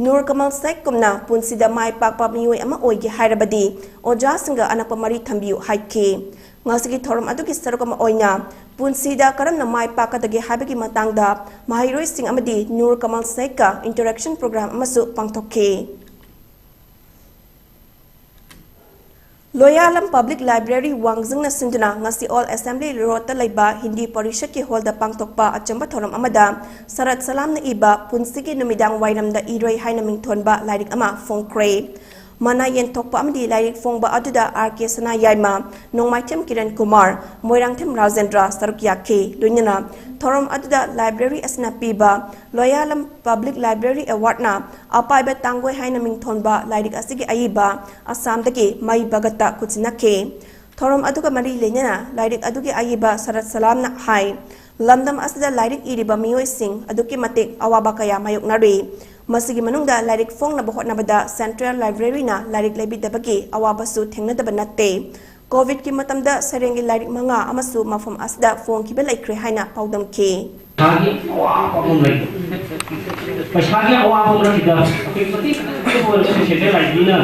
ꯅꯨꯔ ꯀꯃꯜ ꯁꯦꯈ ꯀꯨꯝꯅ ꯄꯨꯟꯁꯤꯗ ꯃꯥꯏ ꯄꯥꯛꯄ ꯃꯤꯑꯣꯏ ꯑꯃ ꯑꯣꯏꯒꯦ ꯍꯥꯏꯔꯕꯗꯤ ꯑꯣꯖꯥꯁꯤꯡꯒ ꯑꯅꯛꯄ ꯃꯔꯤ ꯊꯝꯕꯤꯌꯨ ꯍꯥꯏꯈꯤ꯫ ꯉꯁꯤꯒꯤ ꯊꯧꯔꯝ ꯑꯗꯨꯒꯤ ꯁꯔꯨꯛ ꯑꯃ ꯑꯣꯏꯅ ꯄꯨꯟꯁꯤꯗ ꯀꯔꯝꯅ ꯃꯥꯏ ꯄꯥꯛꯀꯗꯒꯦ ꯍꯥꯏꯕꯒꯤ ꯃꯇꯥꯡꯗ ꯃꯍꯩꯔꯣꯏꯁꯤꯡ ꯑꯃꯗꯤ ꯅꯨꯔ ꯀꯃꯜ ꯁꯦꯈꯀ interaction program ꯑꯃꯁꯨ ꯄꯥꯡꯊꯣꯛꯈꯤ꯫ ꯂꯣꯌꯥꯂꯝ ꯄꯕ꯭ꯂꯤꯛ ꯂꯥꯏꯕ꯭ꯔꯦꯔꯤ ꯋꯥꯡꯖꯤꯡꯅ ꯁꯤꯟꯗꯨꯅ ꯉꯁꯤ ꯑꯣꯜ ꯑꯦꯁꯦꯝꯕ꯭ꯂꯤ ꯔꯣꯗꯇ ꯂꯩꯕ ꯍꯤꯟꯗꯤ ꯄꯔꯤꯁꯠꯀꯤ ꯍꯣꯜꯗ ꯄꯥꯡꯊꯣꯛꯄ ꯑꯆꯝꯕ ꯊꯧꯔꯝ ꯑꯃꯗ ꯁꯔꯠ ꯁꯂꯥꯝꯅ ꯏꯕ ꯄꯨꯟꯁꯤꯒꯤ ꯅꯨꯃꯤꯗꯥꯡ ꯋꯥꯏꯔꯝꯗ ꯏꯔꯣꯏ ꯍꯥꯏꯅ ꯃꯤꯡꯊꯣꯟꯕ ꯂꯥꯏꯔꯤꯛ ꯑꯃ ꯐꯣꯡꯈ꯭ꯔꯦ꯫ ꯃꯅꯥ ꯌꯦꯟꯊꯣꯛꯄ ꯑꯃꯗꯤ ꯂꯥꯏꯔꯤꯛ ꯐꯣꯡꯕ ꯑꯗꯨꯗ ꯑꯥꯔ ꯀꯦ ꯁꯅꯥꯌꯥꯏꯃ, ꯅꯣꯡꯃꯥꯏꯊꯦꯝ ꯀꯤꯔꯟ ꯀꯨꯃꯥꯔ, ꯃꯣꯏꯔꯥꯡꯊꯦꯝ ꯔꯥꯖꯦꯟꯗ꯭ꯔ ꯁꯔꯨꯛ ꯌꯥꯈꯤ꯫ ꯂꯣꯏꯅꯅ ꯊꯧꯔꯝ ꯑꯗꯨꯗ ꯂꯥꯏꯕ꯭ꯔꯦꯔꯤ ꯑꯁꯤꯅ ꯄꯤꯕ ꯂꯣꯌꯥꯂꯝ ꯄꯕ꯭ꯂꯤꯛ ꯂꯥꯏꯕ꯭ꯔꯦꯔꯤ ꯑꯦꯋꯥꯔꯗꯅ ꯑꯄꯥꯏꯕ ꯇꯥꯡꯒꯣꯏ ꯍꯥꯏꯅ ꯃꯤꯡꯊꯣꯟꯕ ꯂꯥꯏꯔꯤꯛ ꯑꯁꯤꯒꯤ ꯑꯏꯕ ꯑꯁꯥꯝꯗꯒꯤ ꯃꯩ ꯚꯒꯠꯇ ꯈꯨꯠꯁꯤꯟꯅꯈꯤ꯫ ꯊꯧꯔꯝ ꯑꯗꯨꯒ ꯃꯔꯤ ꯂꯩꯅꯅ ꯂꯥꯏꯔꯤꯛ ꯑꯗꯨꯒꯤ ꯑꯏꯕ ꯁꯔꯠ ꯁꯂꯥꯝꯅ ꯍꯥꯏ, ꯂꯝꯗꯝ ꯑꯁꯤꯗ ꯂꯥꯏꯔꯤꯛ ꯏꯔꯤꯕ ꯃꯤꯑꯣꯏꯁꯤꯡ ꯑꯗꯨꯛꯀꯤ ꯃꯇꯤꯛ ꯑꯋꯥꯕ ꯀꯌꯥ ꯃꯥꯌꯣꯛꯅꯔꯤ꯫ ꯃꯁꯤꯒꯤ ꯃꯅꯨꯡꯗ ꯂꯥꯏꯔꯤꯛ ꯐꯣꯡꯅꯕ ꯍꯣꯠꯅꯕꯗ ꯁꯦꯟꯇ꯭ꯔꯦꯜ ꯂꯥꯏꯕ꯭ꯔꯦꯔꯤꯅ ꯂꯥꯏꯔꯤꯛ ꯂꯩꯕꯤꯗꯕꯒꯤ ꯑꯋꯥꯕꯁꯨ ꯊꯦꯡꯅꯗꯕ ꯅꯠꯇꯦ꯫ ꯀꯣꯚꯤꯗꯀꯤ ꯃꯇꯝꯗ ꯁꯩꯔꯦꯡꯒꯤ ꯂꯥꯏꯔꯤꯛ ꯃꯉꯥ ꯑꯃꯁꯨ ꯃꯐꯝ ꯑꯁꯤꯗ ꯐꯣꯡꯈꯤꯕ ꯂꯩꯈ꯭ꯔꯦ ꯍꯥꯏꯅ ꯄꯥꯎꯗꯝꯈꯤ꯫ ꯄꯩꯁꯥꯒꯤ ꯑꯋꯥꯕ ꯑꯃ ꯂꯩ꯫ ꯄꯩꯁꯥꯒꯤ ꯑꯋꯥꯕ ꯃꯔꯛꯁꯤꯗ ꯑꯩꯈꯣꯏ ꯃꯇꯤꯛ ꯑꯣꯏꯔꯒꯁꯨ ꯁꯦꯟꯇ꯭ꯔꯦꯜ ꯂꯥꯏꯕ꯭ꯔꯦꯔꯤꯅ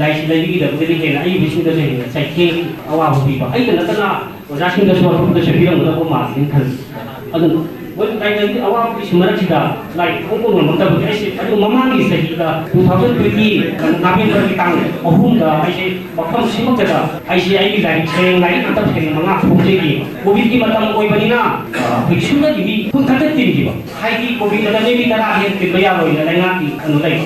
ꯂꯥꯏꯔꯤꯛꯁꯤ ꯂꯩꯕꯤꯒꯗꯕꯗꯒꯤ ꯍꯦꯟꯅ ꯑꯏꯕꯁꯤꯡꯗꯁꯨ ꯍꯦꯟꯅ ꯆꯩꯊꯦꯡ ꯑꯋꯥꯕ ꯄꯤꯕ꯫ ꯑꯩꯗ ꯅꯠꯇꯅ ꯑꯣꯖꯥꯁꯤꯡꯗꯁꯨ ꯑꯇꯣꯞꯄꯗꯁꯨ ꯄꯤꯔꯝꯒꯗꯕ ꯃꯥꯜꯂꯦꯅ ꯈꯜꯂꯤ꯫ ꯑꯗꯨꯅ ꯃꯣꯏ ꯂꯥꯏꯔꯤꯛ ꯑꯋꯥꯕꯒꯤ ꯃꯔꯛꯁꯤꯗ ꯂꯥꯏꯔꯤꯛ ꯐꯣꯡꯕ ꯉꯝꯃꯛꯇꯕꯒꯤ ꯑꯩꯁꯦ ꯑꯗꯨ ꯃꯃꯥꯡꯒꯤ ꯆꯍꯤꯗ two thousand twenty Novemberꯒꯤ ꯇꯥꯡ ꯑꯍꯨꯝꯗ ꯑꯩꯁꯦ ꯃꯐꯝ ꯁꯤꯃꯛꯇꯗ ꯑꯩꯁꯦ ꯑꯩꯒꯤ ꯂꯥꯏꯔꯤꯛ ꯁꯩꯔꯦꯡ ꯂꯥꯏꯔꯤꯛ ꯑꯃꯇ ꯁꯩꯔꯦꯡ ꯃꯉꯥ ꯐꯣꯡꯖꯒꯦ꯫ ꯀꯣꯚꯤꯗꯀꯤ ꯃꯇꯝ ꯑꯣꯏꯕꯅꯤꯅ, ꯑ, ꯑꯩꯈꯣꯏ ꯁꯨꯞꯅꯒꯤ ꯃꯤ ꯀꯨꯟ ꯈꯛꯇ ꯇꯤꯟꯈꯤꯕ꯫ ꯍꯥꯏꯗꯤ ꯀꯣꯚꯤꯗ ꯃꯤ ꯇꯔꯥ ꯍꯦꯟꯅ ꯇꯤꯟꯕ ꯌꯥꯔꯣꯏꯅ ꯂꯩꯉꯥꯛꯀꯤ ꯀꯩꯅꯣ ꯂꯩꯕ꯫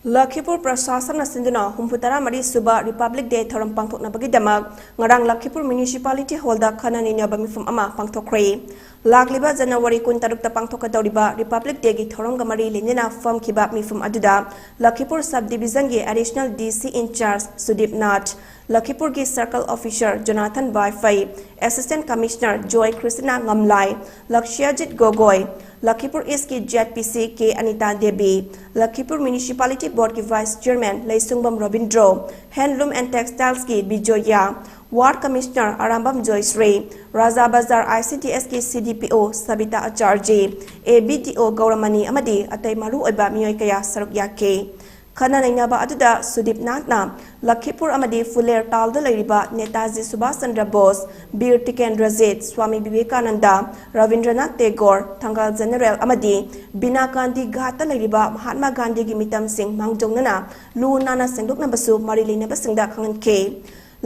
ꯂꯈꯤꯄꯨꯔ ꯄ꯭ꯔꯁꯥꯁꯟꯅ ꯁꯤꯟꯗꯨꯅ ꯍꯨꯝꯐꯨ ꯇꯔꯥ ꯃꯔꯤ ꯁꯨꯕ ꯔꯤꯄꯕ꯭ꯂꯤꯛ ꯗꯦ ꯊꯧꯔꯝ ꯄꯥꯡꯊꯣꯛꯅꯕꯒꯤꯗꯃꯛ ꯉꯔꯥꯡ ꯂꯈꯤꯄꯨꯔ ꯃ꯭ꯌꯨꯅꯤꯁꯤꯄꯥꯂꯤꯇꯤ ꯍꯣꯜꯗ ꯈꯟꯅ ꯅꯩꯅꯕ ꯃꯤꯐꯝ ꯑꯃ ꯄꯥꯡꯊꯣꯛꯈ꯭ꯔꯦ꯫ ꯂꯥꯛꯂꯤꯕ ꯖꯅꯋꯥꯔꯤ ꯀꯨꯟꯇꯔꯨꯛꯇ ꯄꯥꯡꯊꯣꯛꯀꯗꯧꯔꯤꯕ ꯔꯤꯄꯕ꯭ꯂꯤꯛ ꯗꯦꯒꯤ ꯊꯧꯔꯝꯒ ꯃꯔꯤ ꯂꯩꯅꯅ ꯐꯝꯈꯤꯕ ꯃꯤꯐꯝ ꯑꯗꯨꯗ ꯂꯈꯤꯄꯨꯔ sub ꯗꯤꯕꯤꯖꯟꯒꯤ additional D C incharge Sudip Nath, ꯂꯈꯤꯄꯨꯔꯒꯤ circle officer Jonathan Baiphei, assistant commissioner Joy Christina Ngamlai, Lakshyajit Gogoi, Lakhipur ꯏꯁꯀꯤ Z P C K Anita Devi, Lakhipur municipality ꯕꯣꯔꯗꯀꯤ vice chairman Leisungbam Rabindro, handloom and ꯇꯦꯛꯁꯇꯥꯏꯜꯁꯀꯤ Bijoya, ward commissioner Arambam Joysri, Raja Bazar I ꯁꯤ ꯗꯤ ꯑꯦꯁꯀꯤ ꯁꯤ ꯗꯤ ꯄꯤ ꯑꯣ ꯁꯕꯤꯇꯥ ꯑꯆꯥꯔꯖꯤ, ꯑꯦ ꯕꯤ ꯗꯤ ꯑꯣ ꯒꯧꯔꯃꯅꯤ ꯑꯃꯗꯤ ꯑꯇꯩ ꯃꯔꯨꯑꯣꯏꯕ ꯃꯤꯑꯣꯏ ꯀꯌꯥ ꯁꯔꯨꯛ ꯌꯥꯈꯤ꯫ ꯈꯟꯅ ꯅꯩꯅꯕ ꯑꯗꯨꯗ ꯁꯨꯗꯤꯞ ꯅꯥꯊꯅ ꯂꯈꯤꯄꯨꯔ ꯑꯃꯗꯤ ꯐꯨꯂꯦꯔ ꯇꯥꯜꯗ ꯂꯩꯔꯤꯕ ꯅꯦꯇꯥꯖꯤ ꯁꯨꯚꯥꯁ ꯆꯟꯗ꯭ꯔ ꯕꯣꯁ, ꯕꯤꯔ ꯇꯤꯀꯦꯟꯗ꯭ꯔꯖꯤꯠ, ꯁ꯭ꯋꯥꯃꯤ ꯕꯤꯕꯦꯀꯥꯅꯟꯗ, ꯔꯕꯤꯟꯗ꯭ꯔꯅꯥꯊ ꯇꯦꯒꯣꯔ, ꯊꯪꯒꯥꯜ ꯖꯦꯅꯦꯔꯦꯜ ꯑꯃꯗꯤ ꯕꯤꯅꯥ ꯒꯥꯟꯙꯤ ꯘꯥꯠꯇ ꯂꯩꯔꯤꯕ ꯃꯍꯥꯠꯃꯥ ꯒꯥꯟꯙꯤꯒꯤ ꯃꯤꯇꯝꯁꯤꯡ ꯃꯥꯡꯖꯧꯅꯅ ꯂꯨ ꯅꯥꯟꯅ ꯁꯦꯡꯗꯣꯛꯅꯕꯁꯨ ꯃꯔꯤ ꯂꯩꯅꯕꯁꯤꯡꯗ ꯈꯪꯍꯟꯈꯤ꯫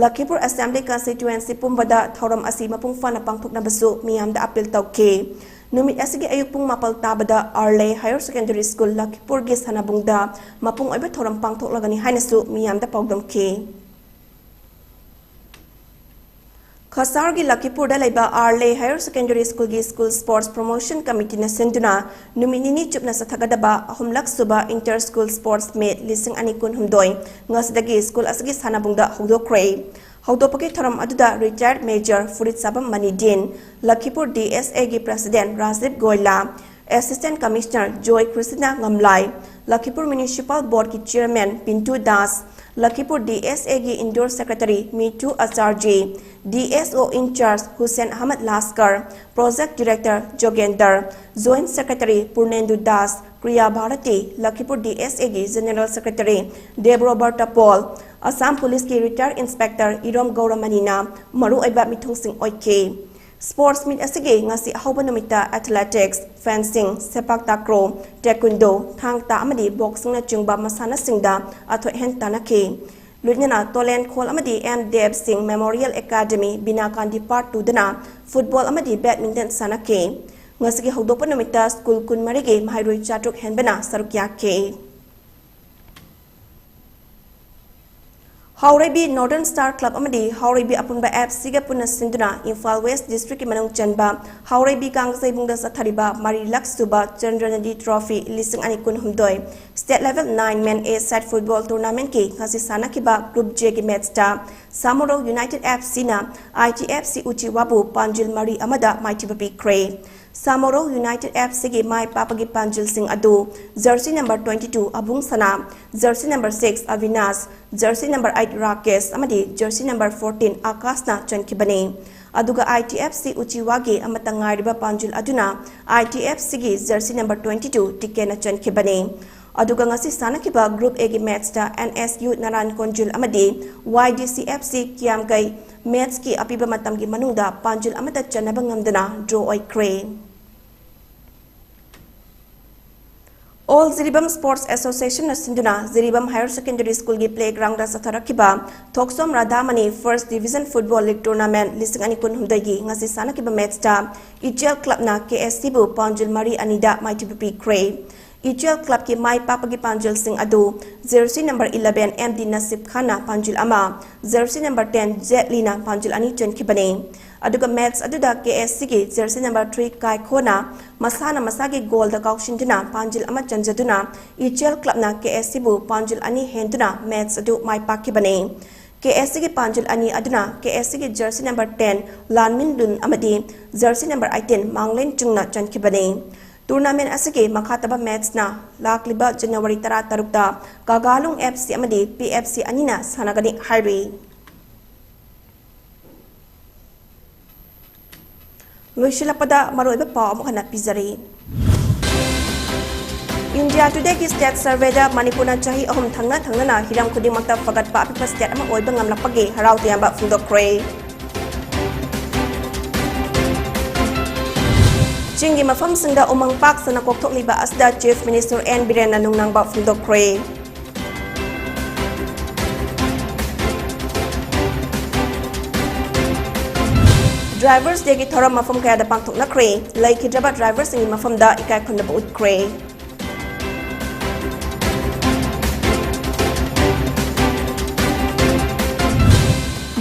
ꯂꯈꯤꯄꯨꯔ ꯑꯦꯁꯦꯝꯕ꯭ꯂꯤ ꯀꯟꯁꯇꯤꯇ꯭ꯋꯦꯟꯁꯤ ꯄꯨꯝꯕꯗ ꯊꯧꯔꯝ ꯑꯁꯤ ꯃꯄꯨꯡ ꯐꯥꯅ ꯄꯥꯡꯊꯣꯛꯅꯕꯁꯨ ꯃꯤꯌꯥꯝꯗ ꯑꯄꯤꯜ ꯇꯧꯈꯤ꯫ ꯅꯨꯃꯤꯠ ꯑꯁꯤꯒꯤ ꯑꯌꯨꯛ ꯄꯨꯡ ꯃꯥꯄꯜ ꯇꯥꯕꯗ ꯑꯥꯔꯂꯦ ꯍꯥꯌꯔ ꯁꯦꯀꯦꯟꯗꯔꯤ ꯁ꯭ꯀꯨꯜ ꯂꯈꯤꯄꯨꯔꯒꯤ ꯁꯥꯟꯅꯕꯨꯡꯗ ꯃꯄꯨꯡ ꯑꯣꯏꯕ ꯊꯧꯔꯝ ꯄꯥꯡꯊꯣꯛꯂꯒꯅꯤ ꯍꯥꯏꯅꯁꯨ ꯃꯤꯌꯥꯝꯗ ꯄꯥꯎꯗꯝꯈꯤ꯫ ꯈꯁꯥꯔꯒꯤ ꯂꯈꯤꯄꯨꯔꯗ ꯂꯩꯕ ꯑꯥꯔꯂꯦ ꯍꯥꯌꯔ ꯁꯦꯀꯦꯟꯗꯔꯤ ꯁ꯭ꯀꯨꯜꯒꯤ ꯁ꯭ꯀꯨꯜ ꯁ꯭ꯄꯣꯔꯠꯁ ꯄ꯭ꯔꯣꯃꯣꯁꯟ ꯀꯃꯤꯇꯤꯅ ꯁꯤꯟꯗꯨꯅ ꯅꯨꯃꯤꯠ ꯅꯤꯅꯤ ꯆꯨꯞꯅ ꯆꯠꯊꯒꯗꯕ ꯑꯍꯨꯝꯂꯛ ꯁꯨꯕ ꯏꯟꯇꯔ ꯁ꯭ꯀꯨꯜ ꯁ꯭ꯄꯣꯔꯠꯁ ꯃꯤꯠ ꯂꯤꯁꯤꯡ ꯑꯅꯤ ꯀꯨꯟꯍꯨꯝꯗꯣꯏ ꯉꯁꯤꯗꯒꯤ ꯁ꯭ꯀꯨꯜ ꯑꯁꯤꯒꯤ ꯁꯥꯟꯅꯕꯨꯡꯗ ꯍꯧꯗꯣꯛꯈ꯭ꯔꯦ꯫ ꯍꯧꯗꯣꯛꯄꯒꯤ ꯊꯧꯔꯝ ꯑꯗꯨꯗ ꯔꯤꯇꯥꯌꯔꯗ ꯃꯦꯖꯔ ꯐꯨꯔꯤꯠꯁꯥꯕꯝ ꯃꯅꯤꯗꯤꯟ, ꯂꯈꯤꯄꯨꯔ ꯗꯤ ꯑꯦꯁ ꯑꯦꯒꯤ president Rajib Goyla, assistant commissioner Joy Krishna Ngamlai, Lakhipur municipal ꯕꯣꯔꯗꯀꯤ chairman Pintu Das, Lakhipur D S ꯑꯦꯒꯤ indoor secretary Mitu Acharjee, D S O incharge Hussain Ahmed Laskar, project director Jogender, joint secretary Purnendu Das, Kriya Bharti, Lakhipur D S ꯑꯦꯒꯤ ꯖꯦꯅꯦꯔꯦꯜ ꯁꯦꯀ꯭ꯔꯦꯇꯔꯤ ꯗꯦꯕ꯭ꯔꯣꯕꯔꯇ ꯄꯣꯜ, ꯑꯁꯥꯝ ꯄꯨꯂꯤꯁꯀꯤ ꯔꯤꯇꯥꯌꯔꯗ ꯏꯟꯁꯄꯦꯛꯇꯔ ꯏꯔꯣꯝ ꯒꯧꯔꯃꯅꯤꯅ ꯃꯔꯨꯑꯣꯏꯕ ꯃꯤꯊꯨꯡꯁꯤꯡ ꯑꯣꯏꯈꯤ꯫ ꯁ꯭ꯄꯣꯔꯠꯁ ꯃꯤꯠ ꯑꯁꯤꯒꯤ ꯉꯁꯤ ꯑꯍꯧꯕ ꯅꯨꯃꯤꯠꯇ ꯑꯦꯊꯂꯦꯇꯤꯛꯁ, ꯐꯦꯟꯁꯤꯡ, ꯁꯦꯄꯥꯛ ꯇꯥꯀ꯭ꯔꯣ, ꯇꯦꯀꯨꯟꯗꯣ, ꯊꯥꯡ ꯇꯥ ꯑꯃꯗꯤ ꯕꯣꯛꯁꯤꯡꯅꯆꯤꯡꯕ ꯃꯁꯥꯟꯅꯁꯤꯡꯗ ꯑꯊꯣꯏ ꯑꯍꯦꯟ ꯇꯥꯟꯅꯈꯤ꯫ ꯂꯣꯏꯅꯅ ꯇꯣꯂꯦꯟ ꯈꯣꯜ ꯑꯃꯗꯤ M Dev Singh memorial academy Bina Gandhi park ꯇꯨꯗꯅ ꯐꯨꯠꯕꯣꯜ ꯑꯃꯗꯤ ꯕꯦꯗꯃꯤꯟꯇꯟ ꯁꯥꯟꯅꯈꯤ꯫ ꯉꯁꯤꯒꯤ ꯍꯧꯗꯣꯛꯄ ꯅꯨꯃꯤꯠꯇ ꯁ꯭ꯀꯨꯜ ꯀꯨꯟꯃꯔꯤꯒꯤ ꯃꯍꯩꯔꯣꯏ ꯆꯥꯇ꯭ꯔꯨꯛ ꯍꯦꯟꯕꯅ ꯁꯔꯨꯛ ꯌꯥꯈꯤ꯫ ꯍꯥꯎꯔꯩꯕꯤ ꯅꯣꯔꯗꯔꯟ ꯁ꯭ꯇꯥꯔ ꯀ꯭ꯂꯕ ꯑꯃꯗꯤ ꯍꯥꯎꯔꯩꯕꯤ ꯑꯄꯨꯟꯕ ꯑꯦꯐ ꯁꯤꯒ ꯄꯨꯟꯅ ꯁꯤꯟꯗꯨꯅ ꯏꯝꯐꯥꯜ ꯋꯦꯁ ꯗꯤꯁꯇ꯭ꯔꯤꯛꯀꯤ ꯃꯅꯨꯡ ꯆꯟꯕ ꯍꯥꯎꯔꯩꯕꯤ ꯀꯥꯡꯖꯩꯕꯨꯡꯗ ꯆꯠꯊꯔꯤꯕ ꯃꯔꯤ ꯂꯛ ꯁꯨꯕ ꯆꯟꯗ꯭ꯔꯅꯗꯤ ꯇ꯭ꯔꯣꯐꯤ ꯂꯤꯁꯤꯡ ꯑꯅꯤ ꯀꯨꯟꯍꯨꯝꯗꯣꯏ ꯁ꯭ꯇꯦꯠ ꯂꯦꯚꯦꯜ ꯅꯥꯏꯟ ꯃꯦꯟ ꯑꯦ ꯁꯥꯏꯠ ꯐꯨꯠꯕꯣꯜ ꯇꯣꯔꯅꯥꯃꯦꯟꯠꯀꯤ ꯉꯁꯤ ꯁꯥꯟꯅꯈꯤꯕ ꯒ꯭ꯔꯨꯞ ꯖꯦꯒꯤ ꯃꯦꯠꯆꯇ ꯁꯥꯃꯣꯔꯧ ꯌꯨꯅꯥꯏꯇꯦꯗ ꯑꯦꯐ ꯁꯤꯅ ꯑꯥꯏ ꯇꯤ ꯑꯦꯐ ꯁꯤ ꯎꯆꯤꯋꯥꯕꯨ ꯄꯥꯟꯖꯤꯜ ꯃꯔꯤ ꯑꯃꯗ ꯃꯥꯏꯊꯤꯕ ꯄꯤꯈ꯭ꯔꯦ꯫ ꯁꯥꯃꯣꯔꯧ ꯌꯨꯅꯥꯏꯇꯦꯗ ꯑꯦꯐ ꯁꯤꯒꯤ ꯃꯥꯏ ꯄꯥꯛꯄꯒꯤ ꯄꯥꯟꯖꯤꯜꯁꯤꯡ ꯑꯗꯨ jersey number twenty two Abung Sana, jersey number six Abinash, jersey number eight Rakesh ꯑꯃꯗꯤ ꯖꯔꯁꯤ ꯅꯝꯕꯔ ꯐꯣꯔꯇꯤꯟ ꯑꯀꯥꯁꯅ ꯆꯟꯈꯤꯕꯅꯤ꯫ ꯑꯗꯨꯒ ꯑꯥꯏ ꯇꯤ ꯑꯦꯐ ꯁꯤ ꯎꯆꯤꯋꯥꯒꯤ ꯑꯃꯠꯇ ꯉꯥꯏꯔꯤꯕ ꯄꯥꯟꯖꯤꯜ ꯑꯗꯨꯅ ꯑꯥꯏ ꯇꯤ ꯑꯦꯐ ꯁꯤꯒꯤ ꯖꯔꯁꯤ ꯅꯝꯕꯔ ꯇ꯭ꯋꯦꯟꯇꯤ ꯇꯨ ꯇꯤꯀꯦꯟꯅ ꯆꯟꯈꯤꯕꯅꯤ꯫ ꯑꯗꯨꯒ ꯉꯁꯤ ꯁꯥꯟꯅꯈꯤꯕ Group Aꯒꯤ matchꯇ N S U ꯅꯔꯥꯟ ꯀꯣꯟꯖꯨꯜ ꯑꯃꯗꯤ Y D C F C ꯀꯤꯌꯥꯝꯒꯩ matchꯀꯤ ꯑꯄꯤꯕ ꯃꯇꯝꯒꯤ ꯃꯅꯨꯡꯗ ꯄꯥꯟꯖꯨꯜ ꯑꯃꯠꯇ ꯆꯟꯅꯕ ꯉꯝꯗꯅ draw ꯑꯣꯏꯈ꯭ꯔꯦ꯫ All Jiribam Sports Associationꯅ ꯁꯤꯟꯗꯨꯅ Jiribam Higher Secondary Schoolꯒꯤ playgroundꯗ ꯆꯠꯊꯔꯛꯈꯤꯕ ꯊꯣꯛꯁꯣꯝ ꯔꯥꯙꯥꯃꯅꯤ First Division Football League Tournament ꯂꯤꯁꯤꯡ ꯑꯅꯤ ꯀꯨꯟꯍꯨꯝꯗꯣꯏꯒꯤ ꯉꯁꯤ ꯁꯥꯟꯅꯈꯤꯕ matchꯇ ꯏꯆꯦꯜ clubꯅ K S Cꯕꯨ ꯄꯥꯟꯖꯨꯜ ꯃꯔꯤ ꯑꯅꯤꯗ ꯃꯥꯏꯊꯤꯕ ꯄꯤꯈ꯭ꯔꯦ꯫ ꯏꯆꯦꯜ clubꯀꯤ ꯃꯥꯏ ꯄꯥꯛꯄꯒꯤ ꯄꯥꯟꯖꯨꯜꯁꯤꯡ ꯑꯗꯨ jersey number eleven M D ꯅꯁꯤꯕ ꯈꯥꯟꯅ ꯄꯥꯟꯖꯨꯜ ꯑꯃ, jersey number ten ꯖꯦꯠꯂꯤꯅ ꯄꯥꯟꯖꯨꯜ ꯑꯅꯤ ꯆꯟꯈꯤꯕꯅꯤ꯫ ꯑꯗꯨꯒ match ꯑꯗꯨꯗ K S Cꯒꯤ jersey number three ꯀꯥꯏꯈꯣꯅ ꯃꯁꯥꯅ ꯃꯁꯥꯒꯤ goalꯗ ꯀꯥꯎꯁꯤꯟꯗꯨꯅ ꯄꯥꯟꯖꯤꯜ ꯑꯃ ꯆꯟꯖꯗꯨꯅ ꯏꯆꯦꯜ clubꯅ K S Cꯕꯨ ꯄꯥꯟꯖꯤꯜ ꯑꯅꯤ ꯍꯦꯟꯗꯨꯅ match ꯑꯗꯨ ꯃꯥꯏ ꯄꯥꯛꯈꯤꯕꯅꯤ꯫ K S Cꯒꯤ ꯄꯥꯟꯖꯤꯜ ꯑꯅꯤ ꯑꯗꯨꯅ K S Cꯒꯤ jersey number ten ꯂꯥꯟꯃꯤꯟꯂꯨꯟ ꯑꯃꯗꯤ jersey number eighteen ꯃꯥꯡꯂꯦꯟ ꯆꯨꯡꯅ ꯆꯟꯈꯤꯕꯅꯤ꯫ Tournament ꯑꯁꯤꯒꯤ ꯃꯈꯥ ꯇꯥꯕ matchꯅ ꯂꯥꯛꯂꯤꯕ January ꯇꯔꯥꯇꯔꯨꯛꯇ ꯀꯥꯒꯥꯂꯨꯡ F C ꯑꯃꯗꯤ P F C ꯑꯅꯤꯅ ꯁꯥꯟꯅꯒꯅꯤ ꯍꯥꯏꯔꯤ꯫ ꯂꯣꯏꯁꯤꯜꯂꯛꯄꯗ ꯃꯔꯨꯑꯣꯏꯕ ꯄꯥꯎ ꯑꯃꯨꯛ ꯍꯟꯅ ꯄꯤꯖꯔꯤ꯫ India Todayꯒꯤ state surveyꯗ ꯃꯅꯤꯄꯨꯔꯅ ꯆꯍꯤ ꯑꯍꯨꯝ ꯊꯪꯅ ꯊꯪꯅꯅ ꯍꯤꯔꯝ ꯈꯨꯗꯤꯡꯃꯛꯇ ꯐꯒꯠꯄ ꯑꯄꯤꯛꯄ state ꯑꯃ ꯑꯣꯏꯕ ꯉꯝꯂꯛꯄꯒꯤ ꯍꯔꯥꯎ ꯇꯌꯥꯝꯕ ꯐꯣꯡꯗꯣꯛꯈ꯭ꯔꯦ꯫ ꯆꯤꯡꯒꯤ ꯃꯐꯝꯁꯤꯡꯗ ꯎꯃꯪ ꯄꯥꯛ ꯁꯟꯅ ꯀꯣꯛꯊꯣꯛꯂꯤꯕ ꯑꯁꯤꯗ Chief Minister N ꯕꯤꯔꯦꯟꯅ ꯅꯨꯡꯅꯥꯡꯕ ꯐꯣꯡꯗꯣꯛꯈ꯭ꯔꯦ꯫ Drivers Dayꯒꯤ ꯊꯧꯔꯝ ꯃꯐꯝ ꯀꯌꯥꯗ ꯄꯥꯡꯊꯣꯛꯅꯈ꯭ꯔꯦ꯫ ꯂꯩꯈꯤꯗ꯭ꯔꯕ driverꯁꯤꯡꯒꯤ ꯃꯐꯝꯗ ꯏꯀꯥꯏ ꯈꯨꯝꯅꯕ ꯎꯠꯈ꯭ꯔꯦ꯫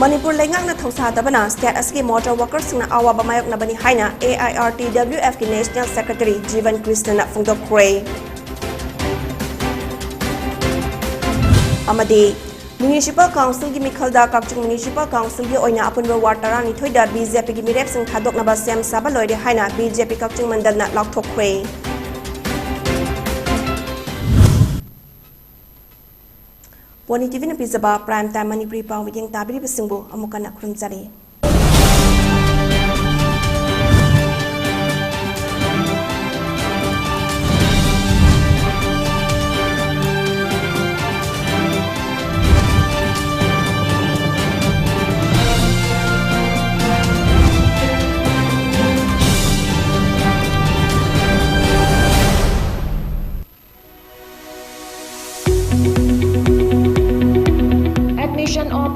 ꯃꯅꯤꯄꯨꯔ ꯂꯩꯉꯥꯛꯅ ꯊꯧꯁꯥꯗꯕꯅ state ꯑꯁꯤꯒꯤ motor workerꯁꯤꯡꯅ ꯑꯋꯥꯕ ꯃꯥꯌꯣꯛꯅꯕꯅꯤ ꯍꯥꯏꯅ A I R T W Fꯀꯤ National Secretary ꯖꯤꯕꯟ ꯀ꯭ꯔꯤꯁꯅꯅ ꯐꯣꯡꯗꯣꯛꯈ꯭ꯔꯦ꯫ ꯑꯃꯗꯤ Municipal Councilꯒꯤ ꯃꯤꯈꯜꯗ ꯀꯛꯆꯤꯡ Municipal Councilꯒꯤ ꯑꯣꯏꯅ ꯑꯄꯨꯟꯕ ward ꯇꯔꯥꯅꯤꯊꯣꯏꯗ B J Pꯒꯤ ꯃꯤꯔꯦꯞꯁꯤꯡ ꯊꯥꯗꯣꯛꯅꯕ ꯁꯦꯝ ꯁꯥꯕ ꯂꯣꯏꯔꯦ ꯍꯥꯏꯅ B J P ꯀꯛꯆꯤꯡ ꯃꯟꯗꯜꯅ ꯂꯥꯎꯊꯣꯛꯈ꯭ꯔꯦ꯫ ꯄꯣꯅꯤ TVꯅ ꯄꯤꯖꯕ Prime Time ꯃꯅꯤꯄꯨꯔꯤ ꯄꯥꯎ ꯃꯤꯠꯌꯦꯡ ꯇꯥꯕꯤꯔꯤꯕꯁꯤꯡꯕꯨ ꯑꯃꯨꯛ ꯍꯟꯅ ꯈꯨꯔꯨꯝꯖꯔꯤ꯫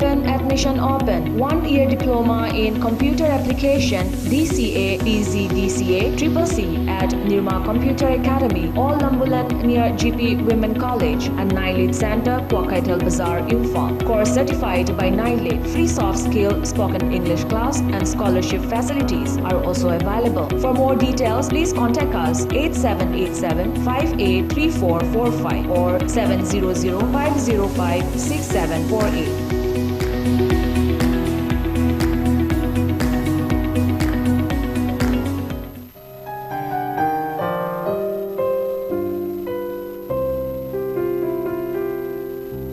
Admission open. One-year diploma in computer application, D C A, P G D C A, triple C at Nirma Computer Academy, Old Lambulat near G P Women College and Nailit Center, Kwaikthal Bazar, Imphal. Course certified by Nailit. Free soft skill, spoken English class and scholarship facilities are also available. For more details, please contact us eight seven eight seven five eight three four four five or seven zero zero five zero five six seven four eight.